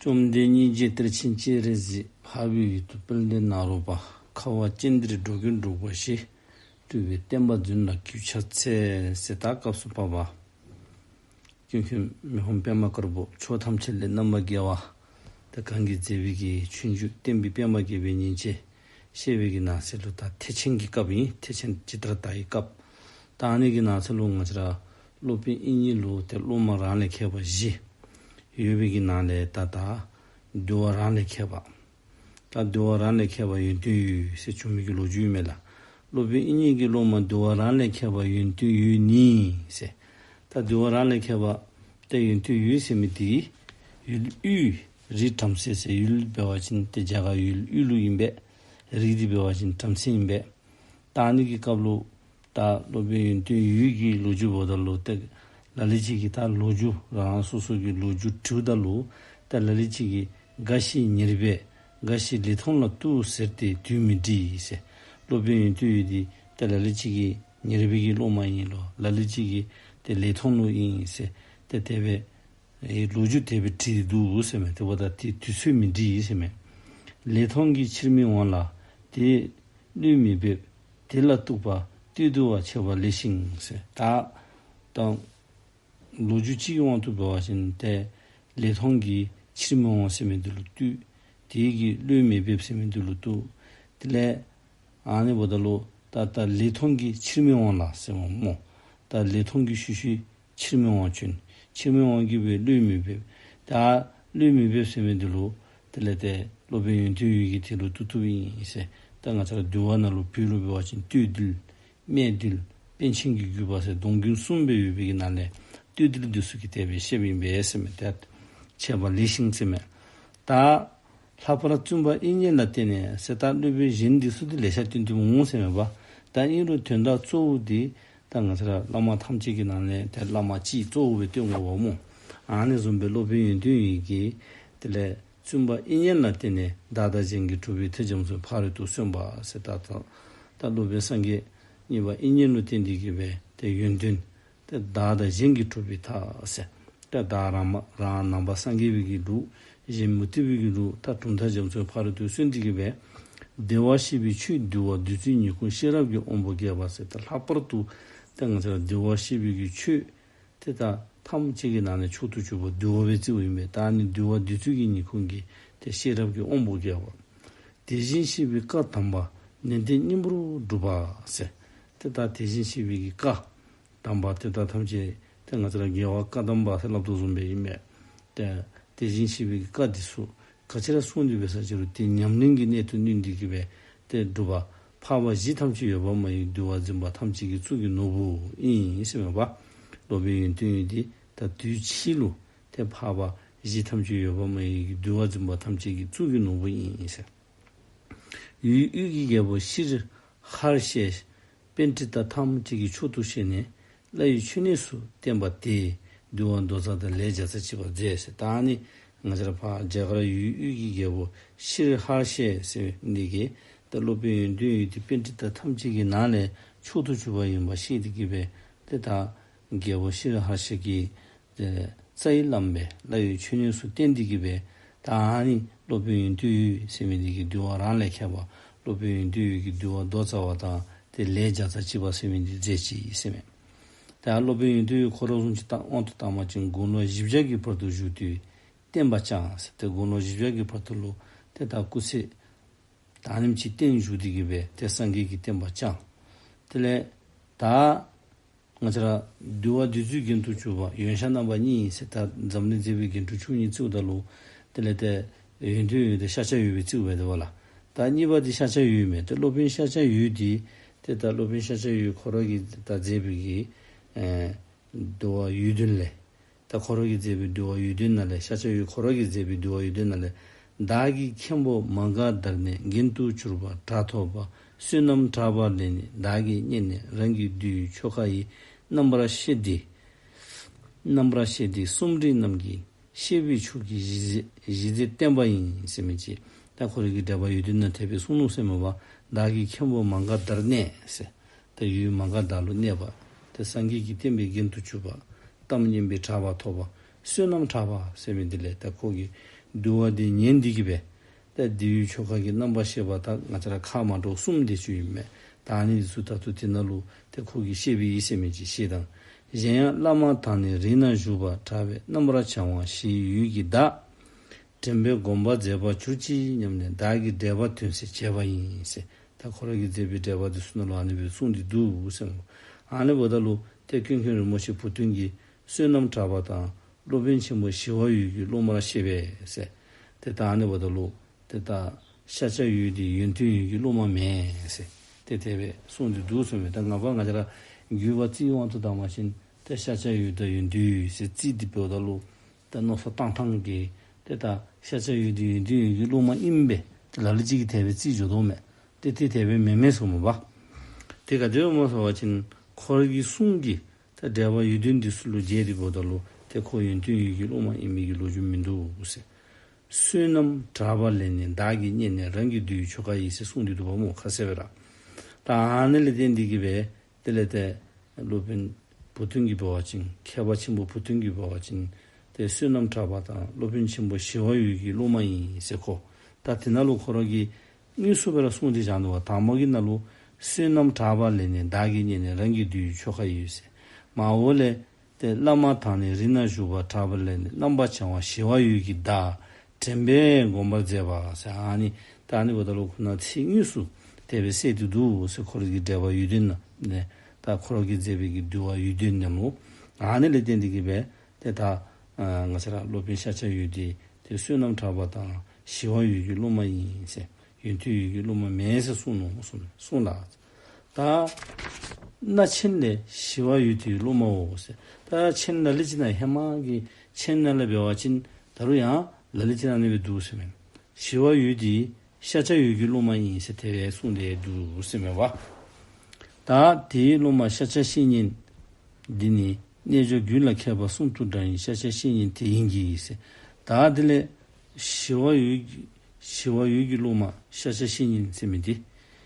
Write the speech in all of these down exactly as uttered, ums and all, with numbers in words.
བཅོམ་ལྡན་སྙིང་རྗེ་གཏེར་ཆེན་སྤྱན་རས་གཟིགས། འཕགས་པའི་ཡུལ་དུ་དཔལ་ལྡན་ནཱ་རོ་པ། ཁ་བ་ཅན་འདིར་འགྲོ་ཀུན་འགྲོགས་པ་ཞིག། སྤྲུལ་པའི་བསྟན་པ་འཛིན་ལ་གུས་ཕྱག་འཚལ། ཟེར་ད་སྐབས་སུ་བབ་པ། ཀུན་མཁྱེན་མི་ཕམ་པདྨ་དཀར་པོ་ཕྱོགས་ཐམས་ཅད་ལས་རྣམ་པར་རྒྱལ་བ། ད་གང་གིས་མཛད་པའི་གི་ཆོས་འབྱུང་བསྟན་པའི་པདྨ་རྒྱས་པའི་ཉིན་བྱེད་བཤད་པའི་གི་ནང་གསེས་ལུ་ད་ཐེག་ཆེན་གྱི་སྐབས་ཨིན། ཐེག་ཆེན་ཇི་ལྟར་བལྟ་བའི་སྐབས། ད་ཨ་ནི་གི་ནང་གསེས་ལུ་ང་བཅས་ར་སློབ་དཔོན་དབྱིག་གཉེན་ལུ་ཏེ་སློབ་མ་རང་ལས་མཁས་པ་བཞི་ཡོད་པའི་གི་ནང་ལས་ད་ད་འདུལ་བ་རང་ལས་མཁས་པ། ད་འདུལ་བ་རང་ལས་མཁས་པ་ཡོན་ཏན་ཡོད་ཟེར་བྱུང་མི་གི་ལོ་རྒྱུས་ཨིན་མས་ལགས། སློབ་དཔོན་དབྱིག་གཉེན་གྱི་སློབ་མ་འདུལ་བ་རང་ལས་མཁས་པ་ཡོན་ཏན་ཡོད་ནི་ཟེར། ད་འདུལ་བ་རང་ལས་མཁས་པ་ཏེ་ཡོན་ཏན་ཡོད་ཟེར་མི་འདི་ཡུལ་དབུས་རི་བྲམ་ཟེ་ཟེར། ཡུལ་འབད་བ་ཅིན་ཏེ་རྒྱ་གར་ཡུལ་དབུས་ལུ་ཨིན་པས། རི་འདི་འབད་བ་ཅིན་བྲམ་ཟེ་ཨིན་པས། ད་ཨ་ནི་གི་སྐབས་ལུ་ད་སློབ་དཔོན་ཡོན་ཏན་ཡོད་ཀྱི་ལོ་རྒྱུས་འབདཝ་ད་ལུ་ཏེ་ལ་ལུ་ཅིག་གིས་ད་ལོ་རྒྱུས་རང་རང་སོ་སོ་གི་ལོ་རྒྱུས་དྲིཝ་ད་ལུ་ད་ལ་ལུ་ཅིག་གིས་འགའ་ཞིག་ཉེར་སྦས་འགའ་ཞིག་ལེགས་མཐོང་ལ་གཏུགས་ཟེར་ཏེ་དུས་མི་འདྲི་ཟེར། སློབ་དཔོན་ཡོན་ཏན་ཡོད་འདི་ད་ལ་ལུ་ཅིག་གིས་ཉེར་སྦས་ཀྱི་སློབ་མ་ཨིན་ལོ། ལ་ལུ་ཅིག་གིས་ཏེ་ལེགས་མཐོང་ལུ་ཨིན་ཟེར་ཏེ་དེ་སྦེ་ཨེ་ལོ་རྒྱུས་དེ་སྦེ་བྲིས་འདུག་ཟེར་མས། དེ་འབདཝ་ད་དེ་དུས་ཚོད་མི་འདྲི་ཟེར་མས། ལེགས་མཐོང་གིས་ཕྱིར་མི་འོང་ལ། དེ་བློས་མི་འབེབས་དེ་ལ་གཏུགས་པ། ལྟོས་དུ་བ་ཆད་པ་ལེགས་ཤིང་ཟེར། ད་ད་ལོ་རྒྱུས་ཅིག་གི་དབང་དུ་འབད་བ་ཅིན་ཏེ་ལེགས་མཐོང་གིས་ཕྱིར་མི་འོང་ཟེར་མི་འདི་ལུ་ལྟོས། དེ་གིས་བློས་མི་འབེབས་ཟེར་མི་འདི་ལུ་ལྟོས། དེ་ལས་ཨ་ནི་འབདཝ་ད་ལུ་ད་ད་ལེགས་མཐོང་གིས་ཕྱིར་མི་འོང་ལ་ཟེར་མས་སྨོ། ད་ལེགས་མཐོང་གིས་ཤུལ་ཤུལ་ཕྱིར་མི་འོང་བྱོན། ཕྱིར་མི་འོང་གི་སྦེ་བློས་མི་འབེབས། ད་བློས་མི་འབེབས་ཟེར་མི་འདི་ལུ་དེ་ལས་ཏེ་སློབ་དཔོན་ཡོན་ཏན་ཡོད་ཀྱིས་དེ་ལུ་བཏུབ་བཏུབ་ཨིན་ཟེར། ད་ང་བཅས་ར་འདུལ་བ་ནང་ལུ་བོད་ལུ་འབད་བ་ཅིན་སྟོད་འདུལ་སྨད་འདུལ་པཎ་ཆེན་གྱི་བརྒྱུད་པ་ཟེར་སྡོམ་རྒྱུན་གསུམ་སྦེ་ཡོད་པའི་གི་ནང་ལས་སྟོད་འདུལ་འདི་ཚུ་གིས་དེ་སྦེ་བཤདཔ་ཨིན་པས་ཟེར་མས། ཏེ་ཆད་པ་ལེགས་ཤིང་ཟེར་མས། ད་ལྷག་པར་བཙུན་པ་དབྱིག་གཉེན་ལ་བརྟེན་ནས་ཟེར་ད་སློབ་དཔོན་གཞན་འདི་ཚུ་འདི་ལེ་ཤ་བསྟེན་ཏེ་འོང་ཟེར་མས་པ། ད་ཨིན་རུང་དོན་དག་གཙོ་བོ་འདི་ད་ང་བཅས་ར་བླ་མ་ཐམས་ཅད་ཀྱི་ནང་ལས་ཏེ་བླ་མ་གཅིག་གཙོ་བོ་སྦེ་བསྟེན་དགོ་པས་སྨོ། ཨ་ནི་བཟུམ་སྦེ་སློབ་དཔོན་ཡོན་ཏན་ཡོད་ཀྱིས་དེ་ལས་བཙུན་པ་དབྱིག་གཉེན་ལ་བརྟེན་ནས་བདག་དང་གཞན་གྱི་གྲོགས་པོའི་ཐེག་རྒྱ་མཚོའི་ཕ་རོལ་ཏུ་སོན་པ་ཟེར། ད་ད་ད་སློབ་དཔོན་སངས་རྒྱས་གཉིས་པ་དབྱིག་གཉེན་ལུ་བརྟེན་ཏེ་གི་སྦེ་ཏེ་ཡོན་ཏན་ཏེ་བདག་དང་གཞན་གྱི་གྲོགས་པོའི་ཐ་ཟེར། ཏེ་བདག་རང་མ་རང་ནང་པ་སངས་རྒྱས་པའི་གི་ལུགས། གཞན་མུ་སྟེགས་པའི་གི་ལུགས། ད་གྲུབ་མཐའ་རྒྱ་མཚོའི་ཕ་རོལ་ཏུ་སོན་ཏེ་གི་སྦེ་བདེ་བར་གཤེགས་པའི་ཆོས་འདུལ་བ་བདུད་རྩིའི་ཉིང་ཁུ་ཤེས་རབ་ཀྱི་དབང་པོ་རྒྱས་པ་ཟེར། ཏེ་ལྷག་པར་དུ་ཏེ་ང་བཅས་ར་བདེ་བར་གཤེགས་པའི་གི་ཆོས་ཏེ་ད་ཐམས་ཅད་ཀྱི་ནང་ནས་མཆོག་ཏུ་གྱུར་པ་འདུལ་བ་སྦེ་བརྩིཝ་ཨིན་པས། ད་ཨ་ནི་འདུལ་བ་བདུད་རྩི་གི་ཉིང་ཁུ་གི་ཏེ་ཤེས་རབ་ཀྱི་དབང་པོ་རྒྱས་པ། དེ་བཞིན་གཤེགས་པའི་བཀའ་དམ་པ་ནན་ཏན་སྙིང་པོར་སྒྲུབ་པ་ཟེར། ཏེ་ད་དེ་བཞིན་གཤེགས་པའི་གི་བཀའ་དམ་པ་ཏེ་ད་ཐམས་ཅད་ཏེ་ང་བཅས་ར་རྒྱལ་བ་བཀའ་གདམས་པ་ཟེར་སླབ་དོ་བཟུམ་སྦེ་ཨིན་མས། ཏེ་དེ་བཞིན་གཤེགས་པའི་གི་བཀའ་འདི་ཚུ་ག་ཅི་ར་གསུངས་ཏེ་འབད་ས་ཅི་རུང་ཏེ་ཉམས་ལེན་གྱི་གནད་དུ་བསྣུན་ཏེ་གི་སྦེ་ཏེ་སྒྲུབ་པ། འཕགས་པ་གཞི་ཐམས་ཅད་ཡོད་པར་སྨྲ་བའི་འདུལ་བ་འཛིན་པ་ཐམས་ཅད་ཀྱི་གཙུག་གི་ནོར་བུ་ཨིན་ཟེར་མས་པ། སློབ་དཔོན་ཡོན་ཏན་ཡོད་འདི་ད་དུས་ཕྱིས་ལུ་ཏེ་འཕགས་པ་གཞི་ཐམས་ཅད་ཡོད་པར་སྨྲ་བའི་འདུལ་བ་འཛིན་པ་ཐམས་ཅད་ཀྱི་གཙུག་གི་ནོར་བུ་ཨིན་ཟེར། ཡུལ་དབུས་ཀྱི་རྒྱལ་པོ་ཤྲཱི་ཧར་ཤ་པཎྜི་ཏ་ཐམས་ཅད་ཀྱིས་མཆོག་ཏུ་བཤད་ནས་བླ་ཡི་མཆོད་གནས་སུ་བསྟན་པ་དེས་འདུལ་བ་མདོ་རྩ་དང་ལས་བརྒྱ་རྩ་གཅིག་པ་མཛད་ཟེར། ད་ཨ་ནི་ང་བཅས་ར་ཕར་རྒྱ་གར་ཡུལ་དབུས་ཀྱི་རྒྱལ་པོ་ཤྲཱི་ཧར་ཤ་ཟེར་འདི་གིས་ད་སློབ་དཔོན་ཡོན་ཏན་ཡོད་འདི་པཎྜི་ཏ་ཐམས་ཅད་ཀྱི་ནང་ལས་མཆོག་ཏུ་གྱུར་པ་ཨིནམ་ཤེས་ཏེ་གི་སྦེ་ཏེ་ད་རྒྱལ་པོ་ཤྲཱི་ཧར་ཤ་གིས་ཏེ་རྩ་བའི་བླམ་སྦེ་བླ་ཡི་མཆོད་གནས་སུ་བསྟེན་ཏེ་གི་སྦེ་ད་ཨ་ནི་སློབ་དཔོན་ཡོན་ཏན་ཡོད་ཟེར་མི་འདི་གིས་འདུལ་བ་རང་ལས་མཁས་པ་སློབ་དཔོན་ཡོན་ཏན་ཡོད་ཀྱིས་འདུལ་བ་མདོ་རྩ་བ་དང་ཏེ་ལས་བརྒྱ་རྩ་གཅིག་པ་ཟེར་མི་འདི་མཛད་ཅི་ཟེར་མས། ད་སློབ་དཔོན་ཡོན་ཏན་ཡོད་ཁོ་ར་བཟུམ་ཅིག་དབང་དུ་བཏང་པ་ཅིན་དགུང་ལོ་བཞི་བརྒྱ་གི་བར་དུ་བཞུགས་ཏེ་བསྟན་པ་བསྐྱངས་ཟེར། ཏེ་དགུང་ལོ་བཞི་བརྒྱ་གི་བར་དུ་ལུ་ཏེ་ད་སྐུ་ཚེ་ད་ཨ་ནེམ་ཅིག་བརྟན་བཞུགས་ཏེ་གི་སྦེ་ཏེ་སངས་རྒྱས་ཀྱི་བསྟན་པ་བསྐྱངས། དེ་ལས་ད་ང་བཅས་ར་འདུལ་བ་བདུད་རྩིའི་རྒྱན་དུ་གྱུར་པ་ཡོན་ཤཱཀ་རྣམ་པ་གཉིས་ཟེར། ད་འཛམ་གླིང་མཛེས་པའི་རྒྱན་དྲུག་མཆོག་གཉིས་བརྩིཝ་ད་ལུ་དེ་ལས་ཏེ་ཡོན་ཏན་ཡོད་དེ་ཤཱཀྱ་ཡོད་སྦེ་བརྩིཝ་སྦེ་འདུག་པ་ལགས། ད་གཉིས་པ་འདི་ཤཱཀྱ་ཡོད་མས། ཏེ་སློབ་དཔོན་ཤཱཀྱ་ཡོད་འདི་ཏེ་ད་སློབ་དཔོན་ཤཱཀྱ་ཡོད་ཁོ་ར་གིས་ད་མཛད་པའི་གི་ཨེ་འདུལ་བ་ཡོན་ཏན་ལས་ད་ཁོ་ར་གིས་མཛད་པའི་འདུལ་བ་ཡོན་ཏན་ནང་ལས་ཤཱཀྱ་ཡོད་ཁོ་ར་གིས་མཛད་པའི་འདུལ་བ་ཡོན་ཏན་ནང་ལས། བདག་གིས་མཁན་པོ་མ་འགགས་བདར་ནས། རྒྱན་དུ་གྱུར་པ་གྲགས་ཐོབ་པ། བསོད་ནམས་དྲག་པར་ལེན་ནས། བདག་གིས་མཉེས་ནས་རང་གི་འདུལ་བའི་ཆོ་ག་ཡི། རྣམ་པར་ཤེས་འདི་རྣམ་པར་ཤེས་འདི་གསུམ་རིག་རྣམས་ཀྱི། ཤེས་པའི་ཆོས་ཀྱི་གཞི་རྩའི་བསྟན་པ་ཡིན་ཟེར་མི་ཅིག། ད་ཁོ་རའི་གི་འགྲེལ་པ་ཡོན་ཏན་ནང་དེ་སྦེ་གསུངས་ནུག་ཟེར་མས་པ། བདག་གིས་མཁན་པོ་མ་འགགས་བདར་ནས་ཟེར། ད་ཡུལ་མ་འགགས་བདག་ལུ་གནས་པ། ད་སངས་རྒྱས་ཀྱི་བསྟན་པའི་རྒྱན་དུ་གྱུར་པ། གཏམ་སྙན་པའི་གྲགས་པ་ཐོབ་པ། བསོད་ནམས་དྲག་པ་ཟེར་མི་འདི་ལས་ད་ཁོ་གིས་ འདུལ་བ་འདི་ཉན་ཏེ་གི་སྦེ་ཏེ་འདུལ་བའི་ཆོ་ག་གི་རྣམ་པར་ཤེས་པ་དང་ང་བཅས་ར་ཁ་མ་འདྲཝ་གསུམ་དེ་ཅིག་ཨིན་མས། ད་ཨ་ནི་འདི་ཚུ་ད་ལྟོ་དེ་ནང་ལུ་ཏེ་ཁོ་གིས་བཤད་པའི་ཨིན་ཟེར་མི་ཅིག་བཤད་དང་། གཞན་ཡང་བླ་མ་དང་ནི་རིགས་ན་བཞུགས་པ། གྲགས་པའི་རྣམ་པར་བྱང་བ་ཞི་བ་འོད་ཀྱི་བདག། དྲན་པས་བསྒོམ་པར་མཛད་པར་གྱུར་ཅིག་སྙམ་ནས། བདག་གིས་འགྲེལ་པ་དོན་གསལ་བྱས་པ་ཡིན་ཟེར། ད་ཁོ་ར་གིས་མཛད་པའི་འགྲེལ་པ་འདི་ཚུ་ནང་ལུ་ཨ་ནི་སྦེ་གསུངས་ཏེ་འདུག་ཟེར། ཨ་ནི་འབདཝ་ད་ལུ་ཏེ་ཀུན་མཁྱེན་རིན་པོ་ཆེ་བུ་སྟོན་གྱིས་བསོད་ནམས་གྲགས་པ་དང་སློབ་དཔོན་ཆེན་པོ་ཞི་བ་འོད་ཀྱི་སློབ་མར་བཤད་པས་ཟེར། ཏེ་ད་ཨ་ནི་འབདཝ་ད་ལུ་ཏེ་ད་ཤཱཀྱ་འོད་འདི་ཡོན་ཏན་འོད་ཀྱི་སློབ་མ་མེན་ཟེར། ཏེ་དེ་སྦེ་གསུངས་ཏེ་འདུག་ཟེར་མས། ད་ང་བཅས་ང་བཅས་ར་བརྒྱུད་པ་རྩིས་དབང་དུ་བཏང་བ་ཅིན་ཏེ་ཤཱཀྱ་འོད་དང་ཡོན་ཏན་འོད་ཟེར་རྩིས་ཏེ་འབདཝ་ད་ལུ་ད་མནོ་བསམ་བཏང་ཐངས་ཀྱིས་ཏེ་ད་ཤཱཀྱ་འོད་འདི་ཡོན་ཏན་འོད་ཀྱི་སློབ་མ་ཨིན་པས། ཏེ་ལ་ལུ་ཅིག་གིས་དེ་སྦེ་རྩིས་འཇོག་དོ་མས། ཏེ་དེ་དེ་སྦེ་མེན་མས་ཟེར་མས་པ། ཏེ་ག་དེ་སྦེ་སྨོ་ཟེར་བ་ཅིན་ཁོ་ར་གི་གསུང་གིས་ད་འགྲེལ་པ་འོད་ལྡན་འདི་ཚུ་ལུ་མཇལ་ཏེ་འབདཝ་ད་ལུ་ཏེ་ཁོ་ཡོན་ཏན་འོད་ཀྱི་སློབ་མ་ཨིན་མི་གི་ལོ་རྒྱུས་མིན་འདུག་ཟེར། བསོད་ནམས་གྲགས་པ་ལས་ནི་བདག་གིས་རྙེད་ནས། རང་གི་འདུལ་བའི་ཆོ་ག་ཡིས་ཟེར་གསུངས་ཏེ་འདུག་པ་སྨོ། ཁ་གསལ་སྦེ་ར། ད་ཨ་ནི་ལས་བརྟེན་ཏེ་གི་སྦེ་དེ་ལས་ཏེ་སློབ་དཔོན་བུ་སྟོན་གྱིས་འབད་བ་ཅིན་མཁས་པ་ཆེན་པོ་བུ་སྟོན་གྱིས་འབད་བ་ཅིན་ཏེ་བསོད་ནམས་གྲགས་པ་དང་སློབ་དཔོན་ཆེན་པོ་ཞི་བ་འོད་ཀྱི་སློབ་མ་ཨིན་ཟེར་ཁོ། ད་དེ་ནང་ལུ་ཁོ་ར་གིས་དངོས་སུ་སྦེ་ར་གསུངས་ཏེ་བཞག་ནུག་པ། དང་པོ་གི་ནང་ལུ་བསོད་ནམས་གྲགས་པ་ལས་ནི་བདག་གིས་རྙེད་ནས། རང་གི་འདུལ་བའི་ཆོ་ག་ཡིས་ཟེར། མར་འོག་ལས་ཏེ་བླ་མ་དང་ནི་རིགས་ན་བཞུགས་པ། གྲགས་པ་ལས་ནི་རྣམ་པར་བྱང་བ། ཞི་བ་འོད་ཀྱི་བདག། དྲན་པས་བསྒོམ་པར་མཛད་པ་ཟེར། ཨ་ནི་ད་ཨ་ནི་འབདཝ་ད་ལུ་ཁོ་ན་ཚིག་དངོས་སུ་དེ་སྦེ་གསལ་ཏེ་འདུག་ཟེར། ཁོ་ར་གི་འགྲེལ་པ་འོད་ལྡན་ནང་ནས་ད་ཁོ་ར་གིས་མཛད་པའི་གི་འདུལ་བ་འོད་ལྡན་ནང་ལུ། ཨ་ནི་ལས་བརྟེན་ཏེ་གི་སྦེ་ཏེ་ད་ཨ་ང་བཅས་ར་སློབ་དཔོན་ཤཱཀྱ་འོད་འདི་ཏེ་བསོད་ནམས་གྲགས་པ་དང་ཞི་བ་འོད་ཀྱི་སློབ་མ་ཨིན་ཟེར། ཡོན་ཏན་འོད་ཀྱི་སློབ་མ་མེན་ཟེར་གསུངས་ནུག་གསུངས་གསུངས་ལགས། ད་སྣ་ཆེན་ལས་ཞི་བ་འོད་དེའི་སློབ་མའོ་ཟེར། ད་མཆན་ལ་ལུ་ཅིག་ནང་ཧེ་མ་གི་མཆན་ནང་ལས་འབད་བ་ཅིན་ད་རུང་ཡང་ལ་ལུ་ཅིག་ནང་ཨ་ནི་སྦེ་འདུག་ཟེར་མས། ཞི་བ་འོད་འདི་ཤཱཀྱ་འོད་ཀྱི་སློབ་མ་ཨིན་ཟེར་དེ་སྦེ་གསུངས་ཏེ་འདུག་ཟེར་མས་པ། ད་དེའི་སློབ་མ་ཤཱཀྱ་བཤེས་གཉེན་འདི་ནི་རྣལ་འབྱོར་རྒྱུད་ལ་མཁས་པ་གསུམ་དུ་འདྲ་ཡི། ཤཱཀྱ་བཤེས་གཉེན་དེ་ཡིན་གྱི་ཟེར། ད་དེ་ལས་ཞི་བ་འོད་ཀྱི་ཞི་བ་འོད་ཀྱི་སློབ་མ་ཤཱཀྱ་བཤེས་གཉེན་ཟེར་མི་འདི།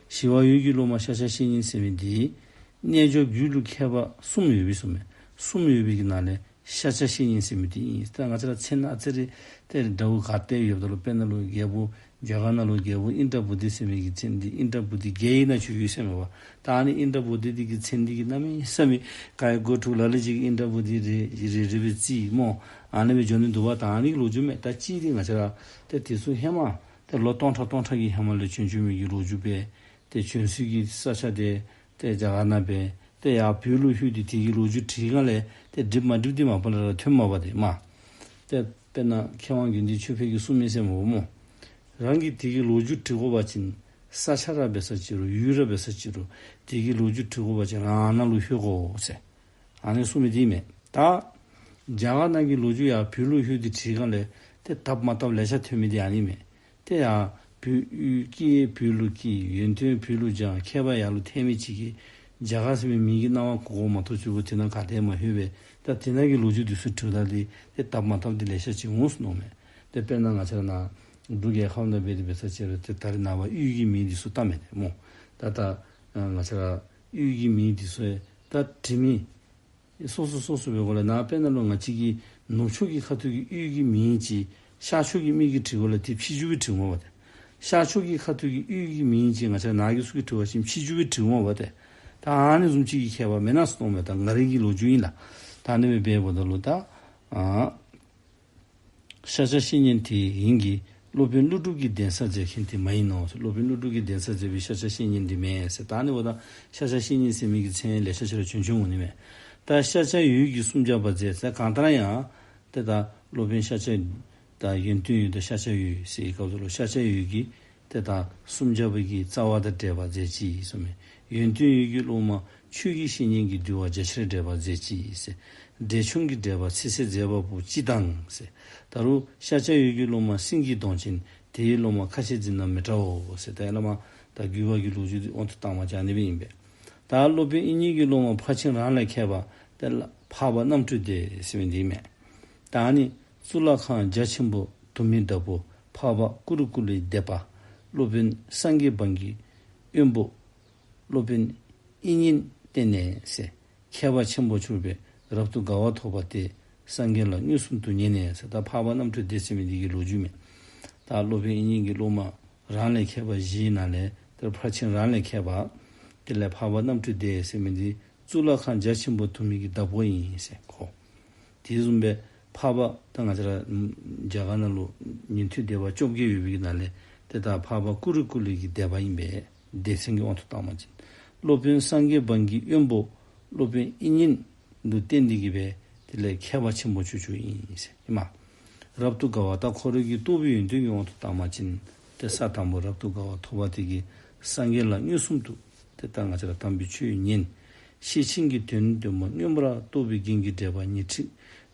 ཞི་བ་འོད་ཀྱི་སློབ་མ་ཤཱཀྱ་བཤེས་གཉེན་ཟེར་མི་འདི་རྣལ་འབྱོར་རྒྱུད་ལུ་མཁས་པ་གསུམ་ཡོད་པའི་གསུངས་མས། གསུམ་ཡོད་པའི་གི་ནང་ལས་ཤཱཀྱ་བཤེས་གཉེན་ཟེར་མི་འདི་ཨིན། ད་ང་བཅས་ར་མཚན་ཨ་ཙི་རེ་ཏེ་འདྲཝ་ག་ཏེ་ཡོདཔ་ད་ལུ་དཔེར་ན་ལུ་རྒྱལ་པོ་རྒྱ་གར་ནང་ལུ་རྒྱལ་པོ་ཨིནྡྲ་བྷུ་ཏི་ཟེར་མི་གི་མཚན་འདི་ཨིནྡྲ་བྷུ་ཏི་བརྒྱད་ཨིན་ན་ཅིག་ཡོད་ཟེར་མས་པ། ད་ཨ་ནི་ཨིནྡྲ་བྷུ་ཏི་འདི་གི་མཚན་འདི་གིས་གནམ་མེད་ས་མེད་ག་ཡི་སྒོ་ཕྲུག་ལ་ལུ་ཅིག་གིས་ཨིནྡྲ་བྷུ་ཏི་རེ་རེ་རེ་སྦེ་རྩིས་སྨོ། ཨ་ནི་སྦེ་འགྱོ་ནི་འདུག་པ། ད་ཨ་ནི་གི་ལོ་རྒྱུས་མས། ད་ཅི་འདི་ང་བཅས་ར་ཏེ་དེ་ཚུ་ཧེ་མ་ཏེ་ལོ་སྟོང་ཕྲག་སྟོང་ཕྲག་གི་ཧེ་མ་ལས་བྱོན་བྱོན་མི་གི་ལོ་རྒྱུས་སྦེ་ཏེ་བྱོན་སའི་གི་ས་ཆ་དེ་ཏེ་རྒྱ་གར་ནང་སྦེ་ཏེ་ཡར་བོད་ལུ་ལྷོད་དེ་དེ་གི་ལོ་རྒྱུས་དྲི་གང་ལས་ཏེ་འགྲིག་མ་འགྲིག་འདི་མ་པ་ལས་ར་ཐོནམ་མས་པ་ཏེ་མ། ཏེ་དཔེར་ན་མཁས་དབང་དགེ་འདུན་ཆོས་འཕེལ་གྱིས་གསུངས་མི་ཟེར་མས་པ་སྨོ། རང་གིས་དེ་གི་ལོ་རྒྱུས་དྲི་དགོ་པ་ཅིན་ས་ཆ་ར་འབད་ས་ཅི་རུང་ཡུལ་ར་འབད་ས་ཅི་རུང་དེ་གི་ལོ་རྒྱུས་དྲི་དགོ་པ་ཅིན་རང་ནང་ལུ་ལྷོད་དགོ་ཟེར། ཨ་ནི་གསུངས་མི་འདི་མས། ད་རྒྱ་གར་ནང་གི་ལོ་རྒྱུས་ཡར་བོད་ལུ་ལྷོད་དེ་དྲི་གང་ལས་ཏེ་དགཔ་མ་དགཔ་ལེ་ཤ་ཐོན་མི་འདི་ཨ་ནི་མས། ཏེ་ཡར་བོད་ཡུལ་སྐྱེས་བོད་ལུ་སྐྱེས། ཡོན་ཏན་བོད་ལུ་སྦྱངས། མཁས་པ་ཡར་ལུ་ཐོན་མི་ཅིག་གིས་རྒྱ་གར་ཟེར་མི་མིང་གི་རྣ་བ་གོ་དགོཔ་མ་གཏོགས་ཅིག་པོ་དེ་ནང་ག་ཏེ་མ་ལྷོད་པས། ད་དེ་ནང་གི་ལོ་རྒྱུས་འདི་ཚུ་དྲིཝ་ད་འདི་ཏེ་དགཔ་མ་དགཔ་འདི་ལེ་ཤ་ཅིག་འོང་ཟེར་མནོཝ་མས། ཏེ་དཔེར་ན་ང་བཅས་ར་ནཱ་འབྲུག་རྒྱལ་ཁབ་ནང་འབད་དེ་འབད་ས་ཅི་རུང་ཏེ་ད་རེས་ནངས་པ་གཡུས་ཀྱི་མིང་འདི་ཚུ་བཏགས་མས་ཏེ་སྨོ། ད་ད་ང་བཅས་ར་གཡུས་ཀྱི་མིང་འདི་ཚུ་ད་དྲི་མི་སོ་སོ་སོ་སོ་སྦེ་གོ་ལགས། ནཱ་དཔེར་ན་ལུ་ང་བཅས་ཀྱི་ནུབ་ཕྱོགས་ཀྱི་ཁ་ཐུག་གི་གཡུས་ཀྱི་མིང་ཅིག་ཤར་ཕྱོགས་ཀྱི་མི་གིས་དྲི་དགོ་ལགས། ཏེ་ཕྱི་འགྱུར་སྦེ་དྲི་འོང་པ་ཏེ། ཤར་ཕྱོགས་ཀྱི་ཁ་ཐུག་གི་གཡུས་ཀྱི་མིང་ཅིག་ང་བཅས་ནཱ་གི་ཚུ་གིས་དྲི་བ་ཅིན་ཕྱི་འགྱུར་སྦེ་དྲི་འོང་པ་ཏེ། ད་ཨ་ནི་བཟུམ་ཅིག་གི་ཁྱད་པར་མེན་ན་ཟེར་མནོཝ་མས། ད་ང་རའི་གི་ལོ་རྒྱུས་ཨིན་ལགས། ད་ཨ་ནི་སྦེ་འབདཝ་ད་ལུ་ད་ཨ་ཤཱཀྱ་བཤེས་གཉེན་དེ་ཡིན་གྱི། སློབ་དཔོན་ཀླུ་སྒྲུབ་ཀྱི་གདན་ས་མཛད་མཁན་དེ་མ་ཡིན་ནོ་ཟེར། སློབ་དཔོན་ཀླུ་སྒྲུབ་ཀྱི་གདན་ས་མཛད་པའི་ཤཱཀྱ་བཤེས་གཉེན་འདི་མེན་ཟེར། ད་ཨ་ནི་འབདཝ་ད་ཤཱཀྱ་བཤེས་གཉེན་ཟེར་མི་གི་མཚན་ལེ་ཤ་ཅིག་ར་བྱོན་བྱོན་འོང་ནི་མས། ད་ཤཱཀྱ་འོད་ཀྱིས་སུམ་བརྒྱ་པ་མཛད་ཟེར། གང་ལྟར་ཡང་ཏེ་ད་སློབ་དཔོན་ཤཱཀྱ་ད་ཡོན་ཏན་འོད་དང་ཤཱཀྱ་འོད་ཟེར་བའི་སྐབས་སུ་ལུ་ཤཱཀྱ་འོད་ཀྱིས་ཏེ་ད་སུམ་བརྒྱ་པ་གི་རྩ་བ་དང་འབྲེལ་བ་མཛད་ཅི་གསུངས་མས། ཡོན་ཏན་འོད་ཀྱི་སློབ་མ་ཆོས་ཀྱི་བཤེས་གཉེན་གྱིས་འདུལ་བ་རྒྱ་ཆེར་འགྲེལ་པ་མཛད་ཅི་ཟེར། འགྲེལ་ཆུང་གི་འགྲེལ་པ་ཚིག་གསལ་མཛད་པ་པོ་སྤྱི་དང་ཟེར། ད་རུང་ཤཱཀྱ་འོད་ཀྱི་སློབ་མ་སེང་གེའི་གདོང་ཅན། དེའི་སློབ་མ་ཁ་ཤས་འཛིན་ན་མི་འདྲའོ་ཟེར། ད་ཡར་ལས་མར་ད་བརྒྱུད་པ་གི་ལོ་རྒྱུས་འདི་དབང་དུ་བཏང་བ་ཅིན་ཨ་ནི་སྦེ་ཨིན་པས། ད་སློབ་དཔོན་དབྱིག་གཉེན་གྱི་སློབ་མ་འཕགས་ཆེན་རང་ལས་མཁས་པ་ཏེ་འཕགས་པ་རྣམ་གྲོལ་སྡེ་ཟེར་མི་འདི་མས། ད་ཨ་ནི་གཙུག་ལག་ཁང་རྒྱ་ཆེན་པོ་དུ་མའི་བདག་པོ་འཕགས་པ་ཀུ་རུ་ཀུ་ལུའི་སྡེ་པ། སློབ་དཔོན་སངས་རྒྱས་འབངས་ཀྱི་དབོན་པོ། སློབ་དཔོན་དབྱིག་གཉེན་བསྟེན་ནས་ཟེར། མཁས་པ་ཆེན་པོར་གྱུར་པས་རབ་ཏུ་དགའ་བ་ཐོབ་པ་སྟེ། སངས་རྒྱས་ལ་མངོན་སུམ་དུ་ཉན་ནས་ཟེར། ད་འཕགས་པ་རྣམ་གྲོལ་སྡེ་ཟེར་མི་འདི་གི་ལོ་རྒྱུས་མས། ད་སློབ་དཔོན་དབྱིག་གཉེན་གྱི་སློབ་མ་རང་ལས་མཁས་པ་བཞིའི་ནང་ལས་ད་ཕར་ཕྱིན་རང་ལས་མཁས་པ། དེ་ལས་འཕགས་པ་རྣམ་གྲོལ་སྡེ་ཟེར་མི་འདི་གཙུག་ལག་ཁང་རྒྱ་ཆེན་པོ་དུ་མའི་གི་བདག་པོ་ཨིན་ཟེར་ཁོ། དེ་བཟུམ་སྦེ་འཕགས་པ་ད་ང་བཅས་ར་རྒྱ་གར་ནང་ལུ་ཉན་ཐོས་སྡེ་པ་བཅོ་བརྒྱད་ཡོད་པའི་གི་ནང་ལས་ཏེ་ད་འཕགས་པ་ཀུ་རུ་ཀུ་ལུ་གི་སྡེ་པ་ཨིན་པས། སྡེ་ཚན་གྱི་དབང་དུ་བཏང་བ་ཅིན་སློབ་དཔོན་སངས་རྒྱས་འབངས་ཀྱི་དབོན་པོ་སློབ་དཔོན་དབྱིག་གཉེན་ལུ་བརྟེན་ཏེ་གི་སྦེ་དེ་ལས་མཁས་པ་ཆེན་པོ་ཅིག་ཅིག་ཨིན་ཟེར་ཨིན་མས། རབ་ཏུ་དགའ་བ་ད་ཁོ་རའི་གི་རྟོགས་པའི་ཡོན་ཏན་གྱི་དབང་དུ་བཏང་བ་ཅིན་ཏེ་ས་དང་པོ་རབ་ཏུ་དགའ་བ་ཐོབ་པ་དེ་གིས་སངས་རྒྱས་ལ་མངོན་སུམ་དུ་ཏེ་ད་ང་བཅས་ར་དམ་པའི་ཆོས་ཉན། ཤེར་ཕྱིན་གྱི་དོན་བདེན་པ་མངོན་པར་རྟོགས་པའི་རྒྱན་གྱི་འགྲེལ་པ་ཉི་ཁྲི་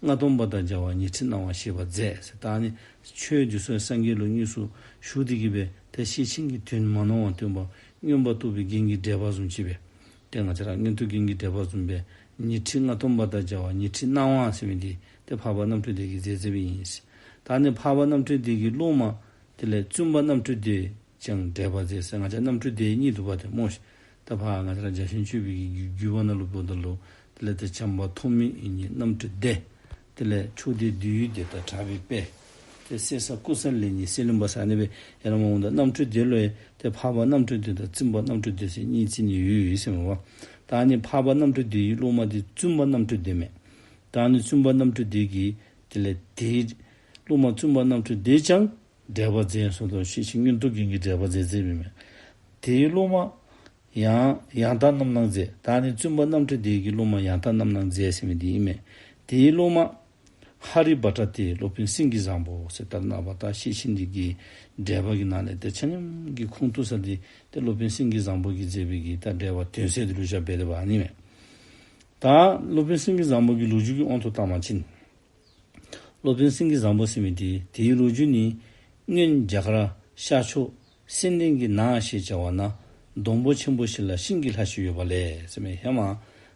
ལྔ་སྟོང་པ་དང་སྦྱར་བ་ཉི་ཁྲི་གནང་བ་ཞེས་པ་མཛད་ཟེར། ད་ཨ་ནི་ཆོས་འདི་ཚུ་སངས་རྒྱས་ལུ་དངོས་སུ་ཞུ་སྟེ་གི་སྦེ་ཏེ་ཤེར་ཕྱིན་གྱི་དོན་མ་ནོར་བར་སྟོན་པ་མངོན་པར་རྟོགས་པའི་རྒྱན་གྱི་འགྲེལ་པ་བཟུམ་ཅིག་སྦེ་ཏེ་ང་བཅས་ར་མངོན་རྟོགས་རྒྱན་གྱི་འགྲེལ་པ་བཟུམ་སྦེ་ཉི་ཁྲི་ལྔ་སྟོང་པ་དང་སྦྱར་བ་ཉི་ཁྲི་གནང་བ་ཟེར་མི་འདི་ཏེ་འཕགས་པ་རྣམ་གྲོལ་སྡེ་གིས་མཛད་མཛདཔ་ཨིན། ད་ཨ་ནི་འཕགས་པ་རྣམ་གྲོལ་སྡེ་གི་སློབ་མ་དེ་ལས་བཙུན་པ་རྣམ་གྲོལ་སྡེ་ཀྱང་འགྲེལ་པ་མཛད་ཟེར། ང་བཅས་རྣམ་གྲོལ་སྡེ་གཉིས་འདུག་པ་ཏེ་སྨོ་ཤིག། ད་ཕར་ང་བཅས་ར་རྒྱ་ཆེན་སྤྱོད་པའི་གི་བརྒྱུད་པ་ནང་ལུ་འབདཝ་ད་ལུ་དེ་ལས་ཏེ་བྱམས་པ་ཐོགས་མེད་དབྱིག་གཉེན་རྣམ་གྲོལ་སྡེ། དེ་ལས་ཕྱོགས་སྡེ་འདུལ་བའི་སྡེ་དང་གྲགས་པའི་དཔལ། ཏེ་གསེར་ས་ཀུ་ས་ལེགས་ཉེས་གསེར་གླིང་པ་ཟེར་ཨ་ནི་སྦེ་ཡར་མར་འོངམ་ད་རྣམ་གྲོལ་སྡེ་ལུ་ཡང་ཏེ་འཕགས་པ་རྣམ་གྲོལ་སྡེ་དང་བཙུན་པ་རྣམ་གྲོལ་སྡེ་ཟེར་གཉིས་བརྩི་ནི་ཡོད་ཡོད་ཟེར་མས་པ། ད་ཨ་ནི་འཕགས་པ་རྣམ་གྲོལ་སྡེ་གི་སློབ་མ་འདི་བཙུན་པ་རྣམ་གྲོལ་སྡེ་མས། ད་ཨ་ནི་བཙུན་པ་རྣམ་གྲོལ་སྡེ་གིས་དེ་ལས་དེའི་སློབ་མ་བཙུན་པ་རྣམ་གྲོལ་སྡེ་ཀྱང་འགྲེལ་པ་མཛད་ཟེརཝ་ད་ཤེར་ཕྱིན་མངོན་རྟོགས་རྒྱན་གྱི་འགྲེལ་པ་མཛད་མཛདཔ་ཨིན་མས། དེའི་སློབ་མ་ཡང་ཡང་དག་རྣམ་སྣང་མཛད། ད་ཨ་ནི་བཙུན་པ་རྣམ་གྲོལ་སྡེ་གི་སློབ་མ་ཡང་དག་རྣམ་སྣང་མཛད་ཟེར་མི་འདི་ཨིན་མས། དེའི་སློབ་མ་ཧ་རི་བྷ་དྲ་སྟེ་སློབ་དཔོན་སེང་གེ་བཟང་པོ་ཟེར། ད་རེས་ནངས་པ་ད་ཤེར་ཕྱིན་འདི་གི་འགྲེལ་པ་གི་ནང་ལས་ཏེ་ཆ་མཉམ་གྱི་ཁུངས་གཏུགས་ས་འདི་ཏེ་སློབ་དཔོན་སེང་གེ་བཟང་པོ་གིས་མཛད་པའི་གི་ད་འགྲེལ་པ་དོན་གསལ་འདི་ལུ་བཞག་སྦེ་དེ་འབད་ཨ་ནི་མས། ད་སློབ་དཔོན་སེང་གེ་བཟང་པོ་གི་ལོ་རྒྱུས་ཀྱི་དབང་དུ་བཏང་བ་ཅིན་སློབ་དཔོན་སེང་གེ་བཟང་པོ་ཟེར་མི་འདི་དེའི་ལོ་རྒྱུས་ནི་སྔོན་རྒྱ་གར་ཤར་ཕྱོགས་སེང་ལྡེང་གི་ནགས་ཞེས་བྱ་བ་ན་སྡོང་པོ་ཆེན་པོ་ཞིག་ལ་ཤིང་གི་ལྷ་ཅིག་ཡོད་པ་ལས་ཟེར་མས། ཧེ་མ་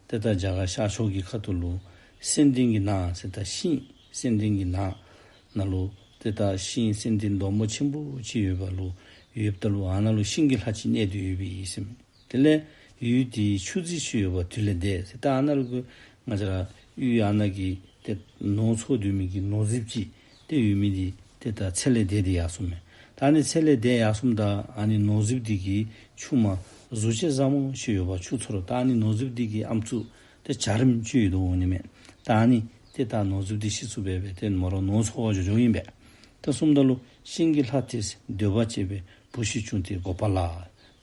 ཏེ་ད་རྒྱ་གར་ཤར་ཕྱོགས་ཀྱི་ཁ་ཐུག་ལུ་སེང་ལྡེང་གི་ནགས་ཟེར་ད་ཤིང་སེང་ལྡེང་གི་ནགས་ནང་ལུ་ཏེ་ད་ཤིང་སེང་ལྡེང་སྡོང་པོ་ཆེན་པོ་ཅིག་ཡོད་པ་ལུ་ཡོདཔ་ད་ལུ་ཨ་ནཱ་ལུ་ཤིང་གི་ལྷ་ཅིག་གནས་ཏེ་ཡོདཔ་ཨིན་ཟེར་མས། དེ་ལས་ཡུལ་དེའི་ཆུ་རྫི་ཞིག་ཡོད་པ་དེ་ལས་འདས་ཟེར། ད་ཨ་ནཱ་ལུ་གུ་ང་བཅས་ར་ཡུལ་ཨ་ནཱ་གི་ཏེ་ནོར་འཚོ་སྡོད་མི་གི་ནོར་རྫིཔ་ཅིག་ཏེ་ཡོད་མི་འདི་ཏེ་ད་ཚེ་ལས་འདས་ཏེ་ཡར་སོང་མས། ད་ཨ་ནི་ཚེ་ལས་འདས་ཡར་སོངམ་ད་ཨ་ནི་ནོར་རྫིཔ་འདི་གི་ཆུང་མ་གཟུགས་ཅན་བཟང་མོ་ཞིག་ཡོད་པ་ཆུ་འཚོ་རུང་། ད་ཨ་ནི་ནོར་རྫིཔ་འདི་གི་ཨམ་སྲུ་ཏེ་བྱ་རིམ་ཅིག་ཡོད་དོ་འོང་ནི་མས། ད་ཨ་ནི་ཏེ་ད་ནོར་རྫིཔ་འདི་ཤི་སོང་སྦེ་སྦེ་ཏེ་མོ་ར་ནོར་འཚོ་བར་འགྱོ་འགྱོཝ་ཨིན་པས། ད་སོངམ་ད་ལུ་ཤིང་གི་ལྷ་དེས་འདོད་པ་སྤྱད་པས་བུ་ཞིག་བྱུང་སྟེ་གོ་པཱ་ལ།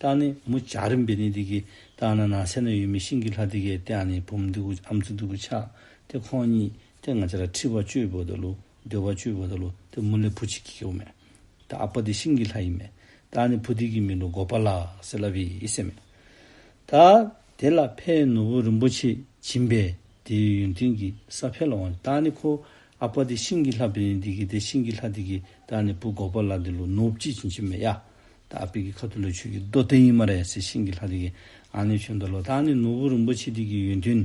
ད་ཨ་ནི་མོ་བྱ་རིམ་འབད་ནི་འདི་གིས་ད་ཨ་ནཱ་ནགས་གསེབ་ནང་ཡོད་མི་ཤིང་གི་ལྷ་འདི་གིས་ཏེ་ཨ་ནི་བུམོ་འདི་གུ་ཨམ་སྲུ་འདི་གུ་ཆགས་ཏེ་ཁོང་གཉིས་ཏེ་ང་བཅས་ར་འཁྲིག་པ་སྤྱོད་འབདཝ་ད་ལུ་འདོད་པ་སྤྱོད་འབདཝ་ད་ལུ་ཏེ་མོ་ལས་བུ་ཅིག་སྐྱེས་སྐྱེསཝ་མས། ད་ཨ་པ་འདི་ཤིང་གི་ལྷ་ཨིན་མས། ད་ཨ་ནི་བུ་འདི་གི་མིང་ལུ་གོ་པཱ་ལ་ཟེར་སླབ་ཨིན་ཟེར་མས། ད་དེ་ལ་ཕས་ནོར་བུ་རིན་པོ་ཆེ་བྱིན་པས་དེའི་ཡོན་ཏན་གྱིས་ས་འཕེལ་བ། ད་ཨ་ནི་ཁོ་ཨ་པ་འདི་ཤིང་གི་ལྷ་འབད་ནི་འདི་གིས་ཏེ་ཤིང་གི་ལྷ་འདི་གིས་ད་ཨ་ནི་བུ་གོ་པཱ་ལ་འདི་ལུ་ནོར་བུ་ཅིག་བྱིན་བྱིན་མས་ཡ། ད་ཨ་པའི་གི་ཁ་ཐུག་ལུ་ཁྱོད་ཀྱི་རྡོ་ཏེ་ཨིན་སྨ་རེ་ཟེར་ཤིང་གི་ལྷ་འདི་གིས་ཨ་ནི་བྱིནམ་ད་ལུ་ད་ཨ་ནི་ནོར་བུ་རིན་པོ་ཆེ་འདི་གི་ཡོན་ཏན་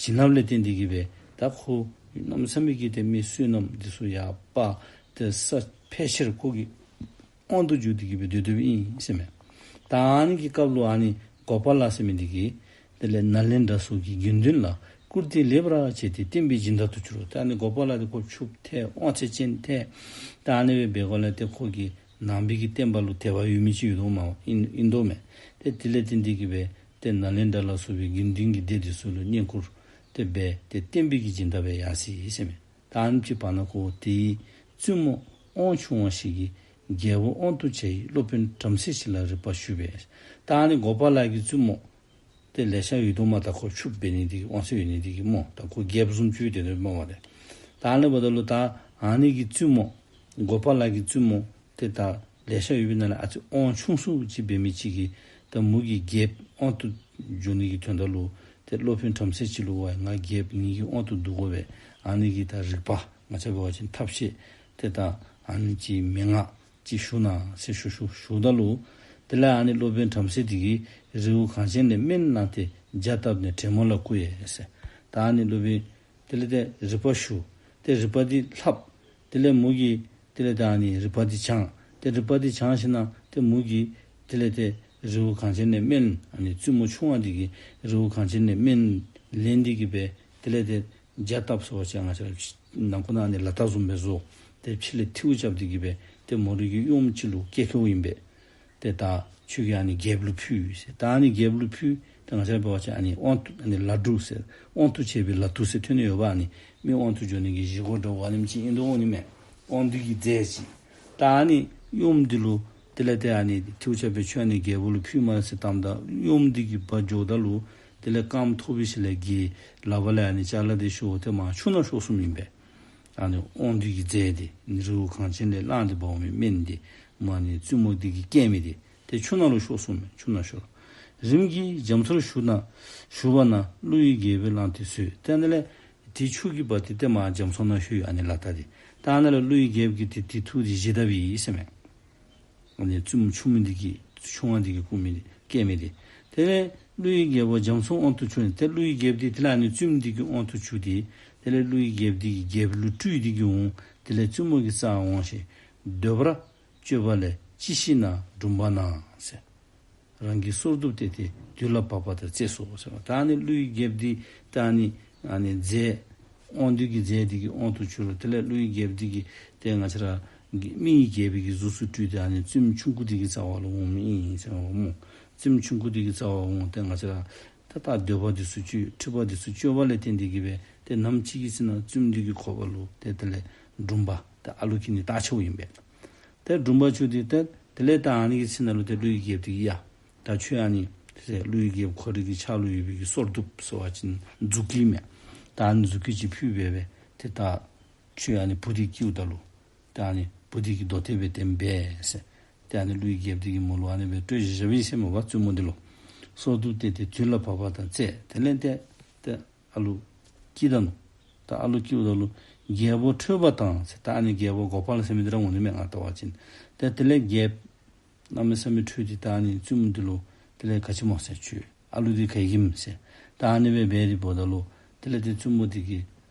བྱིན་རླབས་ལས་བརྟེན་ཏེ་གི་སྦེ་ད་ཁོ་གནམ་མེད་ས་མེད་ཀྱི་ཏེ་མི་བསོད་ནམས་འདི་ཚུ་ཡར་འཕར་ཏེ་ས་འཕེལ་ཕྱིར་ཁོ་གི་དབང་དུ་འགྱུར་ཏེ་གི་སྦེ་སྡོད་སྡོདཔ་ཨིན་ཟེར་མས། ད་ཨ་ནི་གི་སྐབས་ལུ་ཨ་ནི་གོ་པཱ་ལ་ཟེར་མི་འདི་གིས་དེ་ལས་ནཱ་ལེནྡྲ་སོགས་ཀྱི་དགེ་འདུན་ལ་བཀུར་སྟི་ལེགས་པར་བྱས་ཏེ་བསྟན་པའི་སྦྱིན་བདག་ཏུ་གྱུར། ད་ཨ་ནི་གོ་པཱ་ལ་འདི་ཁོ་ཕྱུགཔོ་ཐལ་དབང་ཚད་ཅན་ཐལ། ད་ཨ་ནི་སྦེ་འབད་སྒང་ལས་ཏེ་ཁོ་གིས་ནང་པའི་གི་བསྟན་པ་ལུ་དད་པ་ཡོད་མི་ཅིག་ཡོདཔ་མས་ཨིན་ཨིན་དོ་མས། ཏེ་དེ་ལས་བརྟེན་ཏེ་གི་སྦེ་ཏེ་ནཱ་ལེནྡྲ་ལ་སོགས་པའི་དགེ་འདུན་གྱི་སྡེ་འདི་ཚུ་ལུ་བསྙེན་བཀུར་ཏེ་འབད་དེ་བསྟན་པའི་གི་སྦྱིན་བདག་སྦེ་ཡར་སོ་ཡི་ཟེར་མས། ད་ཨ་ནེམ་ཅིག་བར་ན་ཁོ་དེའི་བཙུན་མོ་དབང་ཆུང་བ་ཞིག་གིས་རྒྱལ་པོ་དབང་དུ་བྱ་ཡི་སློབ་དཔོན་བྲམ་ཟེ་ཞིག་ལ་རིག་པ་ཞུས་པས། ད་ཨ་ནི་གོ་པཱ་ལ་གི་བཙུན་མོ་ཏེ་ལེ་ཤ་ཡོད་དོ་མས། ད་ཁོ་ཕྱུགཔོ་འབད་ནི་འདི་གིས་དབང་ཚད་ཡོད་ནི་འདི་གིས་སྨོ། ད་ཁོ་རྒྱལཔོ་བཟུམ་ཅིག་ཏེ་འདོད་སྨོ་མས་ཏེ། ད་ཨ་ནི་འབདཝ་ད་ལུ་ད་ཨ་ནི་གི་བཙུན་མོ་གོ་པཱ་ལ་གི་བཙུན་མོ་ཏེ་ད་ལེ་ཤ་ཡོད་པའི་ནང་ལས་ཨ་ཙི་དབང་ཆུང་སུ་ཅིག་འབད་མི་ཅིག་གིས་ད་མོ་གིས་རྒྱལཔོ་དབང་དུ་འགྱུར་ནི་གི་དོན་དག་ལུ་ཏེ་སློབ་དཔོན་བྲམ་ཟེ་ཅིག་ལུ་ཝའི་ང་རྒྱལཔོ་ངེ་གི་དབང་དུ་བསྡུ་དགོ་པས། ཨ་ནི་གི་ད་རིག་པ་ང་བཅས་འབད་བ་ཅིན་ཐབས་ཤེས་ཏེ་ད་ཨ་ནི་ཅིག་མན་ངག་ཅིག་ཞུ་གནང་ཟེར་ཞུ་ཞུ་ཞུཝ་ད་ལུ་དེ་ལས་ཨ་ནི་སློབ་དཔོན་བྲམ་ཟེ་འདི་གིས་རི་བོ་གངས་ཅན་ལས་སྨན་བླངས་ཏེ་ཇ་བཏབ་ནས་བྲན་མོ་ལ་བསྐུར་ཡི་ཟེར། ད་ཨ་ནི་སློབ་དཔོན་དེ་ལས་ཏེ་རིག་པ་ཞུ། ཏེ་རིག་པ་འདི་ལྷབ། དེ་ལས་མོ་གིས་དེ་ལས་ད་ཨ་ནི་རིག་པ་འདི་སྦྱང་། ཏེ་རིག་པ་འདི་སྦྱང་ཞིནམ་ཏེ་མོ་གིས་དེ་ལས་ཏེ་རི་བོ་གངས་ཅན་ལས་སྨན་ཨ་ནི་བཙུན་མོ་ཆུང་བ་འདི་གིས་རི་བོ་གངས་ཅན་ལས་སྨན་ལེན་ཏེ་གི་སྦེ་དེ་ལས་ཏེ་ ཇ་བཏབ་ཟེར་བ་ཅིན་ང་བཅས་ར་ནང་ཁོག་ནང་ཨ་ནི་ལ་དྭགས་བཟུམ་སྦེ་བཟོ། ཏེ་ཕྱི་ལས་ཐིའུ་རྐྱབ་སྟེ་གི་སྦེ་ཏེ་མོ་རའི་གི་གཡོནམ་ཅིག་ལུ་བཀལ་བཀལཝ་ཨིན་པས། ཏེ་ད་ཁྱོད་ཀྱིས་ཨ་ནི་རྒྱལཔོ་ལུ་ཕུལ་ཟེར། ད་ཨ་ནི་རྒྱལཔོ་ལུ་ཕུལ། ད་ང་བཅས་ར་འབད་བ་ཅིན་ཨ་ནི་དབང་དུ་ཨ་ནི་ལ་དུར་ཟེར་དབང་དུ་བྱས་པའི་ལ་དུར་ཟེར་ཐོན་ནི་ཡོདཔ། ཨ་ནི་མི་དབང་དུ་འགྱོ་ནི་གི་བཞེས་སྒོ་འདྲཝ་ཨ་ནེམ་ཅིག་ཨིན་དོ་འོང་ནི་མས། དབང་སྡུད་ཀྱི་རྫས་ཅིག། ད་ཨ་ནི་གཡོནམ་འདི་ལུ་དེ་ལས་ཏེ་ཨ་ནི་ཐིའུ་རྐྱབ་སྦེ་ཁྱོད་ཨ་ནི་རྒྱལཔོ་ལུ་ཕུལ་མས་ཟེར་བཏངམ་ད་གཡོནམ་འདི་གིས་འབག་འགྱོཝ་ད་ལུ་དེ་ལས་རྐངམ་ཐོབ་པའི་ཤུལ་ལས་གི་ལག་པ་ལས་ཨ་ནི་ཅ་ལ་འདི་ཤོར་ཏེ་མར་ཆུ་ནང་ཤོར་སོངམ་ཨིན་པས། ཨ་ནི་དབང་སྡུད་ཀྱི་རྫས་འདི་རི་བོ་གངས་ཅན་ལས་བླངས་ཏེ་འབག་འོང་མི་སྨན་འདི་མར་ཨ་ནི་བཙུན་མོ་འདི་གིས་བཀལ་མི་འདི་ཏེ་ཆུ་ནང་ལུ་ཤོར་སོངམ་མས། ཆུ་ནང་ཤོར། རིམ་གྱིས་རྒྱ་མཚོར་ཞུགས་ན་ཞུགས་པ་ན་ཀླུ་ཡི་རྒྱལ་པོས་བླངས་ཏེ་ཟོས། ཏེ་ཨ་ནི་ལས་ཏེ་ཆུ་གིས་འབག་སྟེ་ཏེ་མར་རྒྱ་མཚོ་ནང་ཤོར་ཡི་ཨ་ནི་ལ་དྭགས་འདི། ད་ཨ་ནི་ལས་ཀླུ་ཡི་རྒྱལཔོ་གིས་ཏེ་དེ་ཐུགས་འདི་བཞེས་དཔ་ཨིན་ཟེར་མས། ཨ་ནི་བཙུནམོ་ཆུང་མི་འདི་གིས་ཆུང་བ་འདི་གིས་བཀོལ་མི་འདི་བཀལ་མི་འདི། དེ་ལས་ཀླུ་ཡི་རྒྱལ་པོ་རྒྱ་མཚོའི་དབང་དུ་བྱུང་ནས། ཏེ་ཀླུ་ཡི་རྒྱལཔོ་འདི་དེ་ལས་ཨ་ནི་བཙུནམོ་འདི་གི་དབང་དུ་བྱུང་སྟེ་དེ་ལས་ཀླུ་ཡི་རྒྱལཔོ་འདི་གིས་རྒྱལཔོ་ལུ་སྤྲུལ་ཏེ་གི་འོང་། དེ་ལས་བཙུནམོ་གི་རྩར་འོང་ཞིནམ་འདོད་པར་སྤྱོད་པ་ལས་ཅི་ཤེས་ན་འབྲུམ་པ་ན་ཟེར། རང་གི་སོར་གདུབ་བཏེགས་ཏེ་དུས་ལ་བབ་པ་དང་རྩེས་སོ་ཟེར་བ། ད་ཨ་ནི་ཀླུ་ཡི་རྒྱལཔོ་འདི་ད་ཨ་ནི་ཨ་ནི་རྫས་དབང་སྡུད་ཀྱི་རྫས་འདི་གི་དབང་དུ་བྱུང་རུང་དེ་ལས་ཀླུ་ཡི་རྒྱལཔོ་འདི་གིས་ཏེ་ང་བཅས་ར་གི་མི་ཡི་རྒྱལ་པོའི་གི་གཟུགས་སུ་སྤྲུལ་ཏེ་ཨ་ནི་བཙུནམོ་ཆུང་ཀུ་འདི་གི་རྩ་བ་ལུ་འོངམ་ཨིན་ཟེར་བ་སྨོ། བཙུནམོ་ཆུང་ཀུ་འདི་གི་རྩ་བ་འོང་སྟེ་ང་བཅས་ར་ད་ད་འདོད་པ་འདི་ཚུ་སྤྱོད་འཁྲིག་པ་འདི་ཚུ་སྤྱོད་པ་ལས་བརྟེན་ཏེ་གི་སྦེ་ཏེ་ནམ་ཅིག་གི་ཚེ་ན་བཙུནམོ་འདི་གི་ཁོག་པ་ལུ་ཏེ་དེ་ལས་འབྲུམ་པ་ཏེ་ཨ་ལུ་སྐྱེ་ནི་རྟགས་ཆེཝ་ཨིན་པས། ཏེ་འབྲུམ་པ་བྱུང་སྟེ་ཏེ་དེ་ལས་ད་ཨ་ནི་གི་ཚེ་ན་ལུ་ཏེ་ཀླུ་ཡི་རྒྱལཔོ་འདི་གིས་ཡ་ད་ཁྱོད་ཨ་ནི་ཏེ་ཀླུ་ཡི་རྒྱལཔོ་ཁོ་རའི་གི་ཕྱག་ལུ་ཡོད་པའི་གི་སོར་གདུབ་ཟེར་བ་ཅིན་མཛུབ་དཀྱི་མས། ད་ཨ་ནི་མཛུབ་དཀྱི་ཅིག་ཕུལ་སྦེ་སྦེ་ཏེ་ད་ཁྱོད་ཨ་ནི་བུ་འདི་སྐྱེཝ་ད་ལུ་ད་ཨ་ནི་བུ་འདི་གི་མདོ་དེ་སྦེ་བསྟན་པས་ཟེར། ཏེ་ཨ་ནི་ཀླུ་ཡི་རྒྱལཔོ་འདི་གིས་མོ་ལུ་ཨ་ནི་སྦེ་སྤྲོད་བཞག་བཞགཔ་ཨིན་ཟེར་མས་པ། བཙུནམོ་འདི་ལུ་སོར་གདུབ་བཏེགས་ཏེ་དུས་ལ་བབ་པ་དང་རྩེས། དེ་ལས་ཏེ་ཏེ་ཨ་ལུ་སྐྱེས་ད་ནུག། ད་ཨ་ལུ་སྐྱེཝ་ད་ལུ་རྒྱལ་པོ་ཁྲོས་པ་དང་ཟེར། ད་ཨ་ནི་རྒྱལ་པོ་གོ་པཱལ་ཟེར་མི་འདི་ར་འོང་ནི་མས་ང་བལྟ་བ་ཅིན། ཏེ་དེ་ལས་རྒྱལཔོ་གནམ་མེད་ས་མེད་ཁྲོས་ཏེ་ད་ཨ་ནི་བཙུནམོ་འདི་ལུ་དེ་ལས་ག་ཅི་སྨོ་ཟེར། ཁྱོད་ཨ་ལུ་འདི་ག་གི་ཨིནམ་ཟེར། ད་ཨ་ནི་སྦེ་འབད་དེ་འབདཝ་ད་ལུ་དེ་ལས་ཏེ་བཙུནམོ་འདི་གིས་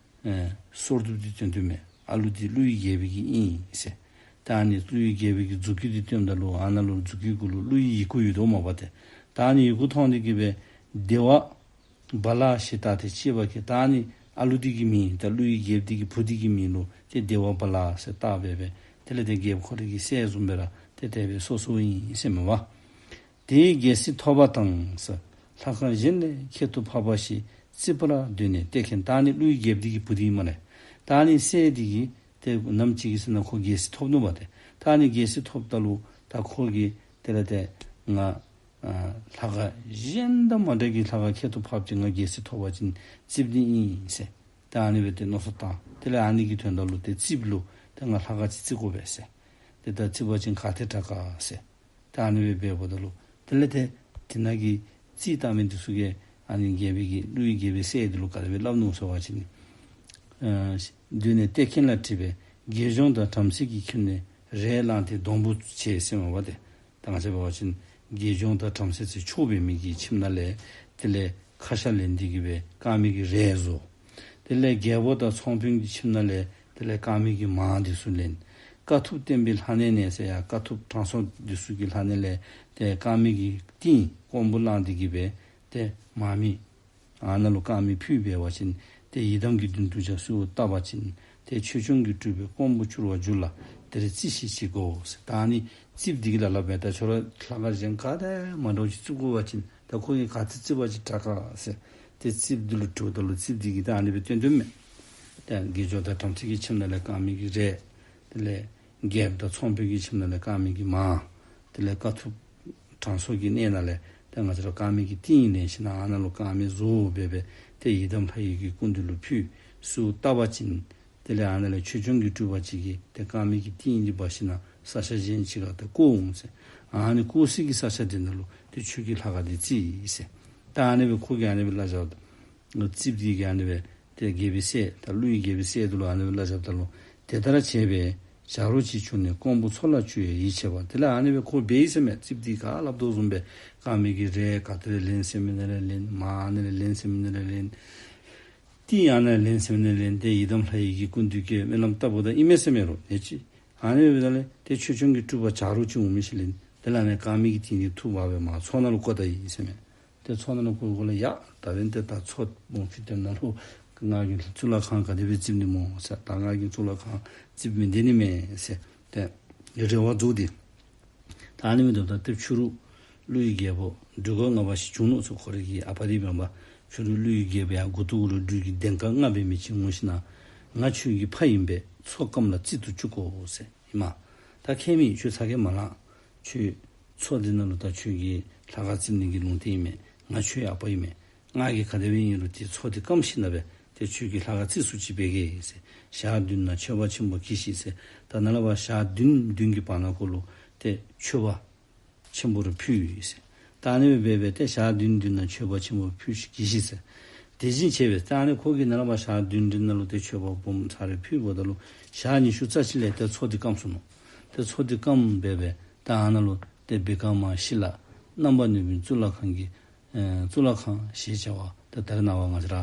ཨེ་སོར་གདུབ་འདི་སྟོན་སྟོནམ་མས། ཨ་ལུ་འདི་ཀླུ་ཡི་རྒྱལ་པོའི་གི་ཨིན་ཟེར། ད་ཨ་ནི་ཀླུ་ཡི་རྒྱལ་པོའི་གི་མཛུབ་དཀྱི་འདི་སྟོནམ་ད་ལུ་ཨ་ནཱ་ལུ་མཛུབ་དཀྱི་གུ་ལུ་ཀླུ་ཡི་ཡི་གུ་ཡོད་དོ་མས་པ་ཏེ། ད་ཨ་ནི་ཡི་གུ་མཐོང་སྟེ་གི་སྦེ་བདེ་བ་བ་ལ་ཞེས་བཏགས་ཏེ་གཅེས་པར་བསྐྱེད། ད་ཨ་ནི་ཨ་ལུ་འདི་གི་མིང་ད་ཀླུ་ཡི་རྒྱལཔོ་འདི་གི་བུ་འདི་གི་མིང་ལུ་ཏེ་བདེ་བ་བ་ལ་ཟེར་བཏགས་སྦེ་སྦེ་དེ་ལས་ཏེ་རྒྱལཔོ་ཁོ་རའི་གི་སྲས་བཟུམ་སྦེ་ར་ཏེ་དེ་སྦེ་གསོ་གསོཝ་ཨིན་ཟེར་མས་པ། དེའི་རྒྱལ་སྲིད་ཐོབ་པ་དང་ཟེར། ལྷ་ཁང་གཞན་ལས་ཁྱད་དུ་འཕགས་པ་ཞིག་བརྩིགས་པར་འདོད་ནས་བལྟས་མཁན། ད་ཨ་ནི་ཀླུ་ཡི་རྒྱལཔོ་འདི་གི་བུ་འདི་ཨིན་མས་ལགས། ད་ཨ་ནི་སྲས་འདི་གིས་ཏེ་ནམ་ཅིག་གི་ཚེ་ན་ཁོ་རྒྱལ་སྲིད་ཐོབ་ནུག་པ་ཏེ། ད་ཨ་ནི་རྒྱལ་སྲིད་ཐོབ་ད་ལུ་ད་ཁོ་གིས་དེ་ལས་ཏེ་ང་ཨ་ལྷ་ཁང་གཞན་དང་མ་འདྲ་གི་ལྷ་ཁང་ཁྱད་དུ་འཕགས་ཅིག་ང་རྒྱལ་སྲིད་ཐོབ་པ་ཅིན་བརྩིག་ནི་ཨིན་ཟེར། ད་ཨ་ནི་སྦེ་ཏེ་མནོ་བསམ་བཏང་། དེ་ལས་ཨ་ནི་གི་དོན་དག་ལུ་ཏེ་བརྩིགཔ་ལུ་ཏེ་ང་ལྷ་ཁང་ཅིག་བརྩིག་དགོ་པས་ཟེར། ཏེ་ད་བརྩིག་པ་ཅིན་ག་ཏེ་དྲག་ག་ཟེར། ད་ཨ་ནི་སྦེ་འབདཝ་ད་ལུ་དེ་ལས་ཏེ་དེ་ནང་གི་རྩིས་བལྟ་མི་འདི་ཚུ་གིས་ཨ་ནི་རྒྱལ་པོའི་གི་ཀླུ་ཡི་རྒྱལ་པོའི་སྲས་འདི་ལུ་ག་དེ་སྦེ་སླབ་ནུག་ཟེར་བ་ཅིན་ཨ་འདོད་ནས་བལྟས་མཁན་ལ་དྲིས་པས། དགེ་སྦྱོང་དང་བྲམ་ཟེ་གི་ཁྱིམ་ནས་རས་བླངས་ཏེ་སྡོང་བུ་བྱས་ཟེར་མས་པ་ཏེ། ད་ང་བཅས་འབད་བ་ཅིན་དགེ་སྦྱོང་དང་བྲམ་ཟེ་ཚུ་ཆོས་འབད་མི་གི་ཁྱིམ་ནང་ལས་དེ་ལས་ཁ་ཤ་ལེན་ཏེ་གི་སྦེ་དཀར་མེ་གི་རས་བཟོ། དེ་ལས་རྒྱལ་པོ་དང་ཚོང་དཔོན་གྱི་ཁྱིམ་ནང་ལས་དེ་ལས་དཀར་མེ་གི་མར་འདི་ཚུ་ལེན། དཀའ་ཐུབ་བསྟན་པའི་ལྷ་གནས་ནས་ཟེར་ཡང་དཀའ་ཐུབ་དྲང་སྲོང་འདི་ཚུ་གི་ལྷ་གནས་ལས་ཏེ་དཀར་མེ་གི་ཏིང་ཀོང་བུ་བླངས་ཏེ་གི་སྦེ་ཏེ་མར་མེ་ཨ་ནཱ་ལུ་དཀར་མེ་ཕུལ་འབད་བ་ཅིན་ཏེ་ཡི་དམ་གྱི་མདུན་དུ་ཕྱག་གསོལཝ་བཏབ་པ་ཅིན་ཏེ་ཆོས་སྐྱོང་གི་སྤྲུལ་པས་ཀོང་བུ་བསྐྱུར་བར་འགྱུར་ལ་དེར་རྩིས་ཤིག་ཅིག་གོ་ཟེར། ད་ཨ་ནི་རྩིགཔ་འདི་གི་ལ་ལ་སྦེ་ད་ཁྱོད་ར་ལྷ་ཁང་གཞན་ག་ཏེ་མ་འདྲཝ་ཅིག་བརྩིག་དགོ་པ་ཅིན་ད་ཁོ་གིས་ག་ཏེ་རྩིགཔ་ཅིག་དྲག་ག་ཟེར་ཏེ་རྩིགཔ་འདི་ལུ་དྲིཝ་ད་ལུ་རྩིགཔ་འདི་གིས་ད་ཨ་ནི་སྦེ་སྟོན་དོ་མས། ཏེ་དགེ་སྦྱོང་དང་བྲམ་ཟེ་གི་ཁྱིམ་ནང་ལས་དཀར་མེ་གི་རས། དེ་ལས་རྒྱལཔོ་དང་ཚོང་དཔོན་གྱི་ཁྱིམ་ནང་ལས་དཀར་མེ་གི་མར། དེ་ལས་དཀའ་ཐུབ་དྲང་སྲོང་གི་གནས་ནང་ལས་ཏེ་ང་བཅས་ར་དཀར་མེ་གི་ཏིང་ལེན་ཞིནམ་ལས་ཨ་ནཱ་ལུ་དཀར་མེ་བཟོ་སྦེ་སྦེ་ཏེ་ཡི་དམ་ལྷ་ཡི་གི་སྐུ་མདུན་ལུ་ཕུལ་གསོལཝ་བཏབ་པ་ཅིན་དེ་ལས་ཨ་ནཱ་ལས་ཆོས་སྐྱོང་གི་སྤྲུལ་པ་ཅིག་གིས་ཏེ་དཀར་མེ་གི་ཏིང་འདི་འབག་ཞིནམ་ལས་ས་ཆ་གཞན་ཅིག་ཁར་ཏེ་བཀོ་འོང་ཟེར། ཨ་ནི་བཀོ་སའི་གི་ས་ཆ་འདི་ནང་ལུ་ཏེ་ཁྱོད་ཀྱི་ལྷ་ཁང་འདི་བརྩིགས་ཟེར། ད་ཨ་ནི་སྦེ་ཁོ་གིས་ཨ་ནི་སྦེ་སླབ་བཞག། རྩིགཔ་འདི་གིས་ཨ་ནི་སྦེ་ཏེ་རྒྱལ་པོའི་སྲས་ད་ཀླུ་ཡི་རྒྱལ་པོའི་སྲས་འདི་ལུ་ཨ་ནི་སྦེ་སླབ་བཞགཔ་ད་ལུ་དེ་ལྟར་བྱས་པས་བྱ་རོག་ཅིག་བྱུང་ནས་ཀོང་བུ་མཚོ་ལ་བསྐྱུར་བས་ཡིད་ཆེས་པ། དེ་ལས་ཨ་ནི་སྦེ་ཁོ་འབད་ཡི་ཟེར་མས། རྩིགཔ་འདི་ག་སླབ་དོ་བཟུམ་སྦེ་དཀར་མེ་གི་རས་ག་ཏེ་ལས་ལེན་ཟེར་མི་ནང་ལས་ལེན། མར་ཨ་ནི་ལས་ལེན་ཟེར་མི་ནང་ལས་ལེན། ཏིང་ཨ་ནི་ལས་ལེན་ཟེར་མི་ནང་ལས་ལེན། ཏེ་ཡི་དམ་ལྷ་ཡི་གི་སྐུ་མདུན་གྱི་སྨོན་ལམ་བཏབ་འོངམ་ད་ཨིན་མས་ཟེར་མས་རོགས། ཨིན་ཅི། ཨ་ནི་སྦེ་ད་ལས་ཏེ་ཆོས་སྐྱོང་གི་སྤྲུལ་པ་བྱ་རོག་ཅིག་འོང་མི་ཅིག་ལས་དེ་ལས་ཨ་ནི་དཀར་མེ་གི་ཏིང་འདི་འཐུ་འབག་སྦེ་མར་མཚོ་ནང་ལུ་བཀོ་ད་ཡི་ཟེར་མས། ཏེ་མཚོ་ནང་ལུ་བཀོ་བའི་སྒང་ལས་ཡ་ད་འབདན་ཏེ་ད་མཚོ་སྦོམ་ཆུང་དེ་ནང་ལུ་ ང་གིས་གཙུག་ལག་ཁང་ག་དེ་སྦེ་བརྩིག་ནི་སྨོ་ཟེར། ད་ང་གིས་གཙུག་ལག་ཁང་བརྩིག་མི་འདི་ནི་མས་ཟེར། ཏེ་རེ་བ་རྫོགས་ཏེ། ད་ཨ་ནི་མི་འདུག། ད་ཏེ་ཕྱི་རུ་ཀླུ་ཡི་རྒྱལ་པོ་སྦྲུལ་ག་ལྔ་པ་ཞིག་བྱུང་ནུག་ཟེར། ཁོ་རའི་གི་ཨ་པ་འདི་མེན་པ། ཕྱི་རུ་ཀླུ་ཡི་རྒྱལ་པོ་ཡང་མགུ་ཏོ་གུ་ལུ་སྦྲུལ་གྱི་གདེངས་ཀ་ལྔ་འབད་མི་ཅིག་འོང་ཞིན་ན། ང་ཁྱོད་ཀྱི་ཕ་ཨིན་པས། མཚོ་སྐམ་ལ་བརྩིག་ཏུ་བཅུག་དགོ་ཟེར་ཨིན་མས། ད་ཁྱད་མེད། ཁྱོད་ཚ་གྱང་མ་ལང་། ཁྱོད་མཚོ་འདི་ནང་ལུ་ད་ཁྱོད་ཀྱི་ལྷ་ཁང་བརྩིག་ནི་གི་ལུང་བསྟན་ཨིན་མས། ང་ཁྱོད་ཨ་པ་ཨིན་མས། ང་གིས་ག་དེ་སྦེ་ཨིན་རུང་ཏེ་མཚོ་འདི་སྐམ་ཞིན་ན་སྦེ་ཏེ་ཁྱོད་ཀྱི་ལྷ་ཁང་བརྩིགས་སུ་ཅིག་འབད་གེ་ཟེར། ཞག་བདུན་ནང་མཆོད་པ་ཆེན་པོ་གྱིས་ཤིག་ཟེར། ད་ནཱ་ལས་ཕར་ཞག་བདུན་བདུན་གྱི་བར་ན་ཁོ་ལུ་ཏེ་མཆོད་པ་ཆེན་པོ་རེ་ཕུལ་ཟེར། ད་ཨ་ནི་སྦེ་འབད་སྦེ་ཏེ་ཞག་བདུན་བདུན་ནང་མཆོད་པ་ཆེན་པོ་ཕུལ་ཞིག་གྱིས་ཤིག་ཟེར། དེ་བཞིན་བྱས་པས། ད་ཨ་ནི་ཁོ་གིས་ནཱ་ལས་ཕར་ཞག་བདུན་བདུན་ནང་ལུ་ཏེ་མཆོད་པ་སྦོམ་ཚར་རེ་ཕུལཝ་ད་ལུ་ཞག་ཉི་ཤུ་རྩ་གཅིག་ལས་ཏེ་མཚོ་འདི་སྐམ་སོ་ནུག། ཏེ་མཚོ་འདི་སྐམ་སྦེ་སྦེ་ད་ཨ་ནཱ་ལུ་ཏེ་བི་ཀ་མ་ཤི་ལ་རྣམ་པར་གནོན་པའི་གཙུག་ལག་ཁང་གི་ཨེ་གཙུག་ལག་ཁང་ཞེས་བྱ་བ། ད་ད་རེས་ནངས་པ་ང་བཅས་ར་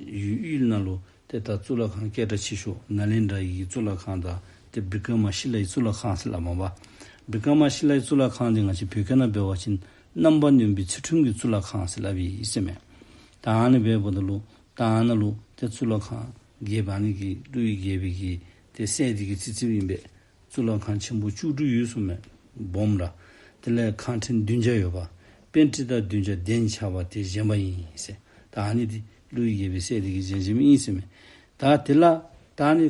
ཡུལ་ཡུལ་ནང་ལུ་ཏེ་ད་གཙུག་ལག་ཁང་སྐད་གྲགས་ཆེ་ཤོས་ནཱ་ལེནྡྲ་ཡི་གཙུག་ལག་ཁང་དང་ཏེ་བི་ཀ་མ་ཤི་ལའི་གཙུག་ལག་ཁང་ཟེར་སླབ་མས་པ། བི་ཀ་མ་ཤི་ལའི་གཙུག་ལག་ཁང་འདི་ང་བཅས་བོད་སྐད་ནང་འབད་བ་ཅིན་རྣམ་པར་གནོན་པའི་ཚུལ་ཁྲིམས་ཀྱི་གཙུག་ལག་ཁང་ཟེར་སླབ་ཨིན་ཟེར་མས། ད་ཨ་ནི་འབདཝ་ད་ལུ་ད་ཨ་ནཱ་ལུ་ཏེ་གཙུག་ལག་ཁང་རྒྱལཔོ་ཨ་ནི་གི་ཀླུ་ཡི་རྒྱལ་པོའི་གི་ཏེ་སྲས་འདི་གིས་བརྩིགས་བརྩིགསཔ་ཨིན་པས། གཙུག་ལག་ཁང་ཆེན་པོ་བཅུ་དྲུག་ཡོད་གསུངས་མས། སྦོམ་ར། དེ་ལས་ཁང་ཕྲན་བདུན་བརྒྱ་ཡོད་པ། པཎྜི་ཏ་བདུན་བརྒྱ་གདན་ཆགས་པ་དེ་བཞེངས་པ་ཡིན་ཟེར། ད་ཨ་ནི་འདི་ཀླུ་ཡི་རྒྱལ་པོའི་སྲས་འདི་གིས་བཞེངས་བཞེངསམ་ཨིན་ཟེར་མས། ད་དེ་ལས་ད་ཨ་ནི་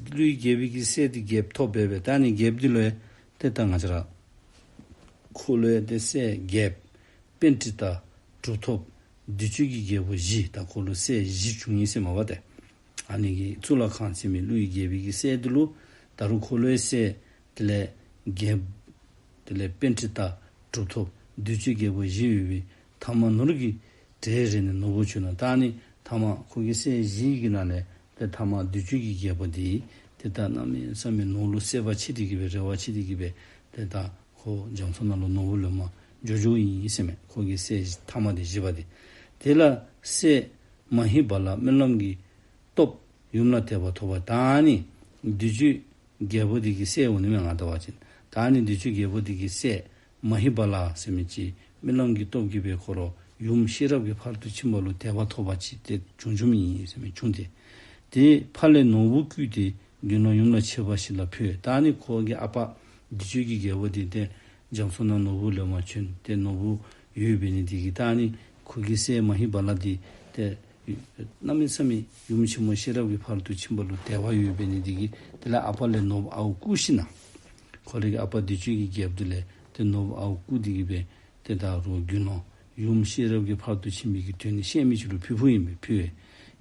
ཀླུ་ཡི་རྒྱལ་པོའི་གི་སྲས་འདི་རྒྱལཔོ་ཐོབ་སྦེ་སྦེ་ད་ཨ་ནི་རྒྱལཔོ་འདི་ལུ་ཡང་ཏེ་ད་ང་བཅས་ར་ཁོ་ལུ་ཡང་ཏེ་སྲས་རྒྱལཔོ་པཎྜི་ཏ་གྲུབ་ཐོབ་བདུད་གཅོད་ཀྱི་རྒྱལ་པོ་བཞི། ད་ཁོ་ལུ་སྲས་བཞི་བྱུང་ཡི་ཟེར་མས་པ་ཏེ། ཨ་ནི་གི་གཙུག་ལག་ཁང་བརྩིགས་མི་ཀླུ་ཡི་རྒྱལ་པོའི་གི་སྲས་འདི་ལུ་ད་རུང་ཁོ་ལུ་ཡང་སྲས་དེ་ལས་རྒྱལཔོ་དེ་ལས་པཎྜི་ཏ་གྲུབ་ཐོབ་བདུད་གཅོད་རྒྱལ་པོ་བཞི་ཡོད་པའི་ཐ་མ་ནོར་གྱི་གྲལ་རེ་ནས་ནོར་བུ་བྱུང་ན། ད་ཨ་ནི་ཐ་མ་ཁོ་གི་སྲས་བཞི་གི་ནང་ལས་ཏེ་ཐ་མ་བདུད་གཅོད་ཀྱི་རྒྱལ་པོ་འདི་ཏེ་ད་གནམ་མེད་ས་མེད་ནོར་ལུ་སྲེད་པ་ཆེ་སྟེ་གི་སྦེ་རེ་བ་ཆེ་སྟེ་གི་སྦེ་ཏེ་ད་ཁོ་རྒྱ་མཚོ་ནང་ལུ་ནོར་བུ་ལེན་པར་འགྱོ་འགྱོཝ་ཨིན་ཟེར་མས། ཁོ་གི་སྲས་ཐ་མ་འདི་བཞི་པ་འདི། དེ་ལས་སྲས་མ་ཧི་བ་ལ་སྨོན་ལམ་གྱི་སྟོབས་ཡུམ་ལ་དད་པ་ཐོབ་པ། ད་ཨ་ནི་བདུད་གཅོད་རྒྱལ་པོ་འདི་གི་སྲས་འོང་ནི་མས་ང་བལྟ་བ་ཅིན། ད་ཨ་ནི་བདུད་གཅོད་རྒྱལ་པོ་འདི་གི་སྲས་མ་ཧི་བ་ལ་ཟེར་མི་ཅིག་སྨོན་ལམ་གྱི་སྟོབས་ཀྱིས་སྦེ་ཁོ་ར་ཡུམ་ཤེས་རབ་ཀྱི་ཕ་རོལ་ཏུ་ཕྱིན་པ་ལུ་དད་པ་ཐོབ་པ་ཅིག་ཏེ་བྱུང་བྱུངམ་ཨིན་ཟེར་མས། བྱུང་སྟེ། དེ་ཕ་ལས་ནོར་བུ་བརྐུས་ཏེ་དགེ་སློང་ཡུམ་ལ་མཆོད་པ་ཞིག་ལ་ཕུལ། ད་ཨ་ནི་ཁོ་གི་ཨ་པ་བདུད་གཅོད་ཀྱི་རྒྱལ་པོ་འདི་ཏེ་རྒྱ་མཚོ་ནང་ནོར་བུ་ལེན་པར་བྱོན། ཏེ་ནོར་བུ་ཡོདཔ་འབད་ནི་འདི་གིས་ད་ཨ་ནི་ཁོ་གི་སྲས་མ་ཧི་བ་ལ་འདི་ཏེ་གནམ་མེད་ས་མེད་ཡུམ་ཆེན་མོ་ཤེས་རབ་ཀྱི་ཕ་རོལ་ཏུ་ཕྱིན་པ་ལུ་དད་པ་ཡོདཔ་འབད་ནི་འདི་གིས་དེ་ལས་ཨ་པ་ལས་ནོར་བུ་ཨརཝ་བརྐུ་ཞིན་ན་ཁོ་རའི་གི་ཨ་པ་བདུད་གཅོད་ཀྱི་རྒྱལ་པོ་འདི་ལས་ཏེ་ནོར་བུ་ཨརཝ་བརྐུ་སྟེ་གི་སྦེ་ཏེ་ད་རུང་དགེ་སློང་ཡུམ་ཤེས་རབ་ཀྱི་ཕ་རོལ་ཏུ་ཕྱིན་པའི་གི་དོན་བཤད་མི་ཅིག་ལུ་ཕུལ་ཕུལཝ་ཨིན་པས། ཕུལ་བས།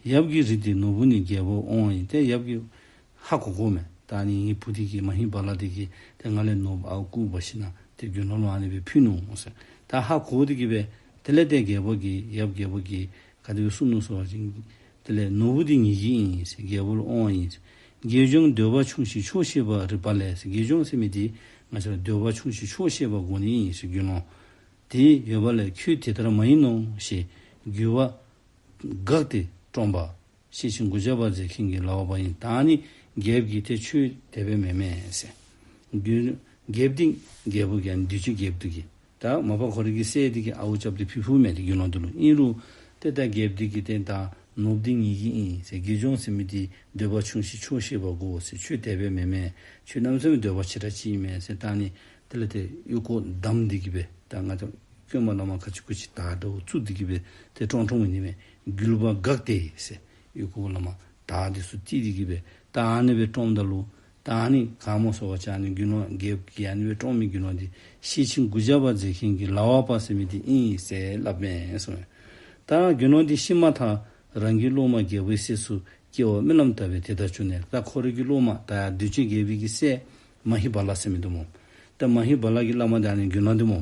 ཡབ་ཀྱི་རིགས་ཏེ་ནོར་བུ་ནི་རྒྱལ་པོར་འོང་བ་ཡིན། ཏེ་ཡབ་ཀྱིས་ཧ་གོ་གོཝ་མས། ད་ཨ་ནི་ངེའི་བུ་འདི་གིས་མ་ཧི་བ་ལ་འདི་གིས་ཏེ་ང་ལས་ནོར་བུ་ཨརཝ་བརྐུ་འབག་ཞིན་ན་ཏེ་དགེ་སློང་ལུ་ཨ་ནི་སྦེ་ཕུལ་ནུག་ཟེར། ད་ཧ་གོ་སྟེ་གི་སྦེ་དེ་ལས་ཏེ་རྒྱལ་པོ་གིས་ཡབ་རྒྱལ་པོ་གིས་ག་དེ་སྦེ་གསུངས་ནུག་ཟེར་བ་ཅིན་དེ་ལས་ནོར་བུ་འདི་ཉིད་ཀྱི་ཨིན་ཟེར། རྒྱལ་པོར་འོང་བ་ཡིན་ཟེར། དགེ་སྦྱོང་འདོད་པ་ཆུང་ཞིང་ཆོག་ཤེས་པ་རིག་པ་ལས་ཟེར། དགེ་སྦྱོང་ཟེར་མི་འདི་ང་བཅས་ར་འདོད་པ་ཆུང་ཞིང་ཆོག་ཤེས་པ་དགོ་ནི་ཨིན་ཟེར། དགེ་སློང་དེ་ཡོད་པ་ལས་ཁྱོད་དེ་ལྟར་མ་ཡིན་ནོ་ཞེས་རྒོལ་བ་བཀག་སྟེ་བཀྲོངས་པ། ཤེད་ཆེན་མགུ་བྱ་བར་མཛད་མཁན་གྱིས་ལག་པར་འབག་ཡིན། ད་ཨ་ནི་རྒྱལཔོ་གིས་ཏེ་ཁྱོད་དེ་སྦེ་མེན་མས་ཟེར། རྒྱལ་རྒྱལཔོ་འདི་རྒྱལ་པོ་གིས་ཨ་ནི་བདུད་གཅོད་རྒྱལཔོ་འདི་གིས་ད་མ་པ་ཁོ་རའི་གི་སྲས་འདི་གིས་ཨརཝ་རྐྱབ་སྟེ་ཕུལ་ཕུལཝ་མས་ཏེ་དགེ་སློང་འདི་ལུ། ཨིན་རུང་ཏེ་ད་རྒྱལཔོ་འདི་གིས་ཏེ་ད་ནོར་བུ་འདི་ངེ་གི་ཨིན་ཟེར། དགེ་སྦྱོང་ཟེར་མི་འདི་འདོད་པ་ཆུང་ཞིང་ཆོག་ཤེས་པ་དགོ་ཟེར། ཁྱོད་དེ་སྦེ་མེན་མས། ཁྱོད་གནམ་མེད་ས་མེད་འདོད་པ་ཆེ་དྲགས་ཅིག་ཨིན་མས་ཟེར། ད་ཨ་ནི་དེ་ལས་ཏེ་ཨོལ་ཀོ་བསྡམས་ཏེ་གི་སྦེ་ད་ང་བཅས་རྐྱངམ་ལས་མར་ག་ཅི་གུ་ཅི་དར་དརཝ་བཙུགས་ཏེ་གི་སྦེ་ཏེ་བཀྲོང་བཀྲོངམ་ཨིན་མས། རྒོལ་བ་བཀག་སྟེ་ཟེར། ཨོལ་ཀོ་ལས་མར་དར་འདི་ཚུ་བཏེགས་ཏེ་གི་སྦེ་ད་ཨ་ནི་སྦེ་བཀྲོངམ་ད་ལུ་ད་ཨ་ནི་ག་སྨོ་ཟེར་བ་ཅིན་ཨ་ནི་དགེ་སློང་རྒྱལཔོ་གིས་ཨ་ནི་སྦེ་བཀྲོངས་མི་དགེ་སློང་འདི་ཤེད་ཆེན་མགུ་བྱ་བར་མཛད་མཁན་གྱིས་ལག་པར་འབག་ཟེར་མི་འདི་ཨིན་ཟེར་སླབ་མས་ཟེར། ད་དགེ་སློང་འདི་ཤི་མ་ཐག་རང་གི་སློབ་མ་རྒྱལ་པོའི་སྲས་སུ་སྐྱེ་བར་སྨོན་ལམ་བཏབ་པས་དེ་ལྟར་བྱུང་ནས། ད་ཁོ་རའི་གི་སློབ་མ་ད་ཡར་བདུད་གཅོད་རྒྱལ་པོའི་གི་སྲས་མ་ཧི་བ་ལ་ཟེར་མི་འདི་སྨོ། ད་མ་ཧི་བ་ལ་གི་བླ་མ་འདི་ཨ་ནི་དགེ་སློང་འདི་སྨོ།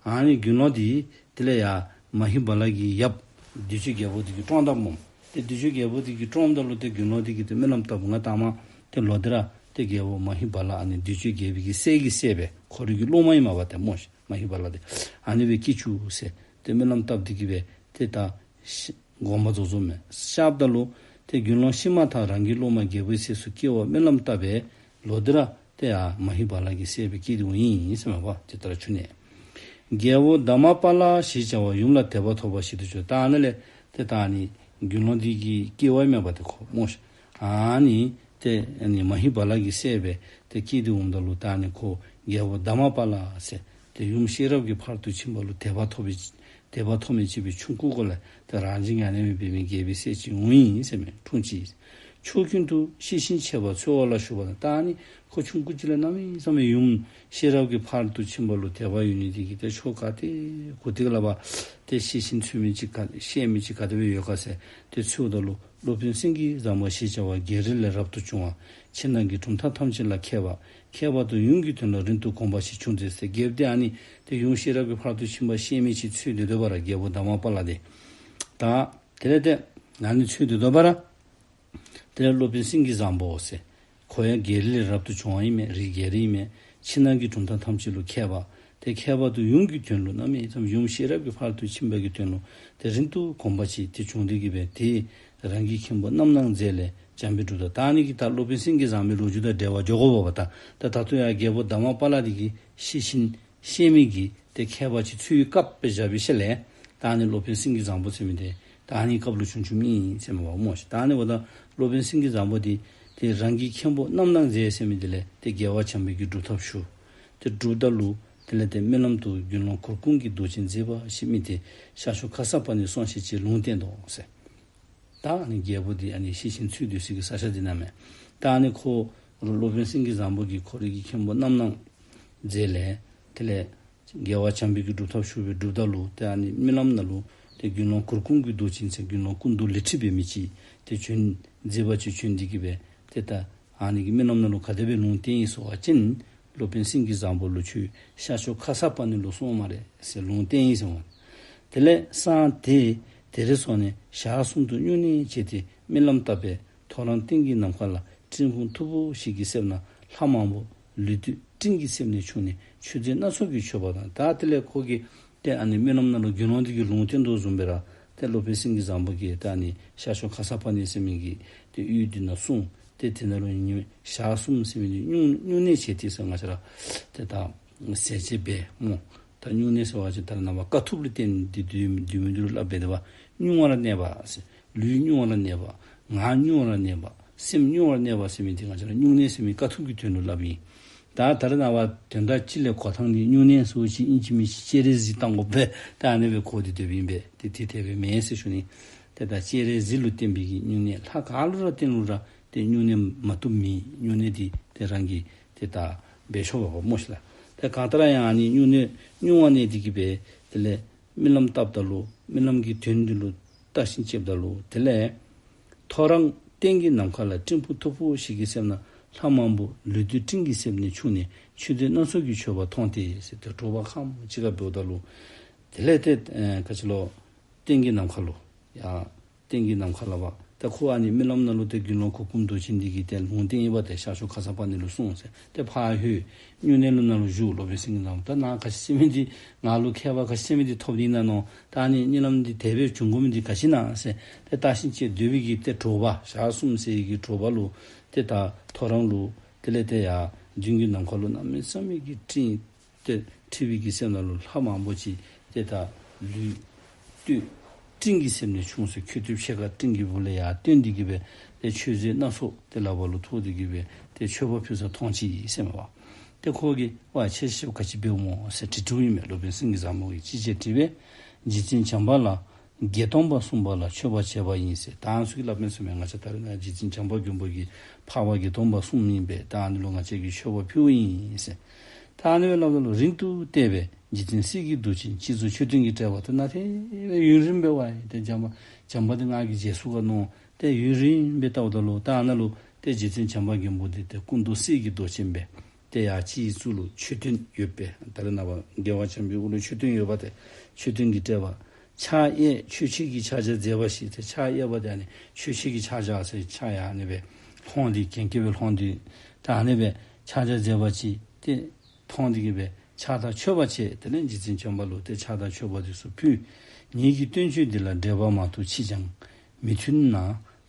ཨ་ནི་དགེ་སློང་འདི་དེ་ལས་ཡར་མ་ཧི་བ་ལ་གི་ཡབ་བདུད་གཅོད་རྒྱལ་པོ་འདི་གིས་བཀྲོངས་དཔ་སྨོ། ཏེ་བདུད་གཅོད་རྒྱལ་པོ་འདི་གིས་བཀྲོངསམ་ད་ལུ་ཏེ་དགེ་སློང་འདི་གིས་ཏེ་སྨོན་ལམ་བཏབ། ང་ད་མ་ཏེ་ལོག་སྟེ་ར་ཏེ་རྒྱལ་པོ་མ་ཧི་བ་ལ་ཨ་ནི་བདུད་གཅོད་རྒྱལ་པོའི་གི་སྲས་ཀྱི་སྲས་སྦེ་ཁོ་རའི་གི་སློབ་མ་ཨིན་མས་པ་ཏེ་སྨོ་ཤིག། མ་ཧི་བ་ལ་འདི་ཨ་ནི་སྦེ་སྐྱེ་བཅུག་ཟེར་ཏེ་སྨོན་ལམ་བཏབ་སྟེ་གི་སྦེ་ཏེ་ད་ཤི་དགོངས་པ་རྫོགས་རྫོགསཔ་མས། བཤགསཔ་ད་ལུ་ཏེ་དགེ་སློང་ཤི་མ་ཐག་རང་གི་སློབ་མ་རྒྱལ་པོའི་སྲས་སུ་སྐྱེ་བར་སྨོན་ལམ་བཏབ་པས། ལོག་སྟེ་ར་ཏེ་ཡར་མ་ཧི་བ་ལ་གི་སྲས་སྦེ་སྐྱེས་ཏེ་འོང་ཡི་ཟེར་མས་པ། དེ་ལྟར་བྱུང་ནས། རྒྱལ་པོ་དྷརྨ་པཱ་ལ་ཞེས་བྱ་བ་ཡུམ་ལ་དད་པ་ཐོབ་པ་ཞིག་ཏུ་གྱུར། ད་ཨ་ནཱ་ལས་ཏེ་ད་ཨ་ནི་ དགེ་སློང་འདི་གི་སྐྱེ་བ་མེན་པ་ཏེ་ཁོ་སྨོ་ཤ། ཨ་ནི་ཏེ་ཨ་ནི་མ་ཧེ་བ་ལ་གི་སྲས་སྦེ་ཏེ་སྐྱེས་ཏེ་འོངམ་ད་ལུ་ད་ཨ་ནི་ཁོ་རྒྱལ་པོ་དྷརྨ་པཱ་ལ་ཟེར་ཏེ་ཡུམ་ཤེས་རབ་ཀྱི་ཕ་རོལ་ཏུ་ཕྱིན་པ་ལུ་དད་པ་ཐོབ་པའི་དད་པ་ཐོབ་མི་ཅིག་སྦེ་ཆུང་ཀུ་གུ་ལས་ཏེ་རང་བཞིན་གྱིས་ཨ་ནི་སྦེ་འབད་མི་རྒྱལ་པོའི་སྲས་ཅིག་འོང་ཡི་ཟེར་མས། འཁྲུངས་ཅི། ཕྱོགས་ཀུན་ཏུ་ཤེས་བཞིན་འཆད་པ་འཚོལ་བ་ལ་ཞུགས་པ་དང་། ད་ཨ་ནི་ཁོ་ཆུང་ཀུ་ཅིག་ལས་གནམ་མེད་ས་མེད་ཡུམ་ཤེས་རབ་ཀྱི་ཕ་རོལ་ཏུ་ཕྱིན་པ་ལུ་དད་པ་ཡོད་ནི་འདི་གིས་ཏེ་ཕྱོགས་ག་ཏེ་གུ་ཏེ་ལས་འབད་ཏེ་ཤེས་བཞིན་འཚོལ་མི་ཅིག་ག་བཤད་མི་ཅིག་ག་དེ་སྦེ་ཡོད་ག་ཟེར་ཏེ་འཚོལཝ་ད་ལུ། སློབ་དཔོན་སེང་གེ་བཟང་པོ་ཞེས་བྱ་བ་བགེགས་རིགས་ལས་རབ་ཏུ་བྱུང་བ། ཕྱི་ནང་གི་གྲུབ་མཐའ་ཐམས་ཅད་ལ་མཁས་པ། ཁྱད་པར་དུ་ཡུམ་གྱི་དོན་ལ་རིང་དུ་གོམས་པ་ཞིག་བྱུང་སྟེ་ཟེར། རྒྱལཔོ་འདི་ཨ་ནི་ཏེ་ཡུམ་ཤེས་རབ་ཀྱི་ཕ་རོལ་ཏུ་ཕྱིན་པ་ཤེས་མི་ཅིག་འཚོལ་སྡོད་དོ་བ་ར། རྒྱལ་པོ་དྷརྨ་པཱ་ལ་འདི་ད་དེ་ལས་ཏེ་ཨ་ནི་འཚོལ་སྡོད་དོ་བ་ར། དེ་ལས་སློབ་དཔོན་སེང་གེ་བཟང་པོ་ཟེར་ཁོ་ཡང་བགེགས་རིགས་ལས་རབ་ཏུ་བྱུང་བ་ཨིན་མས། རིགས་བགེགས་རིགས་ཨིན་མས། ཕྱི་ནང་གི་གྲུབ་མཐའ་ཐམས་ཅད་ལུ་མཁས་པ། ཏེ་ཁྱད་པར་དུ་ཡུམ་གྱི་དོན་ལུ་གནམ་མེད་ས་མེད་ཡུམ་ཤེས་རབ་ཀྱི་ཕ་རོལ་ཏུ་ཕྱིན་པ་གི་དོན་ལུ་ཏེ་རིང་དུ་གོམས་པ་ཅིག་ཏེ་བྱུང་སྟེ་གི་སྦེ་ཏེ་རང་གི་མཁན་པོ་རྣམ་སྣང་མཛད་ལས་བྱམས་པས་སྒྲུབ་ཐབས། ད་ཨ་ནི་གི་ད་སློབ་དཔོན་སེང་གེ་བཟང་པོའི་ལོ་རྒྱུས་དང་འབྲེལ་བ་འཇོག་དགོ་པ་ད། ད་ད་ལྟོ་ཡང་རྒྱལ་པོ་དྷརྨ་པཱ་ལ་འདི་གིས་ཤེས་བཞིན་ཤེས་མི་གི་ཏེ་མཁས་པ་ཅིག་འཚོལ་བའི་སྐབས་སྦེ་བཞག་པའི་ཤུལ་ལས་ད་ཨ་ནི་སློབ་དཔོན་སེང་གེ་བཟང་པོ་ཟེར་མི་འདི་ད་ཨ་ནི་སྐབས་ལུ་བྱུང་བྱུངམ་ཨིན་ཟེར་མས་པ་སྨོ་ཤ། ད་ཨ་ནི་འབདཝ་ད་སློབ་དཔོན་སེང་གེ་བཟང་པོ་འདི་ཏེ་རང་གི་མཁན་པོ་རྣམ་སྣང་མཛད་ཟེར་མི་འདི་ལས་ཏེ་རྒྱལ་བ་བྱམས་པའི་གི་སྒྲུབ་ཐབས་ཞུ། ཏེ་སྒྲུབ་ད་ལུ་དེ་ལས་ཏེ་རྨི་ལམ་དུ་དགེ་སློང་གུར་གུམ་གྱི་མདོག་ཅན་མཛེས་པ་ཞིག་རྨིས་ཏེ་ཤར་ཕྱོགས་ཁ་སརྤ་ཎི་སོང་ཞེས་ཅིག་ལུང་བསྟན་དོ་ཟེར། ད་ཨ་ནི་རྒྱལ་པོ་འདི་ཨ་ནི་ཤེས་བཞིན་འཚོལ་སྡོད་སའི་གི་ས་ཆ་འདི་ནང་མས། ད་ཨ་ནི་ཁོ་རུ་སློབ་དཔོན་སེང་གེ་བཟང་པོ་གིས་ཁོ་རའི་གི་མཁན་པོ་རྣམ་སྣང་མཛད་ལས་དེ་ལས་རྒྱལ་བ་བྱམས་པའི་གི་སྒྲུབ་ཐབས་ཞུ་བའི་སྒྲུབ་ད་ལུ་ཏེ་ཨ་ནི་རྨི་ལམ་ནང་ལུ་ཏེ་དགེ་སློང་གུར་གུམ་གྱི་མདོག་ཅན་ཟེར་དགེ་སློང་སྐུ་མདོག་ལེགས་བཀྲིས་འབད་མི་ཅིག་ཏེ་བྱོན་མཛེས་པ་ཅིག་བྱོན་ཏེ་གི་སྦེ་ཏེ་ད་ཨ་ནི་གི་རྨི་ལམ་ནང་ལུ་ག་དེ་སྦེ་ལུང་བསྟན་ཡི་ཟེར་བ་ཅིན། སློབ་དཔོན་སེང་གེ་བཟང་པོ་ལུ་ཁྱོད་ཤར་ཕྱོགས་ཁ་སརྤ་ཎི་ལུ་སོང་སྨ་རེ་ཟེར་ལུང་བསྟན་ཡི་ཟེར་སྨོ། དེ་ལས་སང་དེ་དེ་རེ་སོང་ནས་ཞག་གསུམ་དུ་སྨྱུང་གནས་བྱས་ཏེ་རྨི་ལམ་བཏབ་པས། ཐོ་རངས་སྟེང་གི་ནམ་མཁའ་ལ་སྤྲིན་ཕུང་མཐུག་པོ་ཞིག་གི་གསེབ་ན་ལྷ་མང་པོ་ལུས་བཏུད་སྤྲིན་གྱི་གསེབ་ནས་ཕྱུང་ནས་མཆོད་རྫས་སྣ་ཚོགས་ཀྱིས་མཆོད་པ་དང་། ད་དེ་ལས་ཁོ་གིས་ཏེ་ཨ་ནི་རྨི་ལམ་ནང་ལུ་དགེ་སློང་འདི་གིས་ལུང་བསྟན་དོ་བཟུམ་སྦེ་ར་ཏེ་སློབ་དཔོན་སེང་གེ་བཟང་པོ་གིས་ཏེ་ཨ་ནི་ཤར་ཕྱོགས་ཁ་སརྤ་ཎི་ཟེར་མི་གི་ཏེ་ཡུལ་འདི་ནང་སོང་། ཏེ་དེ་ནང་ལུ་ཉིནམ་ཞག་གསུམ་ཟེར་མི་འདི་སྨྱུང་སྨྱུང་གནས་བྱས་ཏེ་ཟེར་ང་བཅས་ར་ཏེ་ད་ཟས་བཅད་འབད་སྨོ། ད་སྨྱུང་གནས་ཟེར་བ་ཅིན་ད་རེས་ནངས་པ་དཀའ་ཐུབ་ལུ་བརྟེན་ཏེ་སྡོད་སྡོད་མི་འདི་ལུ་སླབ་པས། དེ་བ་སྨྱུང་བར་གནས་པ་ཟེར། ལུས་སྨྱུང་བར་གནས་པ། ངག་སྨྱུང་བར་གནས་པ། སེམས་སྨྱུང་བར་གནས་པ་ཟེར་མི་འདི་ང་བཅས་ར་སྨྱུང་གནས་ཟེར་མི་དཀའ་ཐུབ་ཀྱི་དོན་ལུ་སླབ་ཨིན། ད་ད་རེས་ནངས་པ་དོན་དག་ཅིག་ལས་གོ་ཐངས་འདི་སྨྱུང་གནས་ཟེར་བ་ཅིན་ཨིན་ཅི་མིན་ཅི་སྤྱན་རས་གཟིགས་བཏང་དགོ་པས། ད་ཨ་ནི་སྦེ་གོ་སྟེ་སྡོདཔ་ཨིན་པས། ཏེ་དེ་དེ་སྦེ་མེན་ཟེར་ཞུ་ནི། ཏེ་ད་སྤྱན་རས་གཟིགས་ལུ་བརྟེན་པའི་གི་སྨྱུང་གནས། ལྷ་ག་ལུ་ར་བརྟེན་རུང་ར་ཏེ་སྨྱུང་གནས་མ་བཏུབ་མེད། སྨྱུང་གནས་འདི་ཏེ་རང་གིས་ཏེ་ད་འབད་ཆོག་པ་སྨོ་ཤ་ལགས། ཏེ་གང་ལྟར་ཡང་ཨ་ནི་སྨྱུང་གནས་སྨྱུང་བར་གནས་ཏེ་གི་སྦེ་དེ་ལས་རྨི་ལམ་བཏབ་ད་ལུ་རྨི་ལམ་གྱི་དོན་འདི་ལུ་བརྟག་ཞིབ་རྐྱབ་ད་ལུ་དེ་ལས་ཐོ་རངས་སྟེང་གི་ནམ་མཁའ་ལ་སྤྲིན་ཕུང་མཐུག་པོ་ཞིག་གི་གསེབ་ན་ལྷ་མང་པོ་ལུས་བཏུད་སྤྲིན་གྱི་གསེབ་ནས་ཕྱུང་ནས་མཆོད་རྫས་སྣ་ཚོགས་ཀྱིས་མཆོད་པ་མཐོང་སྟེ་ཟེར། ཏེ་དྲོ་པ་ཁམ་ཅིག་ཁར་འབདཝ་ད་ལུ་དེ་ལས་ཏེ་ཨེ་ག་ཅི་ལོ་སྟེང་གི་ནམ་མཁའ་ལུ་ཡ་སྟེང་གི་ནམ་མཁའ་ལུ་བ་ད་ཁོ་ཨ་ནི་རྨི་ལམ་ནང་ལུ་ཏེ་དགེ་སློང་གུར་གུམ་མདོག་ཅན་འདི་གིས་ཏེ་ལུང་བསྟན་ཡོདཔ་ཏེ་ཤར་ཕྱོགས་ཁ་སརྤ་ཎི་ལུ་སོང་ཟེར། ཏེ་ཕར་ལྷོད་སྨྱུང་གནས་ལུ་ནང་ལུ་བཞུགས། སློབ་དཔོན་སེང་གེ་བཟང་པོ་ད་ནཱ་ག་ཅི་ཟེར་མི་འདི་ང་ལུ་མཁས་པ་ག་ཅི་ཟེར་མི་འདི་ཐོབ་ནི་ཨིན་ན་མནོ། ད་ཨ་ནི་རྨི་ལམ་འདི་དེ་སྦེ་བྱུང་དགོ་མི་འདི་ག་ཅི་ཨིན་ན་ཟེར་ཏེ་བརྟག་ཞིབ་བྱས་སྡོད་པའི་གི་ཏེ་དྲོ་པ་ཞག་གསུམ་ཟེར་གི་དྲོ་པ་ལུ་ཏེ་ད་ཐོ་རངས་ལུ་དེ་ལས་ཏེ་ཡར་མདུན་གྱི་ནམ་མཁའ་ལུ་གནམ་མེད་ས་མེད་ཀྱི་སྤྲིན་ཏེ་འཁྲིགས་པའི་གི་གསེབ་ནང་ལུ་ལྷ་མང་པོ་ཅིག་ཏེ་ད་ལུས་བཏུད་སྤྲིན་གྱི་གསེབ་ནས་ཕྱུང་ཟེར། ཁ་ཐུག་ཕྱེད་ཀ་སྤྲིན་གྱི་སྦུག་ལས་ཡར་བཏོན་ཏེ་གི་སྦེ་ཏེ་མཆོད་རྫས་སྣ་ཚོགས་ཏེ་ལག་པ་ལུ་ཐོགས་ཏེ་གི་སྦེ་ཏེ་མཆོད་པ་ཕུལ་ས་མཐོང་ཅི་ཟེར་མས་པ། ཏེ་ཁོ་གིས་ཝའི་ཁྱེད་ཆ་ཁྱབ་ག་ཅི་འབདཝ་སྨོ་ཟེར་དྲི་དྲིཝ་ཨིན་མས། སློབ་དཔོན་སེང་གེ་བཟང་པོ་གིས་ཅི་ཟེར་དྲིས་པས། རྗེ་བཙུན་བྱམས་པ་ལ་བགེགས་སྟོང་པ་གསུངས་པ་ལ་མཆོད་པ་བྱས་པ་ཡིན་ཟེར། ད་ཨ་ནི་ཚུ་གིས་སླབ་མས་ཟེར་མས། ང་བཅས་ད་རེས་ནཱ་རྗེ་བཙུན་བྱམས་པ་མགོན་པོ་གིས་འཕགས་པ་བགེགས་སྟོང་པ་གསུངམ་ཨིན་པས། ད་ཨ་ནི་ལུ་ང་བཅས་ཀྱིས་མཆོད་པ་ཕུལཝ་ཨིན་ཟེར། ད་ཨ་ནི་སྦེ་སླབ་ད་ལུ་རིང་དུ་བལྟས་པས། རྗེ་བཙུན་གསེར་གྱི་མདོག་ཅན་སྤྱི་གཙུག་མཆོད་རྟེན་གྱི་ཏེ་བ་ཏེ་ནཱ་ཏེ་སྦེ་ཡུན་རིངམོ་སྦེ་ཝའི་ཏེ་བྱམས་པ་བྱམས་པ་འདི་ང་གིས་མཇལ་ཚུགས་ག་མནོ། ཏེ་ཡུན་རིངམོ་སྦེ་བལྟཝ་ད་ལུ་ད་ཨ་ནཱ་ལུ་ཏེ་རྗེ་བཙུན་བྱམས་པ་མགོན་པོ་འདི་ཏེ་སྐུ་མདོག་གསེར་གྱི་མདོག་ཅན་སྦེ་ཏེ་ཡར་སྤྱི་གཙུག་ལུ་མཆོད་རྟེན་ཡོད་པས། ད་རེས་ནངས་པ་རྒྱལ་བ་བྱམས་པའི་དབུ་ལུ་མཆོད་རྟེན་ཡོདཔ་ཏེ་མཆོད་རྟེན་གྱི་ཏེ་བ་ཕྱག་གཡས་ཆོས་འཆད་ཀྱི་ཕྱག་རྒྱ་མཛད་པ་ཞིག་ཏེ་ཕྱག་གཡས་པ་འདི་ཨ་ནི་ཆོས་འཆད་ཀྱི་ཕྱག་རྒྱ་ཟེར་ཕྱག་ཡར་ཨ་ནི་སྦེ་ལྷོང་སྟེ་གན་རྐྱལ་སྦེ་ལྷོང་སྟེ་ད་ཨ་ནི་སྦེ་ཕྱག་རྒྱ་མཛད་པ་ཅིག་ཏེ་མཐོང་སྟེ་གི་སྦེ་ཕྱག་དང་མཆོད་པ་བྱས། དེ་ལས་རྗེ་བཙུན་བྱམས་པ་ལུ་ཏེ་ཕྱག་དང་མཆོད་པ་འདི་ཚུ་ཕུལ། ངེད་ཀྱི་བསྟན་བཅོས་འདི་ལ་འགྲེལ་པ་མང་དུ་མཆིས་ཀྱང་མི་མཐུན་ན་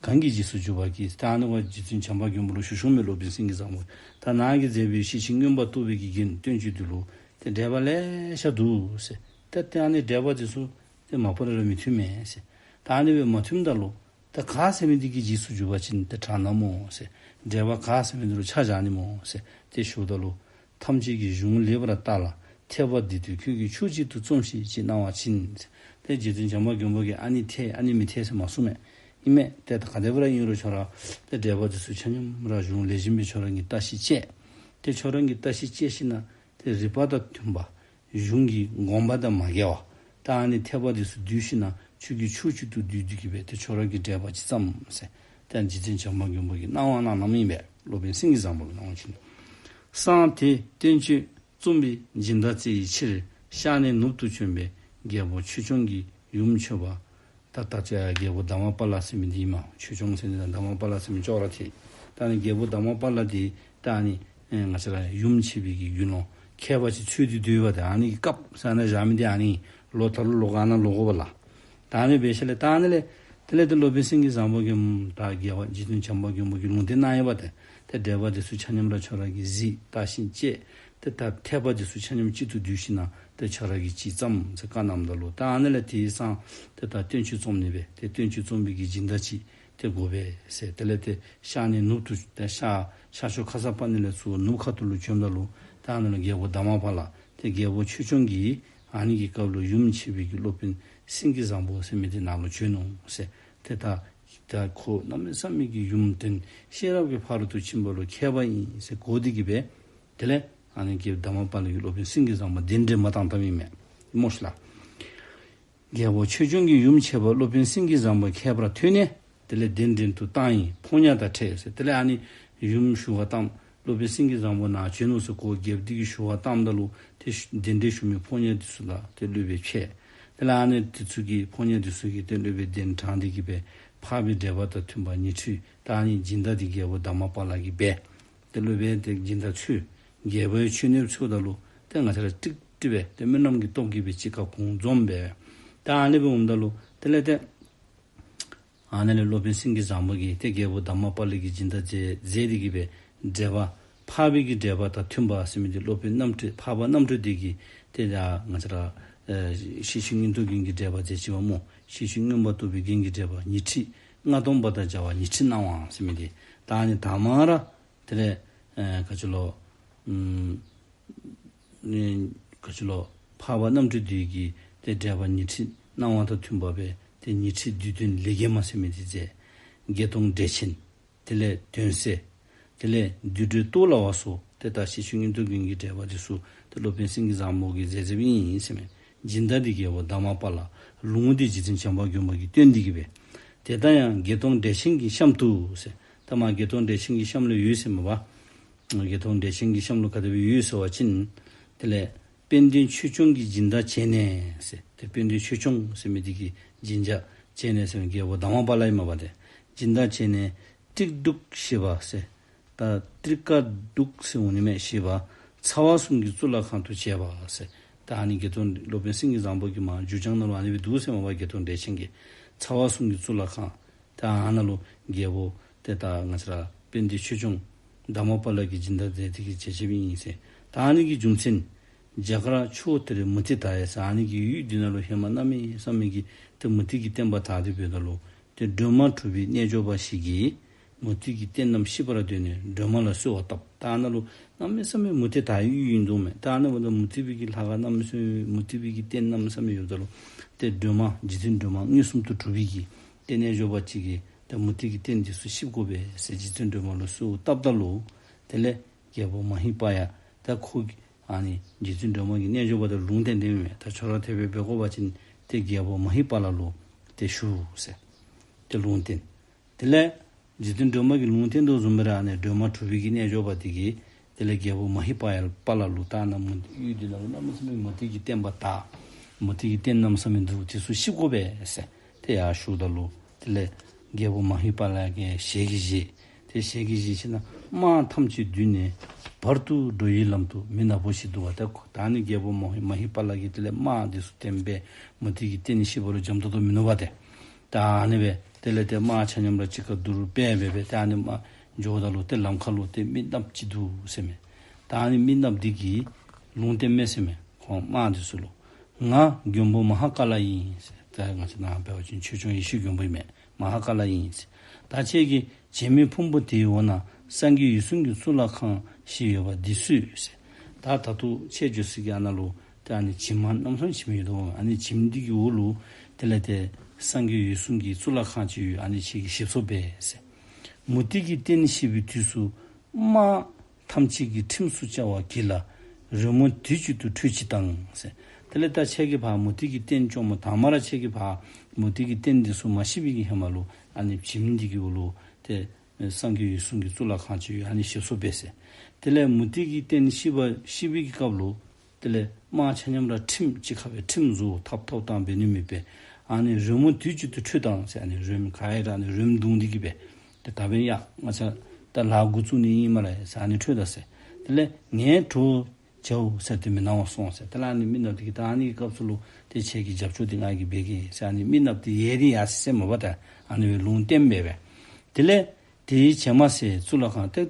གང་གི་རྗེས་སུ་འཇུག་པར་བགྱི། ད་ཨ་ནི་ཝའི་རྗེ་བཙུན་བྱམས་པ་མགོན་པོ་ལུ་ཞུ་ཞུཝ་མས། སློབ་དཔོན་སེང་གེ་བཟང་པོ་ད་ནཱ་གིས་མཛད་པའི་ཤེར་ཕྱིན་མངོན་པར་རྟོགས་པའི་གི་རྒྱན་བསྟན་བཅོས་འདི་ལུ་ཏེ་འགྲེལ་པ་ལེ་ཤ་འདུག་ཟེར། ཏེ་ཏེ་ཨ་ནི་འགྲེལ་པ་འདི་ཚུ་ཏེ་མ་པ་ལས་ར་མི་མཐུན་མས་ཟེར། ད་ཨ་ནི་སྦེ་མ་མཐུནམ་ད་ལུ་ ད་ག་ཟེར་མི་འདི་གི་རྗེས་སུ་འཇུག་པ་ཅིན་ཏེ་དྲག་ནི་སྨོ་ཟེར། འགྲེལ་པ་ག་ཟེར་མི་འདི་ལུ་ཆ་བཞག་ནི་སྨོ་ཟེར་ཏེ་ཞུཝ་ད་ལུ། ཐམས་ཅད་ཀྱི་གཞུང་ལེགས་པར་བརྟགས་ལ། ཐེག་པ་འདི་དོན་ཁྱོད་ཀྱིས་ཕྱོགས་གཅིག་ཏུ་རྩོམས་ཤིག་ཅེས་གནང་བ་ཅིན་ཟེར། ཏེ་རྗེ་བཙུན་བྱམས་པ་མགོན་པོ་གིས་ཨ་ནི་འཐད་ཨ་ནི་མི་འཐད་ཟེར་མ་གསུངས་མས། ཨིན་མས། ཏེ་ད་ག་དེ་སྦེ་ར་ཨིན་རུང་ཁྱོད་ར་ཏེ་འགྲེལ་པ་འདི་ཚུ་ཆ་མཉམ་ར་གཞུང་ལེགས་ཤོམ་སྦེ་ཁྱོད་ར་གིས་བརྟག་ཞིབ་དཔྱད། ཏེ་ཁྱོད་ར་གིས་བརྟག་ཞིབ་དཔྱད་ཞིན་ན་ཏེ་རིགས་པ་དང་མཐུན་པ། གཞུང་གི་དགོངས་པ་དང་མ་འགལ་བ། ད་ཨ་ནི་འཐད་པ་འདི་ཚུ་བསྡུས་ཞིན་ན་ཁྱོད་ཀྱིས་ཕྱོགས་གཅིག་ཏུ་བསྡུས་ཏེ་གི་སྦེ་ཏེ་ཁྱོད་ར་གིས་འགྲེལ་པ་ཅིག་བརྩམས་ཟེར། ཏེ་རྗེ་བཙུན་བྱམས་པ་མགོན་པོ་གིས་གནང་བ་གནང་གནངམ་ཨིན་པས། སློབ་དཔོན་སེང་གེ་བཟང་པོ་གིས་གནང་བ་ཅིན། གསང་དེ་བསྟན་བཅོས་རྩོམ་པའི་སྦྱིན་བདག་བཙལ་བའི་ཕྱིར། ཤར་ནས་ནུབ་ཏུ་བྱོན་པའི་རྒྱལ་པོ་ཆོས་སྐྱོང་གི་ཡུམ་མཆོད་པ། ད་ད་ཅི་རྒྱལ་པོ་དྷརྨ་པཱ་ལ་ཟེར་མི་འདི་ཨིན་མས། ཆོས་སྐྱོང་ཟེར་ནི་དང་དྷརྨ་པཱ་ལ་ཟེར་མི་ཅོག་ར་འཐད། ད་ཨ་ནི་རྒྱལ་པོ་དྷརྨ་པཱ་ལ་འདི་ད་ཨ་ནི་ཨེ་ང་བཅས་ར་ཡུམ་ཆེན་པོའི་གི་ཡུལ་ལུ་མཁས་པ་ཅིག་འཚོལ་ཏེ་སྡོད་པ་ད་ཨ་ནི་གི་སྐབས་ཟེར་ན་བཞག་མི་འདི་ཨ་ནི་ལོག་ད་ལོག་ལོག་ག་ན་ལོག་དགོ་པས་ལགས། ད་ཨ་ནི་འབད་ཞིནམ་ལས་ད་ཨ་ནི་ལས་དེ་ལས་ཏེ་སློབ་དཔོན་སེང་གེ་བཟང་པོ་གིས་ད་རྒྱལ་བ་རྗེ་བཙུན་བྱམས་པ་མགོན་པོ་གིས་ལུང་བསྟན་གནང་ཡོདཔ་ད་ཏེ་འགྲེལ་པ་འདི་ཚུ་ཆ་མཉམ་ར་ཁྱོད་ར་གིས་གཟིགས་བརྟག་ཞིབ་དཔྱད། ཏེ་ད་འཐད་པ་འདི་ཚུ་ཆ་མཉམ་གཅིག་ཏུ་བསྡུས་ཞིན་ན་ཏེ་ཁྱོད་ར་གིས་ཅིག་བརྩམས་ཟེར་བཀའ་གནངམ་ད་ལུ། ད་ཨ་ནི་ལས་དེ་སང་ཏེ་ད་བསྟན་བཅོས་རྩོམ་ནི་སྦེ་ཏེ་བསྟན་བཅོས་རྩོམ་པའི་གི་སྦྱིན་བདག་ཅིག་ཏེ་དགོ་པས་ཟེར། དེ་ལས་ཏེ་ཤར་ནས་ནུབ་ཏུ་ཏེ་ཤར་ཤར་ཕྱོགས་ཁ་སར་པ་ཎི་ལས་ཚུར་ནུབ་ཁ་ཐུག་ལུ་བྱོནམ་ད་ལུ་ད་ཨ་ནི་ལུ་རྒྱལ་པོ་དྷརྨ་པཱ་ལ་ཏེ་རྒྱལ་པོ་ཆོས་སྐྱོང་གིས་ཨ་ནི་གི་སྐབས་ལུ་ཡུམ་ཆེན་པོའི་གི་སློབ་དཔོན་སེང་གེ་བཟང་པོ་ཟེར་མི་འདི་ནཱ་ལུ་བྱོན་ནུག་ཟེར། ཏེ་ད་ད་ཁོ་གནམ་མེད་ས་མེད་ཀྱི་ཡོན་ཏན་ཤེས་རབ་ཀྱི་ཕ་རོལ་ཏུ་ཕྱིན་པ་ལུ་མཁས་པ་ཨིན་ཟེར་གོ་སྟེ་གི་སྦེ། དེ་ལས་ཨ་ནི་གི་དྷརྨ་པཱ་ལ་གིས་སློབ་དཔོན་སེང་གེ་བཟང་པོ་གདན་འདྲེན་མ་བཏང་བཏངམ་ཨིན་མས་སྨོ་ཤིག་ལགས། རྒྱལ་པོ་ཆོས་སྐྱོང་གི་ཡུམ་ཆེན་པོ་སློབ་དཔོན་སེང་གེ་བཟང་པོ་མཁས་པར་ཐོས་ནས། དེ་ལས་གདན་འདྲེན་དུ་བཏང་ཡི། ཕོ་ཉ་དང་ཕྲད་ཟེར། དེ་ལས་ཨ་ནི་ཡུམ་ཞུ་བར་བཏངམ་སློབ་དཔོན་སེང་གེ་བཟང་པོ་ནཱ་བྱོན་ནུག་ཟེར་གོ་རྒྱལཔོ་འདི་གིས་ཞུ་བར་བཏངམ་ད་ལུ་ཏེ་གདན་འདྲེན་ཞུ་མི་ཕོ་ཉ་འདི་ཚུ་ལུ་ཏེ་སློབ་དཔོན་ཕྱད། དེ་ལས་ཨ་ནི་འདི་ཚུ་གིས་ཕོ་ཉ་འདི་ཚུ་གིས་ཏེ་སློབ་དཔོན་གདན་དྲངས་ཏེ་གི་སྦེ་འཕགས་པའི་འགྲེལ་པ་དང་མཐུན་པ་ཉི་ཁྲི་ད་ཨ་ནི་སྦྱིན་བདག་འདི་རྒྱལ་པོ་དྷརྨ་པཱ་ལ་གིས་འབད། ཏེ་སློབ་དཔོན་ཏེ་སྦྱིན་བདག་འཚོལ། རྒྱལ་པོའི་མཆོད་གནས་འཚོལཝ་ད་ལུ་ཏེ་ང་བཅས་ར་ཀྲིག་ཀྲི་སྦེ་ཏེ་སྨོན་ལམ་གྱི་སྟོབས་ཀྱིས་སྦེ་གཅིག་ཁར་གུང་འཛོམས་སྦེ། ད་ཨ་ནི་སྦེ་འོངམ་ད་ལུ་དེ་ལས་ཏེ་ཨ་ནི་ལས་སློབ་དཔོན་སེང་གེ་བཟང་པོ་གིས་ཏེ་རྒྱལ་པོ་དྷརྨ་པཱ་ལ་གི་སྦྱིན་བདག་མཛད་མཛད་དེ་གི་སྦེ་འགྲེལ་པ་འཕགས་པའི་གི་འགྲེལ་པ་དང་མཐུན་པ་ཟེར་མི་འདི་སློབ་དཔོན་རྣམ་གྲོལ་འཕགས་པ་རྣམ་གྲོལ་འདི་གིས་ཏེ་ད་ང་བཅས་ར་ཨེ་ཤེར་ཕྱིན་མངོན་རྟོགས་རྒྱན་གྱི་འགྲེལ་པ་མཛད་ཅི་པ་སྨོ། ཤེར་ཕྱིན་མངོན་པར་རྟོགས་པའི་རྒྱན་གྱི་འགྲེལ་པ་ཉི་ཁྲི་ལྔ་སྟོང་པ་དང་སྦྱར་བ་ཉི་ཁྲི་གནང་བ་ཟེར་མི་འདི་ད་ཨ་ནི་དང་པ་ར་དེ་ལས་ཨེ་ག་ཅི་ལོ། ཨུམ་ཨེ་ག་ཅི་ལོ། འཕགས་པ་རྣམ་གྲོལ་འདི་གིས་ཏེ་འགྲེལ་པ་ཉི་ཁྲི་གནང་བ་དང་མཐུན་པ་སྦེ་ཏེ་ཉི་ཁྲི་བསྡུས་དོན་ལེགས་བརྒྱན་མ་ཟེར་མི་འདི་མཛད། བརྒྱད་སྟོང་འགྲེལ་ཆེན། དེ་ལས་དོན་གསལ། དེ་ལས་བསྡུས་གྲོས་རྟོགས་སླ་བ་སོགས་ཏེ་ད་ཤེར་ཕྱིན་མངོན་རྟོགས་རྒྱན་གྱི་འགྲེལ་པ་འདི་ཚུ་ཏེ་སློབ་དཔོན་སེང་གེ་བཟང་པོ་གིས་མཛད་མཛདཔ་ཨིན་ཟེར་མས། སྦྱིན་བདག་འདི་རྒྱལ་པོ་དྷརྨ་པཱ་ལ། ལུང་འདི་རྗེ་བཙུན་བྱམས་པ་མགོན་པོ་གིས་སྟོན་ཏེ་གི་སྦེ། དེ་ལྟར་ཡང་བརྒྱད་སྟོང་འགྲེལ་ཆེན་གྱི་གཤམ་དུ་ཟེར། ད་མར་བརྒྱད་སྟོང་འགྲེལ་ཆེན་གྱི་གཤམ་ལུ་ཡོད་ཟེར་མས་པ། བརྒྱད་སྟོང་འགྲེལ་ཆེན་གྱི་གཤམ་ལུ་ག་དེ་སྦེ་ཡོད་ཟེར་བ་ཅིན། དེ་ལས་དཔལ་ལྡན་ཆོས་སྐྱོང་གི་སྦྱིན་བདག་བྱས་ནས་ཟེར། ཏེ་དཔལ་ལྡན་ཆོས་སྐྱོང་ཟེར་མི་འདི་གི་སྦྱིན་བདག་བྱས་ནས་ཟེར་མི་རྒྱལ་པོ་དྷརྨ་པཱ་ལ་ཨིན་མས་པ་ཏེ། སྦྱིན་བདག་བྱས་ནས་ཏྲིག་ཌུག་ཞེས་པ་ཟེར། ད་ཏྲི་ཀ་ཌུག་ཟེར་འོང་ནི་མས་ཞེས་པ། ཚ་བ་གསུམ་གྱི་གཙུག་ལག་ཁང་དུ་བྱས་པ་ཟེར། ད་ཨ་ནི་བརྒྱད་སྟོང་སློབ་དཔོན་སེང་གེ་བཟང་པོ་གི་མར་མཇུག་བྱང་ནང་ལུ་ཨ་ནི་སྦེ་འདུག་ཟེར་མས་པ། བརྒྱད་སྟོང་འགྲེལ་ཆེན་གྱི་ཚ་བ་གསུམ་གྱི་གཙུག་ལག་ཁང་། ད་ཨ་ནཱ་ལུ་རྒྱལ་པོ་ཏེ་ད་ང་བཅས་ར་དཔལ་ལྡན་ཆོས་སྐྱོང་དྷརྨ་པཱ་ལ་གིས་སྦྱིན་བདག་མཛད་དེ་གི་མཛད་མཛདཔ་ཨིན་ཟེར། ད་ཨ་ནི་གི་རྒྱུ་མཚན་རྒྱ་གར་ཕྱོགས་དེར་མུ་སྟེགས་དར་ཡས་ཟེར། ཨ་ནི་གི་ཡུལ་འདི་ནང་ལུ་ཧེ་མ་གནམ་མེད་ས་མེད་ཀྱི་ཏེ་མུ་སྟེགས་ཀྱི་བསྟན་པ་དར་ཏེ་འབདཝ་ད་ལུ་ཏེ་སྒྲོལ་མ་གྲུབ་པའི་རྣལ་འབྱོར་པ་ཞིག་གིས་མུ་སྟེགས་ཀྱི་རྟེན་རྣམས་ཤེས་པར་འདོད་ནས་སྒྲོལ་མ་ལ་གསོལ་བ་བཏབ། ད་ཨ་ནཱ་ལུ་གནམ་མེད་ས་མེད་མུ་སྟེགས་དར་ཡུལ་ཨིན་འདུག་མས། ད་ཨ་ནཱ་འབདཝ་ད་མུ་སྟེགས་པའི་གི་ལྷ་ཁང་གནམ་མེད་ས་མེད་མུ་སྟེགས་པའི་གི་རྟེན་གནམ་མེད་ས་མེད་ཡོདཔ་ད་ལུ་ཏེ་སྒྲོལ་མ་རྗེ་བཙུན་སྒྲོལ་མ་མངོན་སུམ་དུ་གྲུབ་པའི་གི་ཏེ་རྣལ་འབྱོར་པ་ཅིག་གིས་ད་མུ་སྟེགས་ཀྱི་རྟེན་འདི་ཚུ་ཤེས་དགོ་པས་ཟེར་རྗེ་བཙུན་སྒྲོལ་མ་ལུ་གསོལ་བཏབ་ད་ལུ། དེ་ལས་རྒྱལ་པོ་མ་ཧེ་པ་ཡ་ད་ཁོ་གིས་ཨ་ནི་རྗེ་བཙུན་སྒྲོལ་མ་གིས་རྣལ་འབྱོར་པ་དེ་ལུང་བསྟན་དེ་མས། ད་ཁྱོད་ར་དེ་སྦེ་འབད་དགོ་པ་ཅིན་ཏེ་རྒྱལ་པོ་མ་ཧེ་པ་ལ་ལུ་ཏེ་ཞུ་ཟེར་ཏེ་ལུང་བསྟན། དེ་ལས་རྗེ་བཙུན་སྒྲོལ་མ་གིས་ལུང་བསྟན་དོ་བཟུམ་སྦེ་ར་ཨ་ནི་སྒྲོལ་མ་གྲུབ་པའི་གི་རྣལ་འབྱོར་པ་དེ་གིས་དེ་ལས་རྒྱལ་པོ་མ་ཧེ་པ་ཡ་པ་ལ་ལུ་ད་ནཱ་མུ་ཡུལ་འདི་ནང་ལུ་གནམ་མེད་ས་མེད་མུ་སྟེགས་ཀྱི་བསྟན་པ་དར། མུ་སྟེགས་ཀྱི་རྟེན་གནམ་མེད་ས་མེད་འདུག། དེ་ཚུ་ཤེས་དགོ་པས་ཟེར་ཏེ་ཡར་ཞུཝ་ད་ལུ། དེ་ལས་རྒྱལ་པོ་མ་ཧེ་པ་ལ་གིས་ཞལ་གྱིས་བཞེས། ཏེ་ཞལ་གྱིས་བཞེས་ཞིནམ་ལས་དམག་ཐམས་ཅད་བསྡུས་ནས་བར་དུ་འགྲོ་བའི་ལམ་དུ་མི་ནག་པོ་ཞིག་འདུག་པ། ཏེ་ཁོ་ད་ནི་རྒྱལ་པོ་མ་ཧེ་མ་ཧེ་པ་ལ་གིས་དེ་ལས་དམག་འདི་ཚུ་འཐེན་སྦེ་མུ་སྟེགས་ཀྱི་རྟེན་ཤེས་པ་ལུ་འཇམ་ཏོང་ཏོ་མིན་ནུག་པ་ཏེ། ད་ཨ་ནི་སྦེ་དེ་ལས་ཏེ་དམག་ཆ་མཉམ་ར་གཅིག་ཁར་བསྡུ་རུ་སྦེ་སྦེ་སྦེ་ཏེ་ཨ་ནི་དམག་འགྱོཝ་ད་ལུ་ཏེ་ལམ་ཁ་ལུ་ཏེ་མི་ནགཔོ་ཅིག་འདུག་ཟེར་མས། ད་ཨ་ནི་མི་ནགཔོ་འདི་གིས་ལུང་བསྟན་མས་ཟེར་མས། ཁོང་དམག་འདི་ཚུ་ལུ། ང་མགོན་པོ་མ་ཧཱ་ཀཱ་ལ་ཡིན་ཟེར། ད་ང་བཅས་ནཱ་འབད་བ་ཅིན་ཆོས་སྐྱོང་ཡེ་ཤེས་མགོན་པོ་ཨིན་མས། མ་ཧཱ་ཀཱ་ལ་ཨིན་ཟེར། ད་ཁྱེད་ཀྱི་བྱེ་མའི་ཕུང་པོ་དེའི་འོག་ན་སངས་རྒྱས་འོད་སྲུང་གི་གཙུག་ལག་ཁང་ཞིག་ཡོད་པ་འདི་སུའི་ཟེར། ད་ད་ལྟོ་ཁྱེད་འགྱོ་ས་གི་ཨ་ནཱ་ལུ་ཏེ་ཨ་ནི་བྱེ་མ་རྣམ་གསུམ་བྱེ་མ་ཡོད་དོ། ཨ་ནི་བྱེ་མ་འདི་གི་འོག་ལུ་དེ་ལས་ཏེ་སངས་རྒྱས་འོད་སྲུང་གི་གཙུག་ལག་ཁང་ཅིག་ཡོད། ཨ་ནི་ཁྱེད་ཀྱིས་ཞིག་གསོ་འབད་ཟེར། མུ་སྟེགས་ཀྱི་སྟན་བཤིག་པའི་དུས་སུ་དམག་ཐམས་ཅད་ཀྱི་ཁྲིམས་སུ་བཅའ་བ་གྱིས་ལ་རོལ་མོ་དུས་གཅིག་ཏུ་འཁྲོལ་ཅིག་དང་ཟེར། དེ་ལས་ད་ཁྱེད་ཀྱིས་ཕར་མུ་སྟེགས་ཀྱི་སྟན་བཅོམ་མོ་དང་མ་ར་ཁྱེད་ཀྱིས་ཕར་མུ་སྟེགས་ཀྱི་སྟན་འདི་ཚུ་མ་བཤིག་པའི་གི་ཧེ་མ་ལུ་ཨ་ནི་བྱེ་མ་འདི་གི་འོག་ལུ་ཏེ་སངས་རྒྱས་འོད་སྲུང་གི་གཙུག་ལག་ཁང་ཅིག་ཡོད། ཨ་ནི་ཞིག་གསོ་འབད་ཟེར། དེ་ལས་མུ་སྟེགས་ཀྱི་སྟན་བཤིག་པ་བཤིག་པའི་གི་སྐབས་ལུ་དེ་ལས་དམག་ཆ་མཉམ་ར་ཁྲིམས་གཅིག་ཁར་སྦེ་ཁྲིམས་བཟོ་ཐབ་ཐོབ་ཐང་འབད་ནི་མེད་པས། ཨ་ནི་རོལ་མོ་དུས་གཅིག་ཏུ་འཁྲོལ་དང་ཟེར། ཨ་ནི་རོལམོ་ག་ར་ཨ་ནི་རོལམོ་བརྡུང་སྟེ་གི་སྦེ་ཏེ་ད་འབདན་ཡ་ང་བཅས་ད་ལཱ་འགོ་བཙུགས་ནི་ཨིན་སྨ་རེ་ཟེར། ཨ་ནི་འཁྲོལ་ད་ཟེར། དེ་ལས་ངའི་གྲོགས་བྱའོ་ཟེར་ཏེ་མི་སྣང་བར་སོང་ཟེར། དེ་ལས་ཨ་ནི་མི་ནགཔོ་འདི་གིས་ད་ཨ་ནི་གི་སྐབས་སུ་ལུ་ཏེ་ཁྱེད་ཀྱི་རྒྱབ་སྐྱོར་འདི་ང་གིས་འབད་གེ་ཟེར། ཨ་ནི་མི་ནགཔོ་འདི་ཡལ་ཏེ་ཡར་སོ་ཡི་ཟེར་མས་པ། ད་ཨ་ནི་སྦེ་ལུང་བསྟན་འབད་བས། དེ་ལས་དེའི་བྱེ་མ་བསལ་གཙུག་ལག་ཁང་། ཏེ་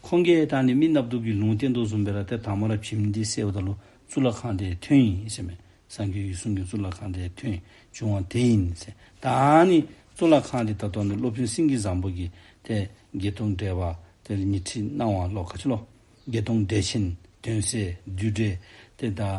ཁོང་གིས་ད་ཨ་ནི་མི་ནགཔོ་འདི་གིས་ལུང་བསྟན་དོ་བཟུམ་སྦེ་ར་ཏེ་དང་མ་ར་བྱེ་མ་འདི་བསལཝ་ད་ལུ་གཙུག་ལག་ཁང་འདི་ཐོན་ཡི་ཟེར་མས། སངས་རྒྱས་འོད་སྲུང་གི་གཙུག་ལག་ཁང་འདི་ཐོན་བྱུང་བ་དེ་ཨིན་ཟེར། ད་ཨ་ནི་གཙུག་ལག་ཁང་འདི་ད་ལྟོ་ཨ་ནི་སློབ་དཔོན་སེང་གེ་བཟང་པོ་གིས་ཏེ་བརྒྱད་སྟོང་བགྲེས་པ་ཏེ་ཉི་ཁྲི་སྣང་བ་ལོ་ག་ཅི་ལོ། བརྒྱད་སྟོང་བགྲེས་ཆེན་དོན་གསལ་བསྡུས་གྲྭ་ཏེ་ད་ཨ་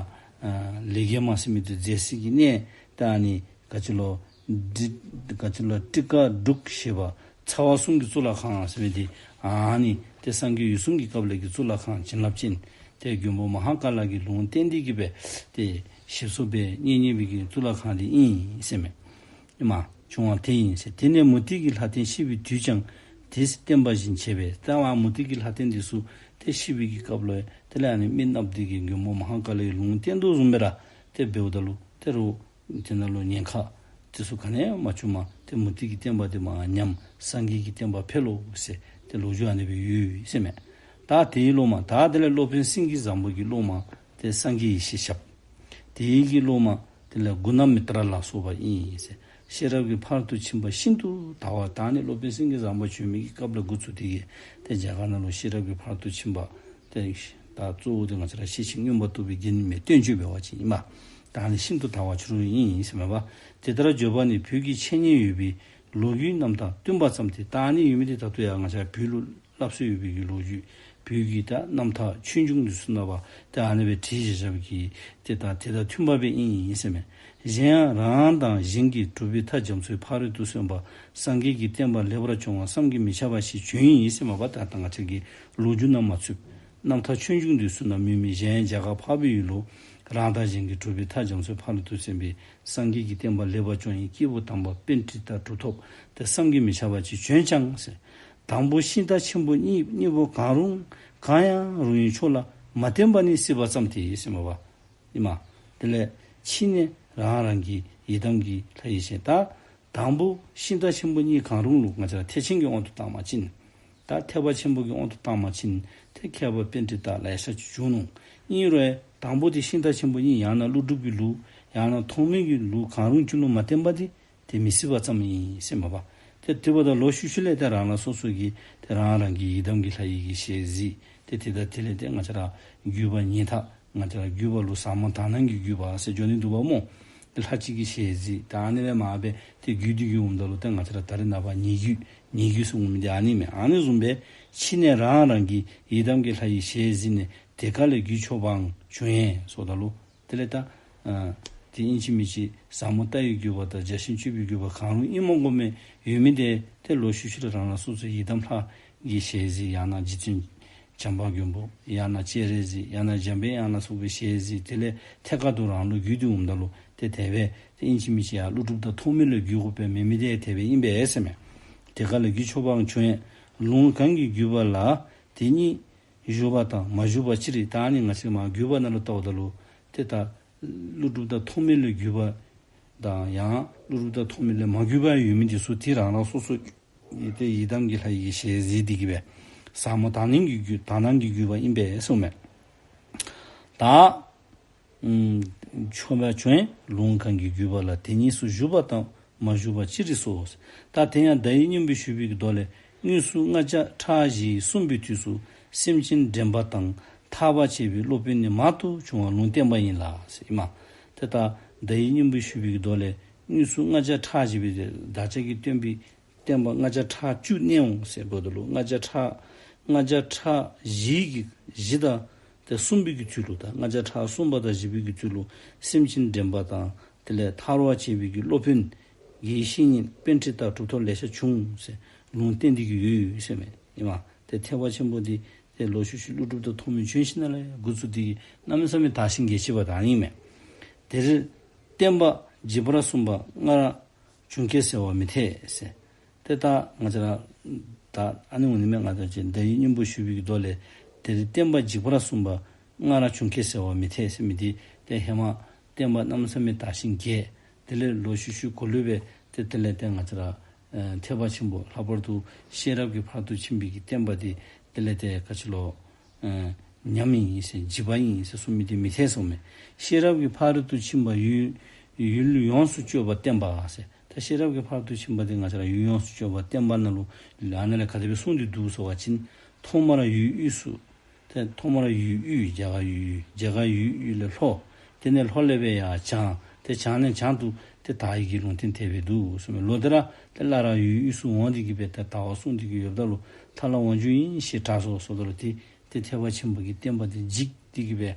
ལས་རྒྱུ་མ་ཟེར་མི་འདི་མཛད་ས་གི་གནས་ད་ཨ་ནི་ག་ཅི་ལོ། འདི་ག་ཅི་ལོ་ཊཱི་ཀ་འབྲུག་ཞེས་པ་ཚ་བ་གསུམ་གྱི་གཙུག་ལག་ཁང་ཟེར་མི་འདི་ཨ་ནི་ཏེ་སངས་རྒྱས་འོད་སྲུང་གི་སྐབས་ལས་ཀྱི་གཙུག་ལག་ཁང་བྱིན་རླབས་ཅན་ཏེ་མགོན་པོ་མ་ཧཱ་ཀཱ་ལ་གིས་ལུང་བསྟན་ཏེ་གི་སྦེ་ཏེ་ཞིག་གསོ་འབད་ཉེ་ཉེ་བའི་གི་གཙུག་ལག་ཁང་འདི་ཨིན་ཟེར་མས། ཨེ་མ་བྱུང་བ་དེ་ཨིན་ཟེར། དེ་ནས་མུ་སྟེགས་ཀྱི་ལྷ་སྟན་བཤིག་པའི་དུས་ཀྱང་དེས་བསྟན་པ་བཞིན་བྱས་པས། ད་ཨ་མུ་སྟེགས་ཀྱི་ལྷ་སྟན་འདི་ཚུ་ཏེ་བཤིག་པའི་གི་སྐབས་ལུ་དེ་ལས་ཨ་ནི་མི་ནགཔོ་འདི་གིས་མགོན་པོ་མ་ཧཱ་ཀཱ་ལ་གིས་ལུང་བསྟན་དོ་བཟུམ་སྦེ་ར་ཏེ་འབདཝ་ད་ལུ་ཏེ་རུང་དེ་ནང་ལུ་ཉེན་ཁ་དེ་ཚུ་ག་ནི་ཡང་མ་བྱུང་མས། ཏེ་མུ་སྟེགས་ཀྱི་བསྟན་པ་འདི་མར་ཉམས། སངས་རྒྱས་ཀྱི་བསྟན་པ་འཕེལ་ལོ་ཟེར་ཏེ་ལོ་རྒྱུས་ཨ་ནི་སྦེ་ཡོད་ཟེར་མས། ད་དེའི་སློབ་མ་ད་དེ་ལས་སློབ་དཔོན་སེང་གེ་བཟང་པོ་གི་སློབ་མ་ཏེ་སངས་རྒྱས་ཡེ་ཤེས་ཞབས། དེའི་གི་སློབ་མ་དེ་ལས་གུ་ཎ་མི་ཏྲ་ལ་སོགས་པ་ཨིན་ཟེར། ཤེས་རབ་ཀྱི་ཕ་རོལ་ཏུ་ཕྱིན་པ་ཤིན་ཏུ་དར་བ། ད་ཨ་ནི་སློབ་དཔོན་སེང་གེ་བཟང་པོ་བྱོན་མི་གི་སྐབས་ལས་འགོ་བཙུགས་ཏེ་གི་ཏེ་རྒྱ་གར་ནང་ལུ་ཤེས་རབ་ཀྱི་ཕ་རོལ་ཏུ་ཕྱིན་པ་ཏེ་ད་གཙོ་བོ་དེ་ང་བཅས་ར་ཤེར་ཕྱིན་མངོན་པར་རྟོགས་པའི་རྒྱན་མའི་བསྟན་བཅོས་འབད་བ་ཅིན་ཨིན་མས། ད་ཨ་ནི་ཤིན་ཏུ་དར་བ་ཕྱི་རུ་ཨིན་ཟེར་མས་པ། དེ་ལྟར་བརྗོད་པ་ནི་བོད་ཀྱི་འཆད་ཉན་ཡོད་པའི་ལོ་རྒྱུས་རྣམ་ཐར་བསྟུན་པ་ཙམ་སྟེ། ད་ཨ་ནི་ཡོད་མི་འདི་ད་ལྟོ་ཡང་ང་བཅས་བོད་ལུ་སླབ་སྲོལ་ཡོད་པའི་གི་ལོ་རྒྱུས་བོད་ཀྱི་ད་རྣམ་ཐར་ཆོས་འབྱུང་འདི་ཚུ་ནང་པ་ད་ཨ་ནི་སྦེ་བྲིས་བཞག་བཞག་པའི་གི་ཏེ་ད་དེ་དང་མཐུན་པ་སྦེ་ཨིན་ཟེར་མས། གཞན་ཡང་རང་དང་གཞན་གྱི་གྲུབ་པའི་མཐའ་རྒྱ་མཚོའི་ཕ་རོལ་ཏུ་སོན་པ་སངས་རྒྱས་ཀྱི་བསྟན་པ་ལེགས་པར་སྐྱོང་བ་བསམ་གྱིས་མི་ཁྱབ་པ་ཞིག་བྱོན་ཡི་ཟེར་མས་པ། ད་ད་ང་བཅས་ཀྱི་ལོ་རྒྱུས་ནང་མ་ཚུད་རྣམ་ཐར་ཆོས་འབྱུང་འདི་ཚུ་ནང་མེད་མི་གཞན་རྒྱ་གར་འཕགས་པའི་ཡུལ་ལུ་རང་དང་གཞན་གྱི་གྲུབ་པའི་མཐའ་རྒྱ་མཚོའི་ཕ་རོལ་ཏུ་སོན་པའི་སངས་རྒྱས་ཀྱི་བསྟན་པ་ལེགས་པར་སྐྱོང་བའི་སྐྱེས་བུ་དམ་པ་པཎྜི་ཏ་གྲུབ་ཐོབ་དེ་བསམ་གྱིས་མི་ཁྱབ་པ་ཅིག་བྱོན་ཀྱང་ཟེར། དང་པོ་ཤིང་རྟ་ཆེན་པོ་གཉིས་གཉིས་པོ་གང་རུང་གང་ཡང་རུང་བའི་ཕྱོགས་ལ་མ་བརྟེན་པ་ནི་སྲིད་པ་ཙམ་སྟེ་ཟེར་མས་པ། ཨིན་མས། དེ་ལས་ཕྱི་ནས་རང་རང་གི་ཡི་དམ་གྱི་ལྷ་ཡི་ཞལ་ད་དང་པོ་ཤིང་རྟ་ཆེན་པོ་གཉིས་གང་རུང་ལུ་ང་བཅས་ར་ཐེག་ཆེན་གྱི་དབང་དུ་བཏང་བ་ཅིན། ད་ཐེག་པ་ཆེན་པོ་གི་དབང་དུ་བཏང་བ་ཅིན་ཏེ་མཁས་པ་པཎྜི་ཏ་ལེ་ཤ་ཅིག་བྱུང་ནུག། ཨིན་རུང་དང་པོ་དེ་ཤིང་རྟ་ཆེན་པོ་གཉིས་ཡང་ན་ཀླུ་སྒྲུབ་ཀྱི་ལུགས་ཡང་ན་ཐོགས་མེད་ཀྱི་ལུགས་གང་རུང་ཅིག་ལུ་མ་བརྟེན་པ་དེ་དེ་མི་སྲིད་པ་ཙམ་ཨིན་ཟེར་མས་པ། ཏེ་དེ་འབདཝ་ད་ལོག་ཤུལ་ཤུལ་ལས་ཏེ་རང་རང་སོ་སོ་གི་ཏེ་རང་རང་གི་ཡི་དམ་གྱི་ལྷ་ཡི་གི་ཞལ་གཟིགས། ཏེ་དེ་དང་དེ་ལས་ཏེ་ང་བཅས་ར་བརྒྱུད་པ་ཉན་ཐག་ང་བཅས་ར་བརྒྱུད་པ་ལུ་ཟབ་མོ་དག་སྣང་གི་བརྒྱུད་པ་ཟེར་འགྱོ་ནི་འདུག་པ་སྨོ། ཏེ་ལྷ་གཅིག་གི་ཞལ་གཟིགས་ད་ཨ་ནི་སྦེ་མར་སྦེ་ཏེ་བརྒྱུད་དེ་གི་འོངམ་ད་ལུ་ཏེ་ང་བཅས་ར་ད་རེས་ནངས་པ་ཉེ་བརྒྱུད་ཉེ་བརྒྱུད་ཟེར་འོང་མི་འདི་ཨ་ནི་མས། ཨ་ནི་བཟུམ་སྦེ་ཕྱི་ནས་རང་རང་གི་ཡི་དམ་གྱི་ལྷ་ཡི་ཞལ་གཟིགས་ནས་དེ་ཀ་ལས་རྒྱུད་ཆོག་པའང་བྱུང་ཡང་ཟེརཝ་ད་ལུ་དེ་ལས་ད་ཨ་ཏེ་ཨིན་ཅི་མིན་ཅི་ཟབ་མོ་ལྟ་བའི་བརྒྱུད་པ་དང་བརྒྱ་བྱིན་སྤྱོད་པའི་བརྒྱུད་པ་གང་རུང་ཨིནམ་དགོ་མི་ཡོད་མི་དེ་ཏེ་ལོག་ཤུལ་ཤུལ་རང་རང་སོ་སོའི་ཡི་དམ་ལྷ་གི་ཞལ་གཟིགས་ཡང་ན་རྗེ་བཙུན་བྱམས་པ་མགོན་པོ་ཡང་ན་སྤྱན་རས་གཟིགས་ཡང་ན་འཇམ་པའི་དབྱངས་ལ་སོགས་པའི་ཞལ་གཟིགས། དེ་ལས་ཐད་ཀར་དུ་རང་ལུ་བརྒྱུད་དེ་འོངམ་ད་ལུ་ཏེ་དེ་སྦེ་ཏེ་ཨིན་ཅི་མིན་ཅི་ཡང་ཀླུ་སྒྲུབ་དང་ཐོགས་མེད་ལས་བརྒྱུད་དགོ་པའི་མེད་མི་དེ་དེ་སྦེ་ཨིན་པས་ཟེར་མས། དེ་ཀ་ལས་རྒྱུད་ཆོག་པའང་བྱུང་ཡང་ལུང་གང་གི་བརྒྱུད་པ་ལ་དེ་ཉིད་བཞུགས་པ་དང་མ་བཞུགས་པ་ཅི་རིགས། ད་ཨ་ནི་ང་བཅས་མར་བརྒྱུད་པ་ནང་ལུ་བལྟཝ་ད་ལུ་ཏེ་ད་ཀླུ་སྒྲུབ་དང་ཐོགས་མེད་ལས་བརྒྱུད་པ་དང་ཡང་ཀླུ་སྒྲུབ་དང་ཐོགས་མེད་ལས་མ་བརྒྱུད་པ་ཡོད་མི་འདི་ཚུ་ཏེ་རང་རང་སོ་སོ་ཏེ་ཡི་དམ་གྱི་ལྷ་ཡི་ཞལ་གཟིགས་ཏེ་གི་སྦེ་ཟབ་མོ་དག་སྣང་གི་བརྒྱུད་དག་སྣང་གི་བརྒྱུད་པ་ཨིན་པས་གསུངས་མས། ད་ཆོག་པ་བྱུང་ཡང་ལུང་གང་གི་བརྒྱུད་པ་ལ་དེ་ཉིད་སུ་བཞུགས་པ་དང་མ་བཞུགས་པ་ཅི་རིགས་སོ། ད་དེ་ཡང་ཟླ་ཡི་སྙིང་པོས་ཞུས་པའི་མདོ་ལས་དངོས་སུ་ལྔ་བརྒྱ་ཕྲག་བཞི་གསུངས་པའི་དུས་སུ་སེམས་ཅན་འདྲེན་པ་དང་ཐར་པར་བྱེད་པའི་སློབ་དཔོན་ནི་མང་དུ་བྱུང་བ་ལུང་བསྟན་པ་ཡིན་ལ་ཟེར་ཨིན་མས། ཏེ་ད་ཟླ་ཡི་སྙིང་པོས་ཞུས་པའི་མདོ་ལས་དངོས་སུ་ལྔ་བརྒྱ་ཕྲག་བཞི་སྦེ་བདག་ཅག་གི་སྟོན་པའི་ བསྟན་པ་ལྔ་བརྒྱ་ཕྲག་བཅུ་གནས་འོང་ཟེར་འབདཝ་ད་ལུ་ལྔ་བརྒྱ་ཕྲག་ལྔ་བརྒྱ་ཕྲག་བཞི་གི་བཞི་དང་ཏེ་གསུམ་པའི་གི་ཚུལ་ལུ་ད་ལྔ་བརྒྱ་ཕྲག་གསུམ་པ་དང་བཞི་པའི་གི་ཚུལ་ལུ་སེམས་ཅན་འདྲེན་པ་དང་དེ་ལས་ཐར་བར་བྱེད་པའི་གི་སློབ་དཔོན་དགེ་བའི་བཤེས་གཉེན་པཎྜི་ཏ་གྲུབ་ཐོབ་ལེ་ཤ་བྱུང་ཟེར་ལུང་བསྟན་འདི་གི་ཡོད་ཡོད་ཟེར་མས། ཨིན་མས། ཏེ་ཐེག་པ་ཆེན་པོ་འདི་ཏེ་ལོག་ཤུལ་ཤུལ་ཀླུ་སྒྲུབ་དང་ཐོགས་མེད་བྱོན་ཞིནམ་ལས་འགོ་བཙུགས་འདི་གནམ་མེད་ས་མེད་དར་ཞིང་རྒྱས་ཅི་པ་ད་ཨ་ནི་མས། དེར་བསྟན་པ་འཇིག་པར་གསུངས་པ་སྔར་བྱུང་གེ་ཟེར་བ་མི་འཐད་ཟེར། ཏེ་ད་ང་བཅས་ར་ད་ཨ་ནི་འོང་ནི་མས། ང་བཅས་ཀྱིས་བརྡ་ཡིག་སྙིང་པོ་ཞུ་བའི་གི་མདོ་ལས་དེར་བསྟན་པ་འཇིག་པར་གསུངས་པ་སྔར་བྱུང་གེ་ཟེར་བ་མི་འཐད་ཟེར་མི་འདི་ཏེ་ཧེ་མ་བསྟན་པ་གནམ་མེད་ས་མེད་དར་ཞིང་རྒྱས། དེ་ལས་ལོག་ཤུལ་ཤུལ་གོ་ལུ་སྦེ་ཏེ་དེ་ལས་ཏེ་ང་བཅས་ར་ཨེ་ཐེག་པ་ཆེན་པོ་ལྷག་པར་དུ་ཤེས་རབ་ཀྱི་ཕ་རོལ་ཏུ་ཕྱིན་པའི་གི་བསྟན་པ་འདི་དེ་ལས་ཏེ་ག་ཅི་ལོ་ཨེ་ཉམས་ཨིན་ཟེར་འཇིག་པ་ཨིན་ཟེར་གསུངས་མི་འདི་མི་འཐད་གསུངས་མས། ཤེས་རབ་ཀྱི་ཕ་རོལ་ཏུ་ཕྱིན་པ་ཡུལ་ཡུལ་ཡོངས་སུ་གཅོད་པ་བསྟན་པ་ཟེར། ད་ཤེས་རབ་ཀྱི་ཕ་རོལ་ཏུ་ཕྱིན་པ་འདི་ང་བཅས་ར་ཡུལ་ཡོངས་སུ་གཅོད་པ་བསྟན་པ་ནང་ལུ་ཨ་ནཱ་ལས་ག་དེ་སྦེ་གསུངས་ཏེ་འདུག་ཟེར་བ་ཅིན་ཐོག་མར་ཡུལ་དབུས་སུ་ཏེ་ཐོག་མར་ཡུལ་དབུས་རྒྱ་གར་ཡུལ་དབུས་རྒྱ་གར་ཡུལ་དབུས་ལས་ལྷོ། དེ་ནས་ལྷོ་ལས་སྦེ་ཡར་བྱང་། ཏེ་བྱང་ནས་བྱང་དུ་ཏེ་དར་བའི་གི་ལུང་བསྟན་དེ་སྦེ་འདུག་གསུངས་མས། ལོ་དེ་ར་ཏེ་སླར་ཡུལ་དབུས་སུ་འོང་སྟེ་གི་སྦེ་ཏེ་དར་བར་གསུངས་ཏེ་གི་ཡོདཔ་ད་ལུ་ཐར་ལ་འོང་རྒྱུ་ཡིན་ཞེས་གྲགས་སོ་ཟེརཝ་ད་ལུ་ཏེ་ཏེ་ཐེག་པ་ཆེན་པོ་གི་བསྟན་པ་འདི་འཇིག་སྟེ་གི་སྦེ་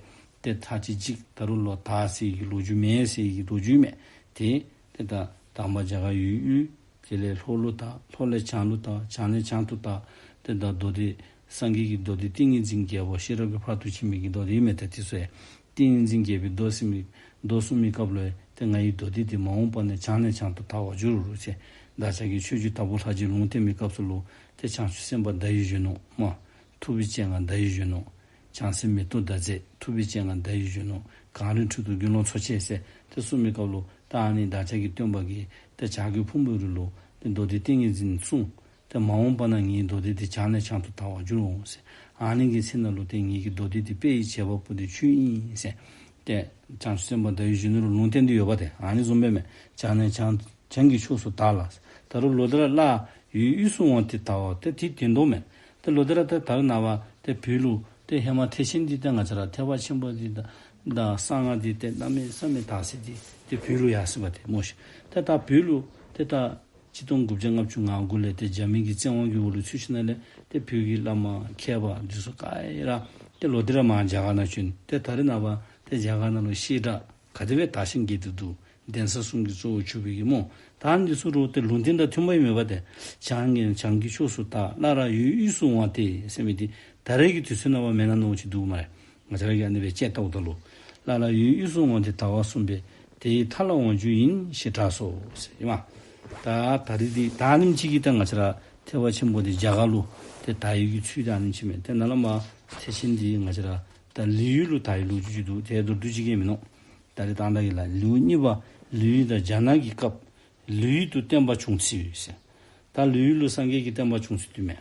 ཏེ་མཐའ་ཅིག་འཇིག་ད་རུང་ལོག་དར་ཟེར་གྱི་ལོ་རྒྱུས་མེད་ཟེར་གྱི་ལོ་རྒྱུས་མས། ཏེ་ཏེ་ད་དང་པ་རྒྱ་གར་ཡུལ་དབུས། དེ་ལས་ལྷོ་ལུ་དར། ལྷོ་ལས་བྱང་ལུ་དར། བྱང་ནས་བྱང་དུ་དར། ཏེ་ད་མདོ་སྡེ་སངས་རྒྱས་ཀྱི་མདོ་སྡེ་ཏིང་ངེ་འཛིན་རྒྱལ་པོ་ཤེས་རབ་ཀྱི་ཕ་རོལ་ཏུ་ཕྱིན་མའི་གི་མདོ་སྡེ་ཨིན་མས། ཏེ་དེ་ཚུ་ཡང་ཏིང་ངེ་འཛིན་རྒྱལ་པོའི་མདོ་ཟེར་མི་མདོ་གསུང་མི་སྐབས་ལུ་ཏེ་ང་ཡི་མདོ་སྡེ་འདི་མ་འོངས་པ་ན་བྱང་ནས་བྱང་དུ་དར་བར་འགྱུར་རོ་ཟེར་བདག་ཅག་གི་ཆོས་རྗེ་དྭགས་པོ་ལྷ་རྗེ་ལུང་བསྟན་མི་སྐབས་སུ་ལུ་ཏེ་བྱང་ཆུབ་སེམས་དཔའ་ཟླ་འོད་གཞོན་ནུ་མ་ཐུབ་པའི་སྤྱན་སྔར་ཟླ་འོད་གཞོན་ནུ། བྱང་སེམས་མེ་ཏོག་ཟླ་མཛེས། ཐུབ་པའི་སྤྱན་སྔར་ཟླ་འོད་གཞོན་ནུ། གངས་རིའི་ཁྲོད་དུ་དགེ་སློང་ཚོགས་ཆེ་ཟེར་ཏེ་གསུངས་མི་སྐབས་ལུ་ད་ཨ་ནི་བདག་ཅག་གི་སྟོན་པ་གིས་ཏེ་བྱ་རྒོད་ཕུང་པོའི་རི་ལུ་ཏེ་མདོ་སྡེ་ཏིང་ངེ་འཛིན་གསུངས། ཏེ་མ་འོངས་པ་ན་ངེའི་མདོ་སྡེ་འདི་བྱང་ནས་བྱང་དུ་དར་བར་འགྱུར་འོང་ཟེར། ཨ་ནི་གི་ཚེ་ན་ལུ་ཏེ་ངེ་གི་མདོ་སྡེ་འདི་དཔལ་གྱི་བྱེད་པ་པོ་འདི་ཁྱོད་ཨིན་ཟེར་ཏེ་བྱང་ཆུབ་སེམས་དཔའ་ཟླ་འོད་གཞོན་ནུ་ལུ་ལུང་བསྟན་ཏེ་ཡོདཔ་ཏེ་ཨ་ནི་བཟུམ་སྦེ་མས། བྱང་ནས་བྱང་བྱང་གི་ཕྱོགས་སུ་དར་ལ། ད་རུང་ལོ་དེ་ར་སླར་ཡུལ་དབུས་སུ་འོང་སྟེ་དར་བ་ཏེ་དེ་བདེན་དོ་མས། ཏེ་ལོ་དེ་ར་ཏེ་ད་རུང་ནངས་པ་ཏེ་བོད་ལུ་ཏེ་ཧེ་མ་ཐེག་ཆེན་འདི་ཏེ་ང་བཅས་ར་ཐེག་པ་ཆེན་པོ་འདི་དང་དང་གསང་སྔགས་འདི་ཏེ་གནམ་མེད་ས་མེད་དར་ས་འདི་ཏེ་བོད་ལུ་ཡར་སོང་པ་ཏེ་སྨོ་ཤིག། ཏེ་ད་བོད་ལུ་ཏེ་ད་ཆིག་སྟོང་དགུ་བརྒྱ་ལྔ་བཅུ་ང་དགུ་ལས་ཏེ་རྒྱ་མི་གི་བཙན་དབང་གི་འོག་ལུ་ཚུད་ཞིནམ་ལས་ཏེ་བོད་ཀྱི་བླ་མ་མཁས་པ་འདི་ཚུ་ག་ར་ཏེ་ལོ་དེ་ར་མར་རྒྱ་གར་ནང་བྱོན། ཏེ་ད་རུང་ནངས་པ་ཏེ་རྒྱ་གར་ནང་ལུ་བཤད་གྲྭ་ག་དེ་སྦེ་དར་ཞིང་རྒྱས་ཏེ་འདུག། གདན་ས་གསུམ་གྱི་གཙོ་བོར་གྱུར་པའི་གི་སྨོ། ད་ཨ་ནི་ཚུ་རུང་ཏེ་ལུང་བསྟན་དང་མཐུན་པ་ཨིན་མས་པ་ཏེ། བྱང་ནས་བྱང་གི་ཕྱོགས་སུ་དར། སླར་ཡུལ་དབུས་སུ་འོང་སྟེ་ཟེར་མི་འདི་ད་རེས་ཀྱི་དུས་ཚོད་ནང་མར་མེན་ན་མནོ་ཅིག་འདུག་སྨ་རེ། ང་བཅས་ར་གིས་ཨ་ནི་སྦེ་དཔྱད་བལྟཝ་ད་ལུ། སླར་ཡུལ་དབུས་སུ་འོང་སྟེ་དར་བར་གསུངས་པས། དེ་ཡི་མཐར་ལ་འོང་རྒྱུ་ཡིན་ཞེས་གྲགས་སོ་ཟེར་ཨིན་མས། ད་ད་རེས་འདི་ད་ཨ་ནེམ་ཅིག་གིས་ད་ང་བཅས་ར་ཐེག་པ་ཆེན་པོ་འདི་རྒྱ་གར་ལུ་ཏེ་དར་བའི་གི་ཚུལ་ད་ཨ་ནེམ་ཅིག་མས། ཏེ་ནཱ་ལས་མར་ཐེག་ཆེན་འདི་ང་བཅས་ར་ད་ལི་ཡུལ་ལུ་དར་བའི་ལོ་རྒྱུས་ཅིག་འདུག། ཏེ་མདོར་བསྡུས་ཅིག་གིས་མིན་ནུག། ད་རེས་ད་ལྟ་གི་ལ་ལེའུ་གཉིས་པ། ལི་ཡུལ་དང་རྒྱ་ནག་གི་སྐབས། ལི་ཡུལ་དུ་བསྟན་པ་བྱུང་ཚུལ་ཟེར། ད་ལི་ཡུལ་ལུ་སངས་རྒྱས་ཀྱི་བསྟན་པ་བྱུང་ཚུལ་འདི་མས།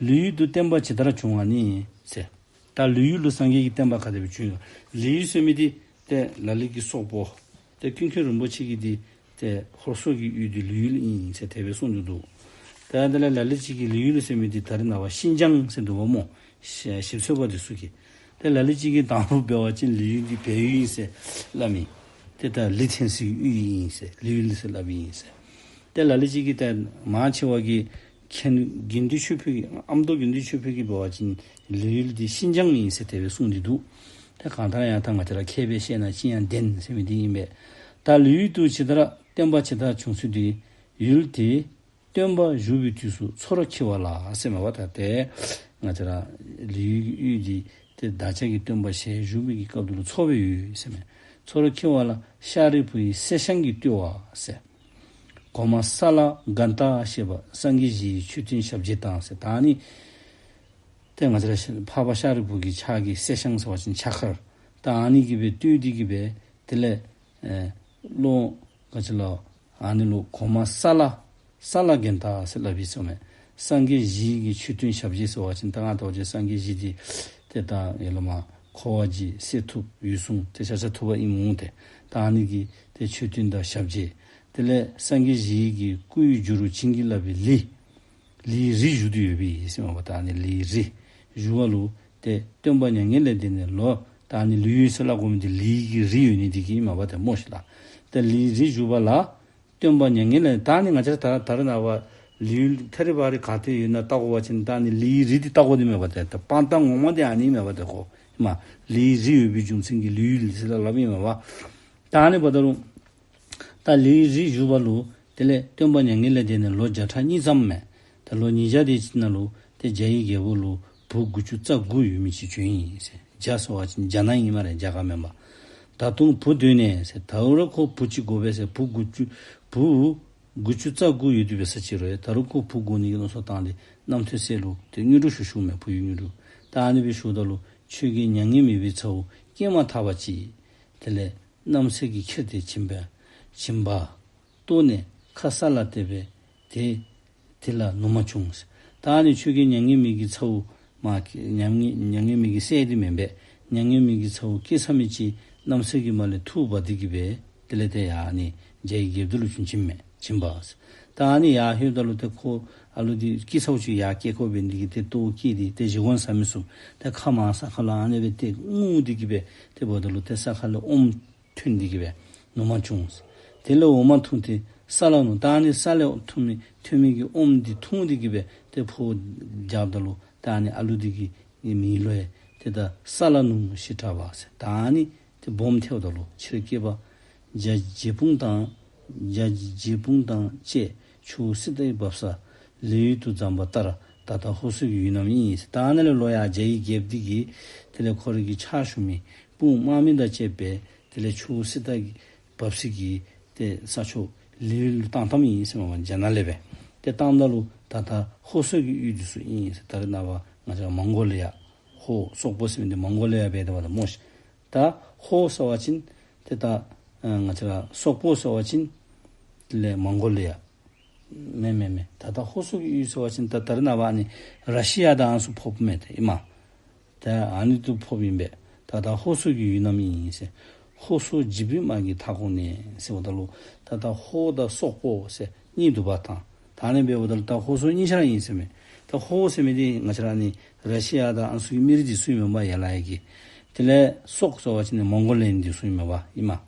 ལི་ཡུལ་དུ་བསྟན་པ་ཇི་ལྟར་བྱུང་བ་ནི་ཟེར། ད་ལི་ཡུལ་ལུ་སངས་རྒྱས་ཀྱི་བསྟན་པ་ག་དེ་སྦེ་བྱུང་ཡོད། ལི་ཡུལ་ཟེར་མི་འདི་ཏེ་ལ་ལུ་གི་སོག་པོ་ཏེ་ཀུན་མཁྱེན་རིན་པོ་ཆེ་གིས་འདི་ཏེ་ཧོར་སོག་གི་ཡུལ་འདི་ལི་ཡུལ་ཨིན་ཟེར་དེ་སྦེ་གསུངས་ཏེ་འདུག། ཏེ་དེ་ལས་ལ་ལུ་ཅིག་གིས་ལི་ཡུལ་ཟེར་མི་འདི་ད་རེས་ནངས་པ་ཤིན་ཅང་ཟེར་འདུག་པ་སྨོ། ཞིབ་འཚོལ་པ་འདི་ཚུ་གིས། ཏེ་ལ་ལུ་ཅིག་གིས་དང་པོ་འབད་བ་ཅིན་ལི་ཡུལ་འདི་བལ་ཡུལ་ཨིན་ཟེར་སླབ་མི། ཏེ་ད་ལི་ཐན་སི་གི་ཡུལ་ཨིན་ཟེར་ལི་ཡུལ་ཟེར་སླབ་ཨིན་ཟེར། ཏེ་ལ་ལུ་ཅིག་གིས་ཏེ་མང་ཆེ་བ་གིས་མཁྱེན་དགེ་འདུན་ཆོས་འཕེལ་གྱིས་ཨ་མདོ་དགེ་འདུན་ཆོས་འཕེལ་གྱིས་འབད་བ་ཅིན་ལི་ཡུལ་འདི་ཤིན་ཅང་ཨིན་ཟེར་དེ་སྦེ་གསུངས་ཏེ་འདུག། ཏེ་གང་ལྟར་ཡང་ད་ང་བཅས་ར་མཁས་པས་བཤད་ན་ཅི་ཡང་བདེན་ཟེར་མི་འདི་ཨིན་པས། ད་ལི་ཡུལ་དུ་ཇི་ལྟར་བསྟན་པ་ཇི་ལྟར་བྱུང་ཚུལ་འདི། ཡུལ་དེའི་སྟོན་པ་བཞུགས་པའི་དུས་སུ་མཚོར་འཁྱིལ་བ་ལ་ཟེར་མས་པ། ད་ཏེ་ང་བཅས་ར་ལི་ཡུལ་གྱི་ཡུལ་འདི་ཏེ་བདག་ཅག་གི་སྟོན་པ་ཞལ་བཞུགས་པའི་གི་སྐབས་དེ་ལུ་མཚོ་སྦེ་ཡོད་ཟེར་མས། མཚོར་འཁྱིལ་བ་ལ་ཤཱ་རིའི་བུ་ཡི་སྲས་ཞང་གིས་བཏུལ་བ་ཟེར། གོ་མ་ས་ལ་གན་ཏ་ཞེས་པ་སངས་རྒྱས་བཞི་ཡི་མཆོད་རྟེན་ཞབས་རྗེས་དང་ཟེར། ད་ཨ་ནི་ཏེ་ང་བཅས་ར་འཕགས་པ་ཤཱ་རིའི་བུ་གི་ཕྱག་གི་སྲས་ཞང་ཟེར་བ་ཅིན་ཕྱག་འཁར། ད་ཨ་ནི་གིས་སྦེ་བཏུལ་ཏེ་གིས་སྦེ་དེ་ལས་ཨེ་ལོ་ག་ཅི་ལོ་ཨ་ནི་ལུ་གོ་མ་ས་ལ་ས་ལ་གན་ཏ་ཟེར་སླབ་ཨིན་ཟེར་མས། སངས་རྒྱས་བཞི་གི་མཆོད་རྟེན་ཞབས་རྗེས་ཟེར་བ་ཅིན་ད་ང་བལྟ་བ་ཅིན་སངས་རྒྱས་བཞི་འདི་ཏེ་ད་ཡ་ལ་མ་ཁོ་བ་འཇིགས་གསེར་ཐུབ་འོད་སྲུང་ཏེ་ཤཱཀྱ་ཐུབ་པ་ཨིནམ་འོང་། ཏེ་ད་ཨ་ནི་གི་ཏེ་མཆོད་རྟེན་དང་ཞབས་རྗེས། དེ་ལས་སངས་རྒྱས་བཞི་གི་སྐུའི་རྒྱུ་རུ་བྱིན་གྱིས་བརླབས་པའི་ལི་ལིའི་རི་བཞུགས་ཏེ་ཡོད་པའི་ཨིན་ཟེར་མས་པ། ད་ཨ་ནི་ལིའི་རི་བཞུགས་པ་ལུ་ཏེ་སྟོན་པ་མྱ་ངན་ལས་འདས་ནས་ལོ་ད་ཨ་ནི་ལི་ཡུལ་ཟེར་སླབ་དགོ་མི་འདི་ལིའི་གི་རི་ཡོད་ནི་འདི་གིས་ཨིན་མས་པ་ཏེ་སྨོ་ཤིག་ལགས། ཏེ་ལིའི་རི་བཞུགས་པ་ལ་སྟོན་པ་མྱ་ངན་ལས་ད་ཨ་ནི་ང་བཅས་ར་ད་ད་རེས་ནངས་པ་ ལི་ཡུལ་ཐད་རི་བ་རི་ག་ཏེ་ཡོད་ན་བལྟ་དགོ་པ་ཅིན་ད་ཨ་ནི་ལི་ཡུལ་རི་འདི་བལྟ་དགོ་དེ་མས་པ། ཏེ་ད་དཔང་རྟགས་ངོ་མ་འདི་ཨ་ནི་མས་པ། ཏེ་ཁོ་ཨིན་མས། ལི་ཡུལ་རི་ཡོད་པའི་རྒྱུ་མཚན་གྱིས་ལི་ཡུལ་ཟེར་སླབ་ཨིན་མས་པ། ད་ཨ་ནི་འབདཝ་ད་ལུ་ད་ལི་ཡུལ་རི་བཞུགས་པ་ལུ་དེ་ལས་སྟོན་པ་མྱ་ངན་ལས་འདས་ནས་ལོ་བརྒྱ་ཕྲག་གཉིས་ཙམ་མས། ད་ལོ་ཉིས་བརྒྱ་དེ་ཅིག་ནང་ལུ་ཏེ་རྒྱ་ཡི་རྒྱལ་པོ་ལུ་བུ་དགུ་བཅུ་རྩ་དགུ་ཡོད་མི་ཅིག་བྱོན་ཡི་ཟེར། རྒྱ་ཟེར་བ་ཅིན་རྒྱ་ནག་ཨིན་སྨ་རེ། རྒྱ་གར་མེན་པ། ད་དུང་བུ་འདོད་ནས་ཟེར། ད་རུང་ཁོ་བུ་ཅིག་དགོ་པས་ཟེར། བུ་དགུ་བཅུ་བུ་དགུ་བཅུ་རྩ་དགུ་ཡོད་དེ་འབད་ས་ཅིག་རུང་ད་རུང་ཁོ་བུ་དགོ་ནི་གི་མནོ་བསམ་བཏང་སྟེ་རྣམ་ཐོས་སྲས་ལུ་ཏེ་དངོས་གྲུབ་ཞུ་ཞུཝ་མས། བུ་ཡི་དངོས་གྲུབ། ད་ཨ་ནི་སྦེ་ཞུཝ་ད་ལུ་ཁྱོད་ཀྱིས་མྱ་ངན་མེད་པའི་ཚ་བོ་སྐྱེས་མ་ཐག་པ་ཅིག་དེ་ལས་རྣམ་སྲས་ཀྱིས་ཁྱེར་ཏེ་བྱིན་པ་བྱིན་པ་གཏོར་ནས་ཁ་ས་ལ་གཏད་པས། དེ་དེ་ལ་ནུ་མ་བྱུང་ཟེར། ད་ཨ་ནི་ཁྱོད་ཀྱིས་མྱ་ངན་མེད་ཀྱི་ཚ་བོ་མ་མྱ་ངན་མྱ་ངན་མེད་ཀྱི་སྲས་འདི་མེན་པས། མྱ་ངན་མེད་ཀྱི་ཚ་བོ་སྐྱེས་ཚར་མི་ཅིག་རྣམ་སྲས་ཀྱིས་མར་ལས་ཐུགས་འབག་སྟེ་གི་སྦེ་དེ་ལས་ཏེ་ཡར་ཨ་ནི་རྒྱ་ཡི་རྒྱལཔོ་འདི་ལུ་བྱིན་བྱིནམ་མས། བྱིན་པ་ཟེར། ད་ཨ་ནི་ཡར་ལྷོདཔ་ད་ལུ་ཏེ་ཁོ་ཨ་ལུ་འདི་སྐྱེས་ཚ་བོ་ཅིག་ཡར་སྐྱེས་ཁོ་འབད་ནི་འདི་གིས་ཏེ་ལྟོཝ་བཀྱེས་ཏེ་ཏེ་བཞེས་སྒོ་ཟ་མི་ཚུགས། ཏེ་ཁ་མར་ས་ཁ་ལུ་ཨ་ནི་སྦེ་ཏེ་ངུ་སྟེ་གི་སྦེ་ཏེ་འབདཝ་ད་ལུ་ཏེ་ས་ཁ་ལས་ཨོམ་ཐོན་ཏེ་གི་སྦེ་ནུ་མ་བྱུང་ཟེར། དེ་ལས་འོ་མ་འཐུངས་ཏེ་ས་ལ་ནུ། ད་ཨ་ནི་ས་ལས་ཐོན་མི་ཐོན་མི་གི་ཨོམ་འདི་འཐུང་སྟེ་གི་སྦེ་ཏེ་ཕོཝ་རྒྱབ་ད་ལུ་ད་ཨ་ནི་ཨ་ལུ་འདི་གི་མིང་ལུ་ཡང་ཏེ་ད་ས་ལ་ནུ་ཞེས་གྲགས་པ་ཟེར། ད་ཨ་ནི་ཏེ་སྦོམ་ཐལཝ་ད་ལུ་ཕྱིར་སྐྱེས་པ་རྒྱ་རྗེ་སྤུངས་དང་རྒྱ་རྗེ་སྤུངས་དང་བཅས་ཆུ་བོ་སི་ཏའི་འབབ་ས་ལི་ཡུལ་དུ་འཛོམས་པ་ལྟར་ད་ལྟ་ཧོར་སོག་གི་ཡུལ་རྣམས་ཨིན་ཟེར། ད་ཨ་ནཱ་ལས་ལོག་ཡར་རྒྱ་ཡི་རྒྱལཔོ་འདི་གིས་དེ་ལས་ཁོ་རའི་གི་ཕྱག་ཞུ་མི་སྤུངས་དམག་མི་དང་བཅས་པས་དེ་ལས་ཆུ་བོ་སི་ཏ་གི་འབབ་ས་གི་ཏེ་ས་ཕྱོགས་ལི་ཡུལ་ལུ་བཏང་བཏངམ་ཨིན་ཟེར་མས་པ། རྒྱ་ནག་ལས་སྦེ་ཏེ་བཏངམ་ད་ལུ་ད་ལྟ་ཧོར་སོག་གི་ཡུལ་འདི་ཚུ་ཨིན་ཟེར། ད་རེས་ནངས་པ་ང་བཅས་མོང་གོ་ལི་ཡ་ཧོར་སོག་པོ་ཟེར་མི་འདི་མོང་གོ་ལི་ཡ་འབད་དེ་འབདཝ་ད་སྨོ་ཤིག། ད་ཧོར་ཟེར་བ་ཅིན་ཏེ་ད་ཨ་ང་བཅས་ར་སོག་པོ་ཟེར་བ་ཅིན་དེ་ལས་མོང་གོ་ལི་ཡ། མེན་མེན་མེན། ད་ལྟ་ཧོར་སོག་གི་ཡུལ་ཟེར་བ་ཅིན་ད་ད་རེས་ནངས་པ་ཨ་ནི་ར་ཤི་ཡ་དང་ཨ་ནི་ཚུ་ཕོགཔ་མས་ཏེ་ཨིན་མས། ད་ཨ་ནི་ཚུ་ཕོགཔ་ཨིན་པས། ད་ལྟ་ཧོར་སོག་གི་ཡུལ་རྣམས་ཨིན་ཟེར། ཧོར་སོག་འཇིགས་པའི་དམག་གིས་མཐའ་བསྐོར་ནས་ཟེརཝ་ད་ལུ་ད་ལྟ་ཧོར་དང་སོག་པོ་ཟེར་གཉིས་འདུག་པ་དང་ད་ཨ་ནི་འབདཝ་ད་ལུ་ད་ཧོར་སོག་གཉིས་ཆ་ར་ཨིན་ཟེར་མས། ད་ཧོར་ཟེར་མི་འདི་ང་བཅས་ར་ཨ་ནི་ར་ཤི་ཡ་དང་ཨ་ནི་ཚུ་གི་མི་རིགས་འདི་ཚུ་ཨིན་མས་པ། ཡར་ལ་ཡར་གྱི། དེ་ལས་སོག་ཟེར་བ་ཅིན་ནི་མོང་གོ་ལན་འདི་ཚུ་ཨིན་མས་པ་ཨིན་མས།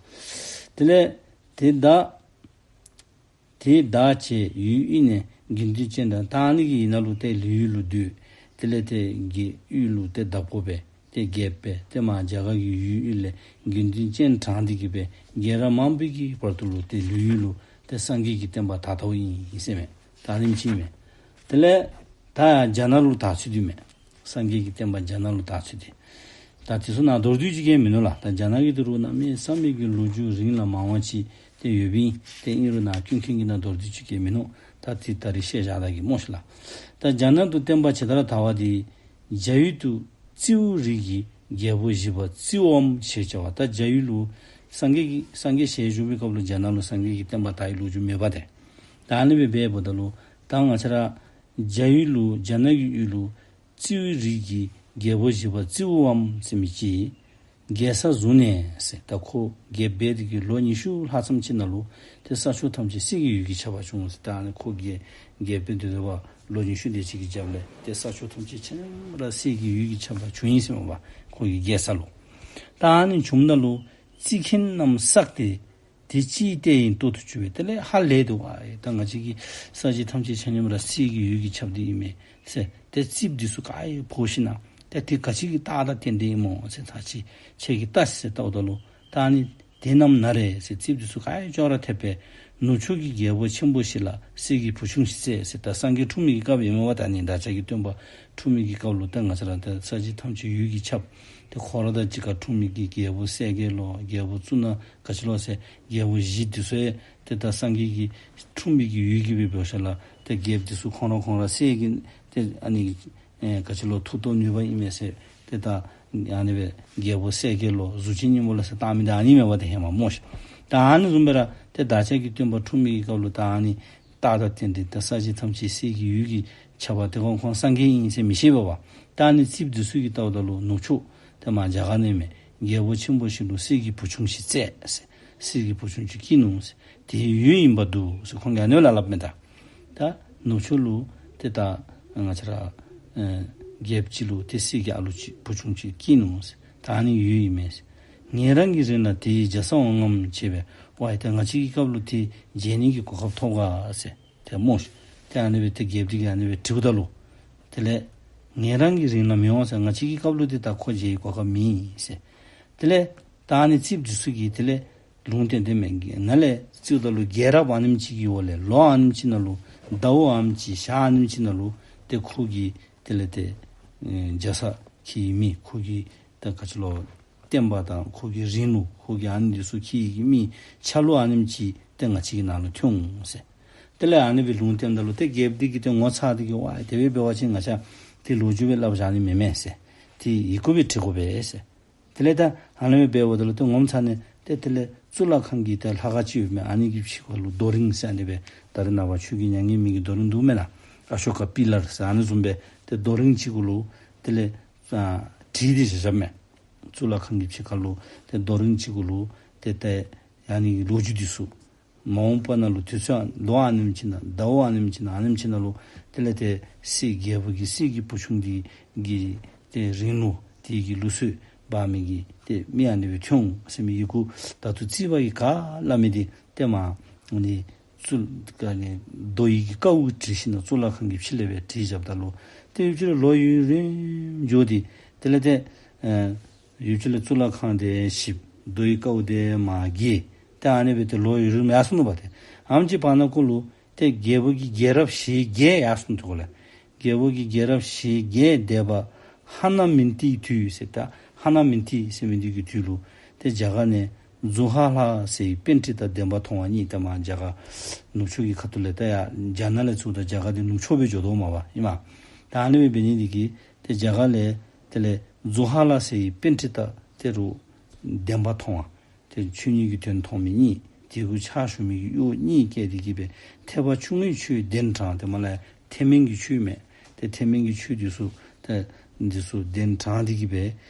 དེ་ལས་དེ་དག་དེ་དག་བྱས་ཡུལ་དབུས་ནས་དགེ་འདུན་སྤྱན་དྲངས། ད་ཨ་ནི་གི་ཡུལ་ནང་ལུ་ཏེ་ལི་ཡུལ་ལུ་སྡོད། དེ་ལས་ཏེ་དགེ་དབུས་ལུ་ཏེ་བདག་པོ་འབད་ཏེ་རྒྱལཔོ་འབད་ཏེ་མར་རྒྱ་གར་གྱི་ཡུལ་དབུས་ལས་དགེ་འདུན་སྤྱན་དྲངས་ཏེ་གི་སྦེ་རྒྱལ་རབས་མང་པོའི་གི་བར་དུ་ལུ་ཏེ་ལི་ཡུལ་ལུ་ཏེ་སངས་རྒྱས་ཀྱི་བསྟན་པ་དར་དརཝ་ཨིན་ཟེར་མས། ད་ཨ་ནེམ་ཅིག་མས། དེ་ལས་ད་རྒྱ་ནག་ལུ་དར་ཚུལ་འདི་མས། སངས་རྒྱས་ཀྱི་བསྟན་པ་རྒྱ་ནག་ལུ་དར་ཚུལ་འདི། ད་དེ་ཚུ་ནང་མདོར་བསྡུས་ཅིག་གིས་མིན་ནུག་ལགས། ད་རྒྱ་ནག་གི་འདི་རུ་གནམ་མེད་ས་མེད་ཀྱི་ལོ་རྒྱུས་རིང་ལ་མང་བ་ཅིག་ཏེ་ཡོདཔ་ཨིན། ཏེ་ཨིན་རུང་ནཱ་ཀུན་མཁྱེན་གྱིས་ནཱ་མདོར་བསྡུས་ཅིག་གིས་མིན་ནུག། ད་འདི་ད་རིས་བཤད་བཞག་ད་གེ་སྨོ་ཤིག་ལགས། ད་རྒྱ་ནག་ཏུ་བསྟན་པ་ཇི་ལྟར་དར་བ་འདི་རྒྱ་ཡུལ་དུ་རྩིའུ་རིགས་ཀྱི་རྒྱལ་པོ་བཞི་པ་རྩིའུ་འམ་ཞེས་བྱ་བ། ད་རྒྱ་ཡུལ་ལུ་སངས་རྒྱས་ཀྱི་སངས་རྒྱས་ཞལ་བཞུགས་པའི་སྐབས་ལུ་རྒྱ་ནག་ལུ་སངས་རྒྱས་ཀྱི་བསྟན་པ་དར་བའི་ལོ་རྒྱུས་མེད་པ་ཏེ། ད་ཨ་ནི་སྦེ་འབདཝ་ད་ལུ་ད་ང་བཅས་ར་རྒྱ་ཡུལ་ལུ་རྒྱ་ནག་གི་ཡུལ་ལུ་རྩིའུ་རིགས་ཀྱི་རྒྱལ་པོ་བཞི་པ་རྩིའུ་འམ་ཟེར་མི་ཅིག་རྒྱལ་ས་བཟུང་ནས་ཟེར། ད་ཁོ་རྒྱལཔོ་འབད་དེ་གི་ལོ་ཉི་ཤུ་ལྷག་ཙམ་ཅིག་ནང་ལུ་ཏེ་ས་ཕྱོགས་ཐམས་ཅད་གསེར་གྱི་འོད་ཀྱིས་ཁྱབ་པ་བྱུང་ཟེར། ད་ཨ་ནི་ཁོ་རྒྱལ་རྒྱལཔོ་འབད་དེ་སྡོད་པ་ལོ་ཉི་ཤུ་དེ་ཅིག་གི་རྒྱབ་ལས་ཏེ་ས་ཕྱོགས་ཐམས་ཅད་ཆ་མཉམ་ར་གསེར་གྱི་འོད་ཀྱིས་ཁྱབ་པ་བྱུང་ཡི་ཟེར་མས་པ། ཁོ་གི་རྒྱལ་ས་ལུ། ད་ཨ་ནི་བྱུངམ་ད་ལུ་རྩིས་མཁན་རྣམས་བསགས་ཏེ་དེ་ཅིའི་ལྟས་ཡིན་ལྟོ་ཐུར་གྱུར་པས། དེ་ལས་ཧ་ལས་འདུག་པ། ད་ང་བཅས་ཀྱི་ས་གཞི་ཐམས་ཅད་ཆ་མཉམ་ར་གསེར་གྱི་འོད་ཀྱིས་ཁྱབ་སྟེ་ཨིན་མས་ཟེར། ཏེ་རྩིསཔ་འདི་ཚུ་ག་ཡེ་ཕོག་ཞིན་ན་ཏེ་དེ་ག་ཅི་གི་རྟགས་དང་རྟེན་འབྲེལ་ཨིན་སྨོ་ཟེར། ད་ཅི་ཁྱེད་ཀྱིས་བལྟ་ཤིག་ཟེར་བལྟཝ་ད་ལུ་ད་ཨ་ནི་དེ་རྣམས་ན་རེ་ཟེར་རྩིསཔ་འདི་ཚུ་ག་ཡེ་ཅོག་ར་འཐདཔ་སྦེ་ནུབ་ཕྱོགས་ཀྱི་རྒྱལ་པོ་ཆེན་པོ་ཞིག་ལ་གསེར་གྱི་བུ་ཆུང་ཞིག་བཙས་ཟེར། ད་སངས་རྒྱས་འཁྲུངས་མི་གི་སྐབས་ཨིན་མས་པ། ད་ཨ་ནི་བདག་ཅག་གི་སྟོན་པ་འཁྲུངས་མི་གི་སྐབས་ལུ་ད་ང་བཅས་ར་ད་ས་གཞི་ཐམས་ཅད་འོད་ཀྱིས་ཁྱབ། ཏེ་ཁོ་ར་དང་གཅིག་ཁར་འཁྲུངས་མི་གི་རྒྱལ་པོ་གསལ་རྒྱལ་ལོ་རྒྱལ་པོ་གཙུག་ན་ག་ཅི་ལོ་ཟེར་རྒྱལ་པོ་བཞི་འདི་ཚུ་ཡང་ཏེ་ད་སངས་རྒྱས་ཀྱི་འཁྲུངས་མི་གི་འོད་ཀྱིས་སྦེ་འབད་ཞིནམ་ལས་ཏེ་རྒྱལཔོ་འདི་ཚུ་ཁོང་ར་ཁོང་ར་གསེར་གྱི་ཏེ་ཨ་ནི་ཨེ་ག་ཅི་ལོ་མཐུ་སྟོབས་ནུས་པ་ཨིན་མས་ཟེར་ཏེ་ད་ཨ་ནི་སྦེ་རྒྱལ་པོ་གསལ་རྒྱལ་ལོ་གཟུགས་ཅན་སྙིང་པོ་ལ་ཟེར་བཏགས་མི་འདི་ཨ་ནི་མས་པ། ཏེ་ཧེ་མ་སྨོ་ཤིག། ད་ཨ་ནི་བཟུམ་སྦེ་ར་ཏེ་བདག་ཅག་གི་སྟོན་པ་འཁྲུངས་མི་གི་སྐབས་ལུ་ད་ཨ་ནི་རྟགས་དང་རྟེན་འབྲེལ་ད་ས་གཞི་ཐམས་ཅད་གསེར་གྱི་འོད་ཀྱིས་ཁྱབ་པ་དེ་ཁོང་ཁོང་སངས་རྒྱས་ཨིན་ཟེར་མི་ཤེས་པས་པ། ད་ཨ་ནི་རྩིསཔ་འདི་ཚུ་གིས་བལྟཝ་ད་ལུ་ནུབ་ཕྱོགས་ཏེ་མར་རྒྱ་གར་ནང་མི་རྒྱལ་པོ་ཆེན་པོ་ཞིག་ལུ་གསེར་གྱི་བུ་ཆུང་ཞིག་བཙས་ཟེར། གསེར་གྱི་བུ་ཆུང་ཅིག་སྐྱེས་ནུག་ཟེར། དེའི་འོད་ཡིན་པར་འདུག་ཟེར་ཁོང་གིས་ཨ་ནི་སྦེ་སླབ་མས། ད་ད་ནུབ་ཕྱོགས་ལུ་ཏེ་ད་ང་བཅས་ར་ཨེ་རྒྱལཔོ་ཅིག་ལུ་ཏེ་གསེར་གྱི་ཨ་ལུ་ཅིག་བུ་ཆུང་ཅིག་སྐྱེས་ནུག་ཟེར། ད་ཨ་ནི་འོད་ཨིན་མས་ཟེར། ཉན་རང་གི་རིང་ལ་དེ་ཡི་མཇལ་ས་འོང་ངམ་བྱས་པས། ཝའི་ད་ང་བཅས་ཀྱི་སྐབས་ལུ་དེ་མཇལ་ནི་གི་གོ་སྐབས་ཐོབ་ག་ཟེར། ཏེ་སྨོ་ཤིག། ཏེ་ཨ་ནི་སྦེ་ཏེ་རྒྱལཔོ་འདི་གིས་ཨ་ནི་སྦེ་དྲིཝ་ད་ལུ། དེ་ལས་ངེད་རང་གི་རིང་ལ་མི་འོང་ཟེར། ང་བཅས་ཀྱི་སྐབས་ལུ་ཏེ་ད་ཁོ་མཇལ་བའི་གོ་སྐབས་མེད་ཟེར། དེ་ལས་ད་ཨ་ནི་རྩིསཔ་འདི་ཚུ་གིས་དེ་ལས་ལུང་བསྟན་དེ་མེན་གི་ནཱ་ལས་རྩིསཝ་ད་ལུ་རྒྱལ་རབས་ཨ་ནེམ་ཅིག་གི་འོག་ལས་ལོ་ཨ་ནེམ་ཅིག་ནང་ལུ་ཟླཝ་ཨ་ནེམ་ཅིག་ཞག་ཨ་ནེམ་ཅིག་ནང་ལུ་ཏེ་ཁོ་གིས་དེ་ལས་ཏེ་ཨེ་རྒྱ་ཚ་འཁྱིད་མི་ཁོ་གི་ད་ག་ཅི་ལོ་བསྟན་པ་དང་ཁོ་གི་རིང་ལུགས་ཁོ་གི་ཨ་ནི་འདི་ཚུ་འཁྱིད་མི་ཆ་ལུགས་ཨ་ནེམ་ཅིག་ཏེ་ང་བཅས་ཀྱི་ནང་ལུ་ཐོན་འོང་ཟེར། དེ་ལས་ཨ་ནི་སྦེ་ལུང་བསྟནམ་ད་ལུ་ཏེ་རྒྱལཔོ་འདི་གིས་ཏེ་ངོ་ཚ་སྟེ་གིས་ཝའི་དེ་སྦེ་འབད་བ་ཅིན་ང་བཅས་ཏེ་ལོ་རྒྱུས་སྦེ་སླབ་བཞག་ནི་མེན་མས་ཟེར། ཏེ་ཡི་གུ་སྦེ་བྲི་དགོ་པས་ཟེར། དེ་ལས་ད་ཨ་ནི་སྦེ་འབདཝ་ད་ལུ་ཏེ་ངོ་མཚར་ནི་ཏེ་དེ་ལས་གཙུག་ལག་ཁང་གི་ཏེ་ལྷ་ཁང་ཅིག་ཡོད་མས། ཨ་ནི་གི་ཕྱི་ཁ་ལུ་རྡོ་རིང་ཟེར་ཨ་ནི་སྦེ་ད་རེས་ནངས་པ་ཁྱོད་ཀྱིས་མྱ་ངན་མེད་ཀྱི་རྡོ་རིང་འདུག་མེན་ན། ཨ་ཤོ་ཀ་པི་ལར་ཟེར་ཨ་ནི་བཟུམ་སྦེ་ཏེ་རྡོ་རིང་ཅིག་གུ་ལུ་དེ་ལས་ཨ་བྲིས་ཏེ་བཞག་བཞགཔ་མས། གཙུག་ལག་ཁང་གི་ཕྱི་ཁ་ལུ་ཏེ་རྡོ་རིང་ཅིག་གུ་ལུ་ཏེ་ཏེ་ཨ་ནི་གི་ལོ་རྒྱུས་འདི་ཚུ་མ་འོངས་པ་ནང་ལུ་དུས་ཚོད་ལོ་ཨ་ནེམ་ཅིག་ནང་ཟླཝ་ཨ་ནེམ་ཅིག་ནང་ཨ་ནེམ་ཅིག་ནང་ལུ་དེ་ལས་ཏེ་སྲས་རྒྱལ་པོ་གི་སྲས་ཀྱི་བུ་ཆུང་འདི་གི་ཏེ་རིང་ལུགས་དེ་གི་ལུགས་སྲོལ་འབག་མི་གི་ཏེ་མི་ཨ་ནི་སྦེ་ཐོན་འོང་ཟེར་མི་ཡི་གུ་ད་ལྟོ་རྩིས་པ་གིས་ག་སླབ་མི་འདི་ཏེ་མ་ཨ་ནི་གཙུག་ཨ་ནི་རྡོ་ཡི་གི་ཀཝ་གིས་བྲིས་ཞིནམ་ལས་གཙུག་ལག་ཁང་གི་ཕྱི་ལས་སྦེ་བྲིས་བཞགཔ་ད་ལུ་ཏེ་ཡུདཔ་ཅིག་ལུ་ལོ་ཡུན་རིངམོ་འགྱོ་སྟེ་དེ་ལས་ཏེ་ཨེ་ཡུདཔ་ཅིག་ལུ་གཙུག་ལག་ཁང་འདི་ཞིབ་རྡོ་ཡི་ཀཝ་འདི་མར་གྱེས། ཏེ་ཨ་ནི་སྦེ་ཏེ་ལོ་ཡུན་རིངམོ་ཡར་སོ་ནུག་པ་ཏེ། ཨ་ནེམ་ཅིག་བར་ན་ཁོ་ལུ་ཏེ་རྒྱལ་པོ་གི་རྒྱལ་རབས་ཞེ་བརྒྱད་ཡར་སོ་ནུག་ཁོ་ལུ། རྒྱལ་པོ་གི་རྒྱལ་རབས་ཞེ་བརྒྱད་འདས་པ་ཧ་ན་མིན་ཏིའི་དུས་ཟེར། ད་ཧ་ན་མིན་ཏི་ཟེར་མི་འདི་གི་དུས་ལུ་ཏེ་རྒྱ་གར་ནས་ཛུ་ཧ་ལ་ཟེར་བའི་པཎྜི་ཏ་བདེན་པ་མཐོང་བ་གཉིས། ཏེ་མར་རྒྱ་གར་ནུབ་ཕྱོགས་ཀྱི་ཁ་ཐུག་ལས་ད་ཡར་རྒྱ་ནག་ལས་ཚུར་ད་རྒྱ་གར་འདི་ནུབ་ཕྱོགས་སྦེ་འགྱོ་དོ་མས་པ་ཨིན་མས། ད་ཨ་ནི་སྦེ་འབད་ནི་འདི་གིས་ཏེ་རྒྱ་གར་ལས་དེ་ལས་ཛུ་ཧ་ལ་ཟེར་བའི་པཎྜི་ཏ་དེ་རུ་བདེན་པ་མཐོང་བ། ཏེ་ཆོས་ཉིད་ཀྱི་དོན་མཐོང་མི་གཉིས། དེ་གུ་ཕྱག་ཞུ་མི་གི་གཡོག་གཉིས་བསྐྱལ་ཏེ་གིས་སྦེ་ཐེག་པ་ཆུང་ངུའི་ཆོས་གདན་དྲངས། ཏེ་མར་ལས་ཐེག་དམན་གྱི་ཆོས་མས། ཏེ་ཐེག་དམན་གྱི་ཆོས་འདི་ཚུ་ཏེ་འདི་ཚུ་གདན་དྲངས་ཏེ་གིས་སྦེ་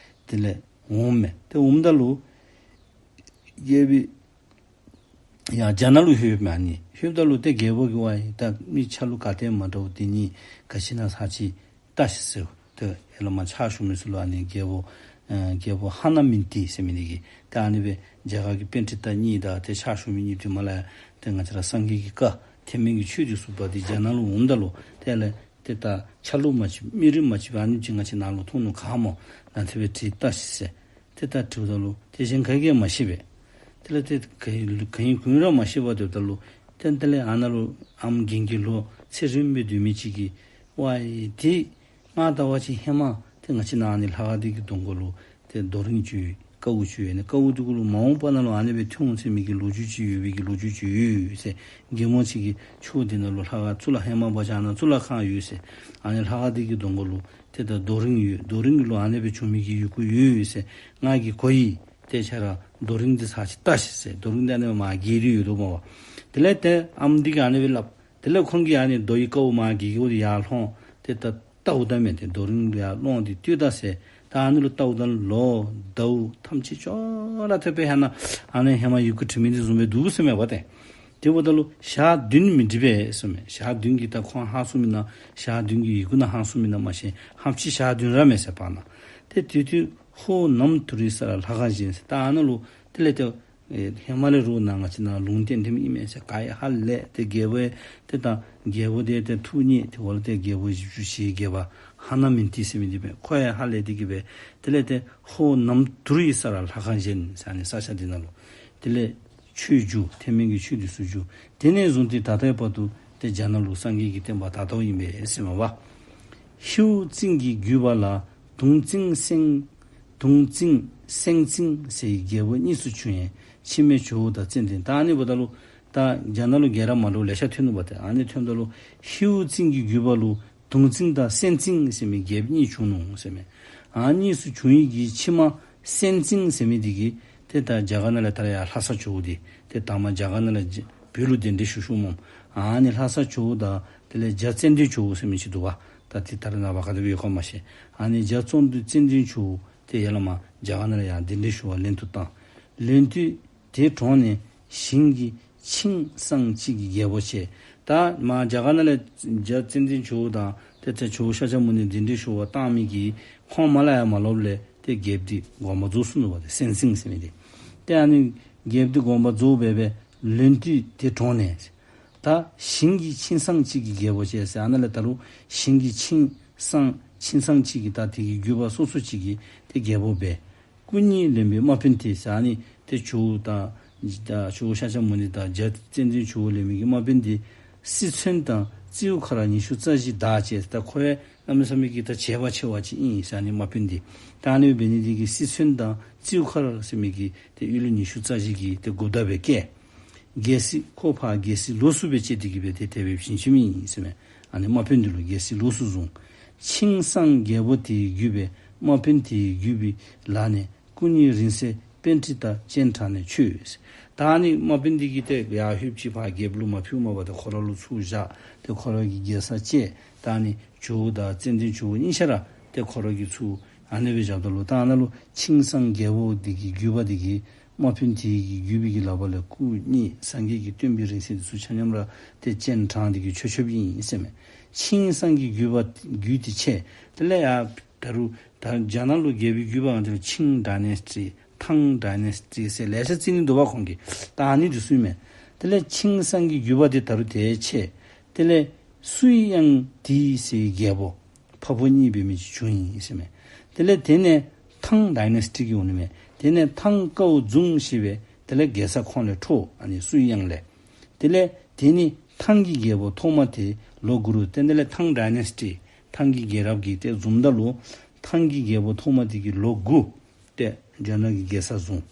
དེ་ལས་འོངམ་མས། ཏེ་འོངམ་ད་ལུ་རྒྱལ་པོ་ཡར་རྒྱ་ནག་ལུ་ལྷོདཔ་མས། ཨ་ནི་ལྷོདཔ་ད་ལུ་ཏེ་རྒྱལ་པོ་གིས་ཝའི་ད་མི་ཆ་ལུགས་ག་ཏེ་མ་འདྲཝ་འདི་གཉིས་ག་ཅི་ཨིན་ན་ཚར་ཅིག་བལྟ་ཤིག་ཟེར། ཏེ་ཡར་ལས་མར་ཕྱག་ཞུ་མི་ཚུ་ལུ་ཨ་ནི་རྒྱལ་པོ་ཨེ་རྒྱལ་པོ་ཧ་ན་མིན་ཏི་ཟེར་མི་འདི་གིས་ཏེ་ཨ་ནི་སྦེ་རྒྱ་གར་གྱི་པཎྜི་ཏ་གཉིས་དང་ཏེ་ཕྱག་ཞུ་མི་གཉིས་ཏེ་མར་ལས་ཏེ་ང་བཅས་ར་སངས་རྒྱས་ཀྱི་བཀའ་ཐེག་དམན་གྱི་ཆོས་འདི་ཚུ་འབག་སྟེ་རྒྱ་ནག་ལུ་འོངམ་ད་ལུ་ཏེ་ལས་ཏེ་ད་ཆ་ལུགས་མ་གཅིག་མི་རིགས་མ་གཅིག་པའི་ཨ་ནི་ཅིག་ང་བཅས་ནཱ་ལུ་མཐོང་ནུག་ག་སྨོ། ནཱ་དེ་སྦེ་བྲིས་བལྟ་ཤིག་ཟེར། ཏེ་ད་དྲིཝ་ད་ལུ་ཏེ་གཞན་ག་གིས་མ་ཤེས་པས། དེ་ལས་ཏེ་ག་ག་ཡང་གུ་ཡང་ར་མ་ཤེས་པར་སྡོདཔ་ད་ལུ་ཏེ་དེ་ལས་ཨ་ནཱ་ལུ་ཨམ་རྒན་གྱི་ལོ་ཚེ་རིངམོ་སྦེ་སྡོད་མི་ཅིག་གིས་ཝའི་ཏེ་ང་ལྟ་བ་ཅིན་ཧེ་མ་ཏེ་ང་བཅས་ནཱ་ཨ་ནི་ལྷ་ཁང་འདི་གི་གདོང་ཁ་ལུ་ཏེ་རྡོ་རིང་ཅིག་ཡོད། ཀཝ་ཅིག་ཡོད། ཨ་ནི་ཀཝ་འདི་གུ་ལུ་མ་འོངས་པ་ནང་ལུ་ཨ་ནི་སྦེ་ཐོན་འོང་ཟེར་མི་གི་ལོ་རྒྱུས་ཅིག་ཡོད་པའི་གི་ལོ་རྒྱུས་ཅིག་ཡོད་ཟེར། རྒན་མོ་ཅིག་གིས་ཕྱོགས་འདི་ནང་ལུ་ལྷ་ཁང་གཙུག་ལག་ཧེ་མ་འབག་བཞག་ནང་གཙུག་ལག་ཁང་ཡོད་ཟེར། ཨ་ནི་ལྷ་ཁང་འདི་གི་གདོང་ཁ་ལུ་ཏེ་ད་རྡོ་རིང་ཡོད། རྡོ་རིང་གི་ལུ་ཨ་ནི་སྦེ་བྱུང་མི་གི་ཡི་གུ་ཡོད་ཟེར། ང་གིས་གོ་ཡི། ཏེ་ཁྱེད་ར་རྡོ་རིང་འདི་ཚར་ཅིག་བལྟ་ཤིག་ཟེར། རྡོ་རིང་འདི་ཨ་ནི་སྦེ་མར་གྱེས་ཏེ་ཡོད་དོ་སྨོ་པ། དེ་ལས་ཏེ་ཨམ་འདི་གིས་ཨ་ནི་སྦེ་སླབ། དེ་ལས་ཁོང་གིས་ཨ་ནི་རྡོ་ཡི་ཀཝ་མར་གྱེས་ཀྱི་འོ་དེ་ཡར་ལྷོང་ཏེ་ད་བལྟཝ་ད་མས། ཏེ་རྡོ་རིང་ལུ་ཡར་ལྷོང་སྟེ་ལྟོས་ད་ཟེར། ད་ཨ་ནི་ལུ་བལྟཝ་ད་ལོ་ཟླཝ་ཐམས་ཅད་ཅོག་ར་འཐདཔ་སྦེ་ཧེ་ན་ཨ་ནི་ཧེ་མ་ཡི་གུ་བྲི་མི་འདི་བཟུམ་སྦེ་འདུག་ཟེར་མས་པ་ཏེ། དེ་འབདཝ་ད་ལུ་ཞག་བདུན་མི་འགྲིག་པས་ཟེར་མས། ཞག་བདུན་གྱི་ད་ཁོང་ཧང་སངམ་ཨིན་ན་ཞག་བདུན་གྱི་ཡི་གུ་ནང་ཧང་སངམ་ཨིན་ན་མ་ཤེས། ཧམ་ཅིག་ཞག་བདུན་ར་མས་ཟེར་བར་ན། ཏེ་དེ་དུས་ཧོར་ནམ་དུར་ཡི་ས་ལ་ལྷ་ཁང་བཞེངས་ཟེར། ད་ཨ་ནཱ་ལུ་དེ་ལས་ཏེ་ཨེ་ཧེ་མ་ལས་ར་ནཱ་ང་བཅས་ནཱ་ལུང་བསྟན་དེམ་ཨིན་མས་ཟེར་ག་ཡང་ཧ་ལས། ཏེ་རྒྱལ་པོ་ཏེ་ད་རྒྱལ་པོ་དེ་ཏེ་ཐུགས་མཉེས། ཏེ་འོ་ལས་ཏེ་རྒྱལ་པོ་བཞི་བཅུ་ཞེ་བརྒྱད་པ་ཧ་ན་མིན་ཏི་ཟེར་མི་འདི་མས། ཁོ་ཡང་ཧ་ལས་ཏེ་གིས་སྦེ་དེ་ལས་ཏེ་ཧོར་ནམ་དུར་ཡི་ས་ལ་ལྷ་ཁང་བཞེངས་ཟེར། ཨ་ནི་ས་ཆ་འདི་ནང་ལུ་དེ་ལས་ཆོས་བསྒྱུར། ཐེག་དམན་གྱི་ཆོས་འདི་ཚུ་བསྒྱུར། དེ་ནས་བཟུང་སྟེ་ད་ལྟའི་བར་དུ་ཏེ་རྒྱ་ནག་ལུ་སངས་རྒྱས་ཀྱི་བསྟན་པ་དར་དརཝ་ཨིན་པས་ཟེར་མས་པ། ཧིའུ་ཙིང་གི་བརྒྱུད་པ་ལ་དུང་ཙིང་སེང་དུང་ཙིང་སེང་ཙིང་ཟེར་བའི་རྒྱལ་པོ་གཉིས་སུ་བྱུང་ཡང་ཕྱི་མའི་ཇོ་བོ་དང་ཙན་དན། ད་ཨ་ནི་འབདཝ་ད་ལུ་ད་རྒྱ་ནག་ལུ་རྒྱལ་རབས་མ་འདྲཝ་ལེ་ཤ་ཐོན་ནུག་པ་ཏེ། ཨ་ནི་ཐོནམ་ད་ལུ་ཧིའུ་ཙིང་གི་བརྒྱུད་པ་ལུ་དུང་ཙིང་དང་སེང་ཙིང་ཟེར་མི་རྒྱལཔོ་གཉིས་བྱུང་ནུག་ཟེར་མས། ཨ་གཉིས་སུ་བྱུང་ཡི་གི་ཕྱི་མ་སེང་ཙིང་ཟེར་མི་འདི་གིས་ཏེ་ད་རྒྱ་གར་ནང་ལས་ད་རེས་ཡར་ལྷ་ས་ཇོ་བོ་འདི་ཏེ་ད་མར་རྒྱ་གར་ནང་ལས་བོད་ལུ་གདན་འདྲེན་ཞུ་ཞུཝ་སྨོ། ཨ་ནི་ལྷ་ས་ཇོ་བོ་དང་དེ་ལས་རྒྱ་ཙན་དན་ཇོ་བོ་ཟེར་མི་ཅིག་འདུག་པ། ད་ཏེ་ད་རེས་ནངས་པ་ག་དེ་སྦེ་ཡོད་ག་མ་ཤེས། ཨ་ནི་རྒྱ་ཙན་དན་ཙན་དན་ཇོ་བོ་ཏེ་ཡར་ལས་མར་རྒྱ་གར་ནང་ལས་ཡར་གདན་འདྲེན་ཞུ་བར་ལན་དུ་བཏང་། ལན་དུ་དེ་གྲོངས་ནས་ཞིང་གི་ཆིང་སང་གཅིག་གི་རྒྱལ་པོ་བྱས། ད་མར་རྒྱ་གར་ནང་ལས་རྒྱ་ཙན་དན་ཇོ་བོ་དང་ཏེ་ཏེ་ཇོ་བོ་ཤཱཀྱ་མུ་ནེ་གདན་འདྲེན་ཞུ་བར་བཏང་མི་གིས་ཁོང་མར་ལས་ཡར་མ་ལོགཔ་ལས་ཏེ་རྒྱལཔོ་འདི་དགོངས་པ་རྫོགས་སོ་ནུག་པ་ཏེ། སེང་ཙིང་ཟེར་མི་འདི། ཏེ་ཨ་ནི་རྒྱལཔོ་འདི་དགོངས་པ་རྫོགས་སྦེ་སྦེ་ལན་དུ་དེ་གྲོངས་ནས། ད་ཞིང་གི་ཆིང་སང་གཅིག་གི་རྒྱལ་པོ་བྱས་ཟེར། ཨ་ནཱ་ལས་ད་རུང་ཞིང་གི་ཆིང་སང་ཆིང་སང་གཅིག་གི་ད་དེ་གི་བརྒྱུད་པ་སོ་སོ་གཅིག་གི་ཏེ་རྒྱལ་པོ་སྦེ། སྐུ་གཉིས་ལེན་པའི་དམག་དཔོན་དེ་ཟེར། ཨ་ནི་ཏེ་ཇོ་བོ་དང་ད་ཇོ་བོ་ཤཱཀྱ་མུ་ནི་དང་རྒྱ་ཙན་དན་ཇོ་བོ་ལེན་མི་གི་དམག་དཔོན་དེ་སྲིད་མཚོན་དང་རྩིའུ་ཁ་ར་ཉི་ཤུ་རྩ་བཞི་དང་བཅས། ད་ཁོ་ཡང་གནམ་མེད་ས་མེད་ཀྱི་ད་བྱེད་པ་ཆེ་བ་ཅིག་ཨིན་ཟེར། ཨ་ནི་དམག་དཔོན་དེ། ད་ཨ་ནི་འབད་ནི་དེ་གིས་སྲིད་མཚོན་དང་རྩིའུ་ཁ་ར་ཟེར་མི་གི་ཏེ་གཡུ་ལོ་ཉི་ཤུ་རྩ་བཞི་གི་ཏེ་འགོ་བདག་སྦེ་བསྐོས། རྒྱལ་སྲིད་ཁོ་ཕར་རྒྱལ་སྲིད་ལོགས་སུ་སྦེ་བཅད་དེ་གིས་སྦེ་ཏེ་དེ་སྦེ་བྱིན་བྱིནམ་ཨིན་ཟེར་མས། ཨ་ནི་དམག་དཔོན་འདི་ལུ་རྒྱལ་སྲིད་ལོགས་སུ་བཟུང་། ཆིང་སང་རྒྱལ་པོ་དེའི་བརྒྱུད་པའི་དམག་དཔོན་དེའི་བརྒྱུད་པའི་ལག་ནས་སྐུ་གཉིས་རིང་བསྲེལ་པཎྜི་ཏ་སྤྱན་དྲངས་ནས་ཆོས། ད་ཨ་ནི་དམག་དཔོན་འདི་གིས་ཏེ་ཡར་ལྷོདཔ་ཅིག་ཕར་རྒྱལཔོ་ལུ་མ་ཕུལཝ་མ་པ་ཏེ་ཁོ་ར་ལུ་ཚུར་བཞག། ཏེ་ཁོ་ར་གིས་རྒྱལ་ས་བཅད། ད་ཨ་ནི་ཇོ་བོ་དང་ཙན་དན་ཇོ་བོ་གཉིས་ཆ་ར་ཏེ་ཁོ་ར་གིས་ཚུར་ཨ་ནི་སྦེ་བཞགཔ་ད་ལུ་ད་ཨ་ནཱ་ལུ་ཆིང་སང་རྒྱལ་པོ་འདི་གི་བརྒྱུད་པ་འདི་གིས་དམག་དཔོན་དེ་གི་བརྒྱུད་པའི་གི་ལག་པ་ལས་སྐུ་གཉིས་སངས་རྒྱས་ཀྱི་སྟོན་པའི་རིང་བསྲེལ་འདི་ཚུ་ཆ་མཉམ་ར་ཏེ་སྤྱན་དྲངས་ཏེ་གིས་ཆོས་ཆོསཔ་ཨིན་ཟེར་མས། ཆིང་སང་གི་བརྒྱུད་པ་བརྒྱུད་དེ་ཆད། དེ་ལས་ཡར་ད་རུང་ད་རྒྱ་ནག་ལུ་རྒྱལ་པོའི་བརྒྱུད་པའི་ནང་དེ་ལུ་ཆིང་ཌའི་ནེ་སི་ཊི་ཐང་ཌའི་ནེ་སི་ཊི་ཟེར་ལེ་ཤ་རྩི་ནི་འདུག་པ་ཁོང་གིས། ད་ཨ་ནི་འདི་ཚུ་ཨིན་མས། དེ་ལས་ཆིང་སང་གི་བརྒྱུད་པ་འདི་ད་རུང་དེ་ཆད། དེ་ལས་སུའི་དབྱང་ཏི་ཟེར་རྒྱལ་པོ་ཕ་བུ་གཉིས་འབད་མི་ཅིག་བྱུང་ཡི་ཟེར་མས། དེ་ལས་དེ་ནས་ཐང་ཌའི་ནེ་སི་ཊི་གི་འོང་ནི་མས། དེ་ནས་ཐང་ཀའོ་ཛུང་ཞེས་པའི་དེ་ལས་རྒྱལ་ས་ཁོང་ལས་འཕྲོག། ཨ་ནི་སུའི་དབྱང་ལས། དེ་ལས་དེ་ནི་ཐང་གི་རྒྱལ་པོ་ཐོག་མ་དེ་ལོ་དགུ་རུ་ཏེ་དེ་ལས་ཐང་ཌའི་ནེ་སི་ཊི་ཐང་གི་རྒྱལ་རབས་ཀྱི་ཏེ་བཟུངམ་ད་ལུ་ཐང་གི་རྒྱལ་པོ་ཐོག་མ་དེ་གིས་ལོ་དགུ་ཏེ་རྒྱ་ནག་གི་རྒྱལ་ས་བཟུང་།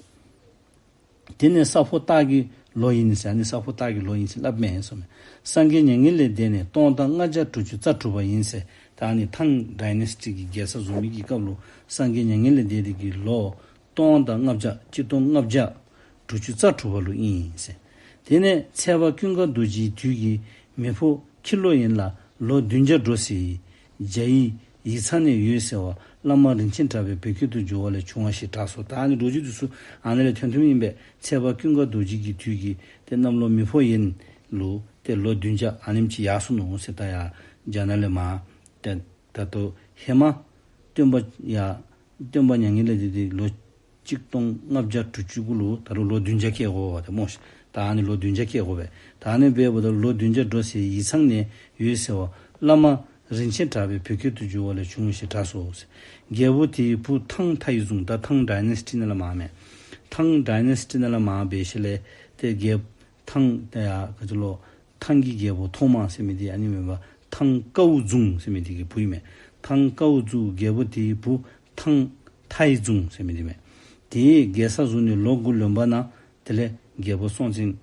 དེ་ནི་ས་ཕོ་སྟག་གི་ལོ་ཨིན་ཟེར། ཨ་ནི་ས་ཕོ་སྟག་གི་ལོ་ཨིན་ཟེར་སླབ་མས་ཟེར་མས། སངས་རྒྱས་མྱ་ངན་ལས་འདས་ནས་སྟོང་དང་ལྔ་བརྒྱ་དྲུག་ཅུ་རྩ་དྲུག་པ་ཨིན་ཟེར། ད་ཨ་ནི་ཐང་ཌའི་ནེ་སི་ཊི་གི་རྒྱལ་ས་བཟུང་མི་གི་སྐབས་ལུ་སངས་རྒྱས་མྱ་ངན་ལས་འདས་ཏེ་གི་ལོ་སྟོང་དང་ལྔ་བརྒྱ་གཅིག་སྟོང་ལྔ་བརྒྱ་དྲུག་ཅུ་རྩ་དྲུག་པ་ལུ་ཨིན་ཟེར། དེ་ནས་ཚལ་པ་ཀུན་དགའ་རྡོ་རྗེའི་དུས་ཀྱི་མེ་ཕོ་ཁྱི་ལོ་ཡན་ལ་ལོ་བདུན་བརྒྱ་འགྲོ་ཟེར་ཡི། རྒྱ་ཡི་ཡིག་ཚང་ནས་ཡོད་ཟེར་བ་བླ་མ་རིན་ཆེན་གྲགས་པའི་བོད་སྐད་དུ་བསྒྱུར་བ་ལས་བྱུང་བ་ཞེས་གྲགས་སོ། ད་ཨ་ནི་ལོ་རྒྱུས་འདི་ཚུ་ཨ་ནི་ལས་ཐོན་ཐོནམ་ཨིན་པས། ཚལ་པ་ཀུན་དགའ་རྡོ་རྗེ་གི་དུས་ཀྱི་ཏེ་གནམ་ལོ་མེ་ཕོ་ཡན་ལུ་ཏེ་ལོ་བདུན་བརྒྱ་ཨ་ནེམ་ཅིག་ཡར་སོ་ནུག་ཟེར། ད་ཡར་རྒྱ་ནག་ལས་མར་ཏེ་ད་ལྟོ་ཧེ་མ་སྟོན་པ་ཡར་སྟོན་པ་མྱ་ངན་ལས་འདས་ཏེ་ལོ་གཅིག་སྟོང་ལྔ་བརྒྱ་དྲུག་ཅུ་གུ་ལུ་ད་རུང་ལོ་བདུན་བརྒྱ་བསྐྱལ་དགོ་པས་ཏེ་སྨོ་ཤིག། ད་ཨ་ནི་ལོ་བདུན་བརྒྱ་བསྐྱལ་དགོ་པས། ད་ཨ་ནི་འབདཝ་ད་ལོ་བདུན་བརྒྱ་འགྲོ་ཟེར་ཡིག་ཚང་ནས་ཡོད་ཟེར་བ་བླ་མ་རིན་ཆེན་གྲགས་པའི་བོད་སྐད་དུ་བསྒྱུར་བ་ལས་བྱུང་ཞེས་གྲགས་སོ། རྒྱལ་པོ་དེའི་བུ་ཐང་ཐའི་ཛུང་། ད་ཐང་ཌའི་ནེ་སི་ཊི་ནང་ལས་མར་མས། ཐང་ཌའི་ནེ་སི་ཊི་ནང་ལས་མར་འབད་ཞིནམ་ལས་ཏེ་རྒྱལཔོ་ཐང་ད་ཡར་ག་ཅི་ལོ་ཐང་གི་རྒྱལ་པོ་ཐོག་མ་ཟེར་མི་འདི་ཨ་ནི་མེན་པར་ཐང་ཀའོ་ཛུང་ཟེར་མི་འདི་གི་བུ་ཨིན་མས། ཐང་ཀའོ་ཛུང་རྒྱལ་པོ་དེའི་བུ་ཐང་ཐའི་ཛུང་ཟེར་མི་འདི་མས། དེ་རྒྱལ་ས་བཟུང་ནས་ལོ་དགུ་ལོན་པ་ན་དེ་ལས་རྒྱལ་པོ་སྲོང་བཙན་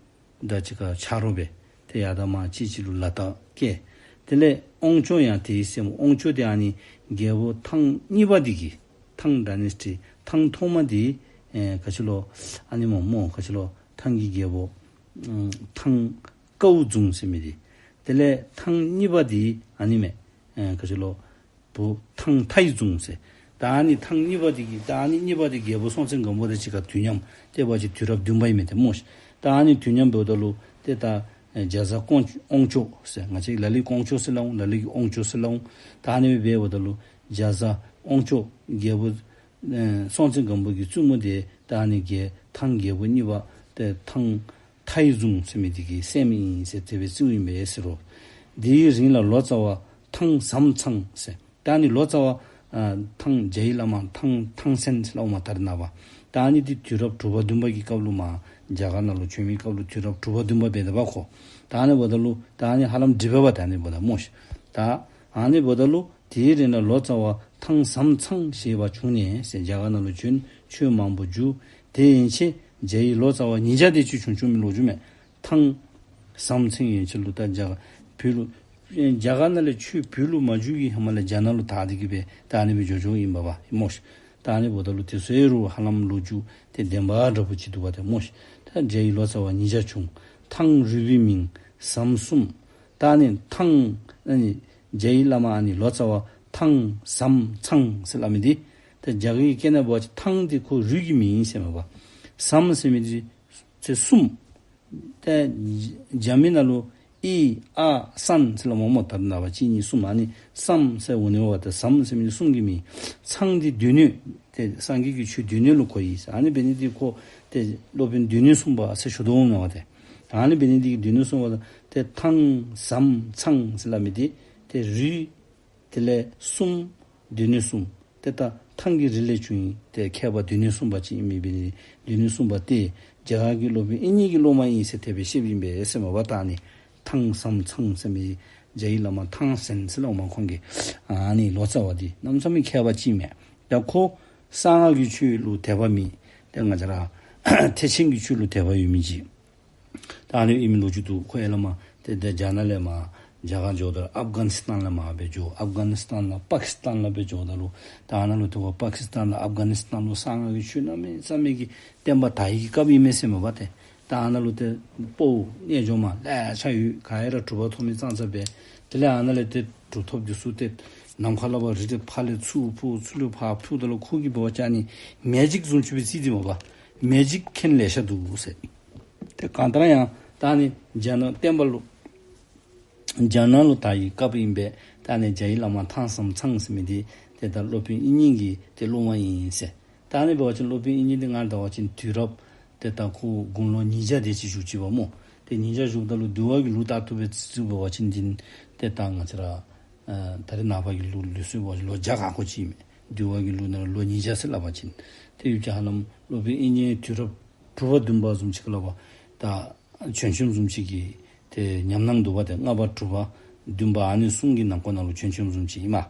དང་གཅིག་ཁར་ཆ་རོགས་འབད་དེ་ཡར་དང་མར་གཅིག་གཅིག་ལུ་ལག་རྟགས་བཀལ། དེ་ལས་དབང་ཆོག་ཡང་དེའི་སྲས་མོ་དབང་ཆོག་དེ་ཨ་ནི་རྒྱལ་པོ་ཐང་གཉིས་པ་འདི་གི་ཐང་ཌའི་ནེ་སི་ཊི་ཐང་ཐོག་མ་འདི་ཨེ་ག་ཅི་ལོ་ཨ་ནི་སྨོ་སྨོ་ག་ཅི་ལོ་ཐང་གི་རྒྱལ་པོ་ཨམ་ཐང་ཀའོ་ཛུང་ཟེར་མི་འདི། དེ་ལས་ཐང་གཉིས་པ་འདི་ཨ་ནི་མས། ཨེ་ག་ཅི་ལོ་བུ་ཐང་ཐའི་ཛུང་ཟེར། ད་ཨ་ནི་ཐང་གཉིས་པ་འདི་གི་ད་ཨ་ནི་གཉིས་པ་འདི་རྒྱལ་པོ་སྲོང་བཙན་སྒམ་པོ་དང་གཅིག་ཁར་དུས་མཉམ་ཏེ་འབད་བ་ཅིན་དུས་རབས་བདུན་པ་ཨིན་མས་ཏེ་སྨོ་ཤིག། ད་ཨ་ནི་དུས་མཉམ་འབདཝ་ད་ལུ་ཏེ་ད་ཨེ་རྒྱ་བཟའ་ཀོང་དབང་ཆོག་ཟེར་ང་བཅས་ལ་ལུ་ཀོང་ཆོག་ཟེར་སླབ་འོང་། ལ་ལུ་གིས་དབང་ཆོག་ཟེར་སླབ་འོང་། ད་ཨ་ནི་སྦེ་འབདཝ་ད་ལུ་རྒྱ་བཟའ་དབང་ཆོག་རྒྱལ་པོ་ཨེ་སྲོང་བཙན་སྒམ་པོ་གི་བཙུན་མོ་དེ་ད་ཨ་ནི་རྒྱལ་ཐང་རྒྱལ་པོ་གཉིས་པ་ཏེ་ཐང་ཐའི་ཛུང་ཟེར་མི་འདི་གི་སྲསམོ་ཨིན་ཟེར་དེ་སྦེ་རྩིཝ་ཨིན་པས་ཟེར་རོ། དེའི་རིང་ལ་ལོ་ཙཱ་བ་ཐང་ཟམ་ཚང་ཟེར། ད་ཨ་ནི་ལོ་ཙཱ་བ་ཨ་ཐང་རྒྱའི་བླ་མ་ཐང་ཐང་སན་ཟེར་སླབ་འོང་མས་ད་རེས་ནངས་པ། ད་ཨ་ནི་འདི་དུས་རབས་དྲུག་པ་བདུན་པ་གི་སྐབས་ལུ་མར་རྒྱ་གར་ནང་ལུ་བྱོན་མི་སྐབས་ལུ་དུས་རབས་དྲུག་པ་བདུན་པ་འབད་དེ་འབདཝ་ཁོ། ད་ཨ་ནི་འབདཝ་ད་ལུ་ད་ཨ་ནི་ཧ་ལམ་འགྲིག་པས་པ། ད་ཨ་ནི་འབདཝ་ད་སྨོ་ཤིག། ད་ཨ་ནི་འབདཝ་ད་ལུ་དེའི་རིང་ལ་ལོ་ཙཱ་བ་ཐང་ཟམ་ཚང་ཞེས་པ་བྱུང་ནས་ཟེར་རྒྱ་གར་ནང་ལུ་བྱོན། ཆོས་མང་པོ་བསྒྱུར། དེ་ཡན་ཆད་རྒྱའི་ལོ་ཙཱ་བ་ཉིས་བརྒྱ་དེ་ཅིག་བྱུང་བྱུངམ་ཨིན་ལོ་རྒྱུས་མས། ཐང་ཟམ་ཚང་ཡན་ཆད་ལུ་ད་རྒྱ་གར་བོད་ལུ་རྒྱ་གར་ནང་ལས་ཆོས་བོད་ལུ་མ་བསྒྱུར་གྱི་ཧེ་མ་ལས་རྒྱ་ནག་ལུ་དར་ཏེ་གི་སྦེ་ད་ཨ་ནི་སྦེ་འགྱོ་འགྱོཝ་ཨིན་པས་པ་སྨོ་ཤིག། ད་ཨ་ནི་འབདཝ་ད་ལུ་དེ་ཚུ་ཡང་རུང་ཧ་ལམ་ལོ་རྒྱུས་དེ་བདེན་པ་འདྲཝ་ཅིག་འདུག་པ་ཏེ་སྨོ་ཤིག། ད་རྒྱའི་ལོ་ཙཱ་བ་ཉིས་བརྒྱ་བྱུང་། ཐང་རུས་པའི་མིང་ཟམ་གསུམ། ད་ཨ་ནི་ཐང་ཨ་ནི་རྒྱའི་བླ་མ་ཨ་ནི་ལོ་ཙཱ་བ་ཐང་ཟམ་ཚང་ཟེར་སླབ་མི་འདི་ད་རྒྱ་གར་གྱི་སྐད་ནང་འབད་བ་ཅིན་ཐང་འདི་ཁོ་རུས་ཀྱི་མིང་ཨིན་ཟེར་མས་པ། ཟམ་ཟེར་མི་འདི་ཚེ་གསུམ། ཏེ་རྒྱ་མི་ནང་ལུ་ཨི་ཨ་སན་ཟེར་སླབ་འོང་སྨོ། ད་རེས་ནངས་པ་གཅིག་གཉིས་གསུམ་ཨ་ནི་ཟམ་ཟེར་འོང་ནི་འབདཝ་ད་ཟམ་ཟེར་མི་འདི་གསུམ་གྱི་མིང་། ཚང་འདི་སྡེ་སྣོད་ཏེ་སངས་རྒྱས་ཀྱི་ཆོས་སྡེ་སྣོད་ལུ་གོཝ་ཨིན་ཟེར། ཨ་ནི་འབད་ནི་འདི་ཁོ་ཏེ་སློབ་དཔོན་སྡེ་སྣོད་གསུམ་པ་ཟེར་ཞུ་དོ་འོང་མས་པ་ཏེ། ཨ་ནི་འབད་ནི་འདི་གིས་སྡེ་སྣོད་གསུམ་པ་ཏེ་ཐང་ཟམ་ཚང་ཟེར་སླབ་མི་འདི་ཏེ་རུས་དེ་ལས་གསུམ་སྡེ་སྣོད་གསུམ། ཏེ་ད་ཐང་གི་རིགས་ལས་བྱུང་ཡི། ཏེ་མཁས་པ་སྡེ་སྣོད་གསུམ་པ་ཅིག་ཨིན་མི་འབད་ནི་སྡེ་སྣོད་གསུམ་པ་ཏེ་རྒྱ་གར་གྱི་སློབ་དཔོན་དབྱིག་གཉེན་གྱི་སློབ་མ་ཨིན་ཟེར་དེ་སྦེ་བཤདཔ་ཨིན་པས་ཟེར་མས་པ། ད་ཨ་ནི་ཐང་ཟམ་ཚང་ཟེར་མི་རྒྱ་ཡི་བླ་མ་ཐང་སན་ཟེར་སླབ་མས་ཁོང་གི། ཨ་ནི་ལོ་ཙཱ་བ་འདི་གནམ་མེད་ས་མེད་མཁས་པ་ཅིག་མས། ད་ཁོ་གསང་སྔགས་ཀྱི་ཆོས་ལུ་དད་པ་མེད། ཏེ་ང་བཅས་ར་ཐེག་ཆེན་གྱི་ཆོས་ལུ་དད་པ་ཡོད་མི་ཅིག། ད་ཨ་ནི་ཨིན་མི་ལོ་རྒྱུས་འདུག། ཁོ་ཡར་ལས་མར་ཏེ་ཏེ་རྒྱ་ནག་ལས་མར་རྒྱ་གར་འགྱོཝ་ད་ཨབ་གྷ་ནི་སི་ཐན་ལས་མར་སྦེ་འགྱོ། ཨབ་གྷ་ནི་སི་ཐན་ལས་པ་ཀི་སི་ཐན་ལུ་སྦེ་འགྱོཝ་ད་ལུ་ད་ཨ་ནཱ་ལུ་ཏེ་ཁོ་པ་ཀི་སི་ཐན་དང་ཨབ་གྷ་ནི་སི་ཐན་ལུ་གསང་སྔགས་ཀྱི་ཆོས་གནམ་མེད་ས་མེད་ཀྱི་བསྟན་པ་དར་བའི་གི་སྐབས་ཨིན་མས་ཟེར་མས་པ་ཏེ། ད་ཨ་ནཱ་ལུ་ཏེ་དཔའ་བོ་རྣལ་འབྱོར་མ་ལེ་ཤ་ཡོད། ག་ར་གྲུབ་པ་ཐོབ་མི་ཙང་ཙ་སྦེ། དེ་ལས་ཨ་ནཱ་ལས་ཏེ་གྲུབ་ཐོབ་འདི་ཚུ་ཏེ་ནམ་མཁའ་ལས་ཕར་རི་དེ་ཕར་ལས་ཚུར་འཕུར་ཚུར་ལས་ཕར་འཕུརཝ་ད་ལུ་ཁོ་གིས་འབད་བ་ཅིན་ཨ་ནི་མེ་ཇིག་བཟུམ་ཅིག་སྦེ་བརྩི་སྟེ་མས་པ། མེ་ཇིག་མཁན་ལེ་ཤ་འདུག་ཟེར། ཏེ་གང་ལྟར་ཡང་ད་ཨ་ནི་རྒྱ་ནག་བསྟན་པ་ལུ་རྒྱ་ནག་ལུ་དར་བའི་སྐབས་ཨིན་པས། ད་ཨ་ནི་རྒྱ་ཡི་བླ་མ་ཐང་ཟམ་ཚང་ཟེར་མི་འདི་ཏེ་ད་སློབ་དཔོན་དབྱིག་གཉེན་གྱི་ཏེ་སློབ་མ་ཨིན་ཟེར། ད་ཨ་ནི་འབད་བ་ཅིན་སློབ་དཔོན་དབྱིག་གཉེན་འདི་ང་བལྟ་བ་ཅིན་དུས་རབས་ཏེ་ད་ཁོ་དགུང་ལོ་ཉིས་བརྒྱ་དེ་ཅིག་བཞུགས་ཅི་པ་སྨོ། ཏེ་ཉིས་བརྒྱ་བཞུགསཔ་ད་ལུ་འདུལ་བ་གི་ལུགས་ལྟར་དུ་སྦེ་བརྩི་བ་ཅིན་འདི་ཏེ་ད་ང་བཅས་ར་ཨ་ད་རེས་ནངས་པ་གི་ལུགས་ལུགས་སྲོལ་འབད་བ་ཅིན་ལོ་བརྒྱ་ག་གོ་ཅིག་མས། འདུལ་བ་གི་ལུགས་ནང་ལུ་ལོ་ཉིས་བརྒྱ་ཟེར་སླབ་པ་ཅིན། ཏེ་ཡུལ་གྱི་ཧ་ལམ་སློབ་དཔོན་དབྱིག་གཉེན་དུས་རབས་དྲུག་པ་བདུན་པ་བཟུམ་ཅིག་ལུ་སླབ་པ། ད་བྱོན་བྱོནམ་བཟུམ་ཅིག་གི་ཏེ་ཉམས་སྣང་འདུག་པ། ཏེ་ལྔ་པ་དྲུག་པ་བདུན་པ་ཨ་ནི་གསུམ་གྱི་ནང་འཁོད་ནང་ལུ་བྱོན་བྱོནམ་བཟུམ་ཅིག་ཨིན་མས།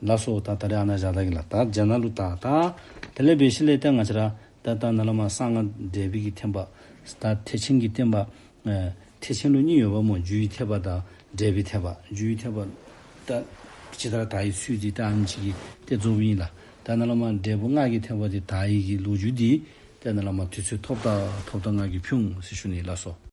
ལགས་སོ། ད་ད་རེས་ཨ་ནཱ་བཞག་ད་གེ་ལགས། ད་རྒྱ་ནག་ལུ་ད་ད་དེ་ལས་འབད་ཞིནམ་ལས་ད་ང་བཅས་ར་ད་ད་ནཱ་ལས་མར་གསང་སྔགས་འགྲེལ་པའི་གི་ཐེག་པ། ད་ཐེག་ཆེན་གྱི་བསྟན་པ་ཨེ་ཐེག་ཆེན་ལུ་གཉིས་ཡོདཔ་སྨོ། རྒྱུད་ཀྱི་ཐེག་པ་དང་འགྲེལ་པའི་ཐེག་པ། རྒྱུད་ཀྱི་ཐེག་པ་ད་ཇི་ལྟར་དར་བའི་ཚུལ་འདི་ད་ཨ་ནི་ཅིག་གིས་ཏེ་རྫོགསཔ་ཨིན་ལགས། ད་ནཱ་ལས་མར་འབྲས་བུ་སྔགས་ཀྱི་ཐེག་པ་འདི་དར་བའི་གི་ལོ་རྒྱུས་འདི་ད་ནཱ་ལས་མར་དུས་ཚོད་ཐོབ་ད་ཐོབ་ད་ང་གིས་ཕུལ་འོང་ཟེར་ཞུ་ནི་ལགས་སོ།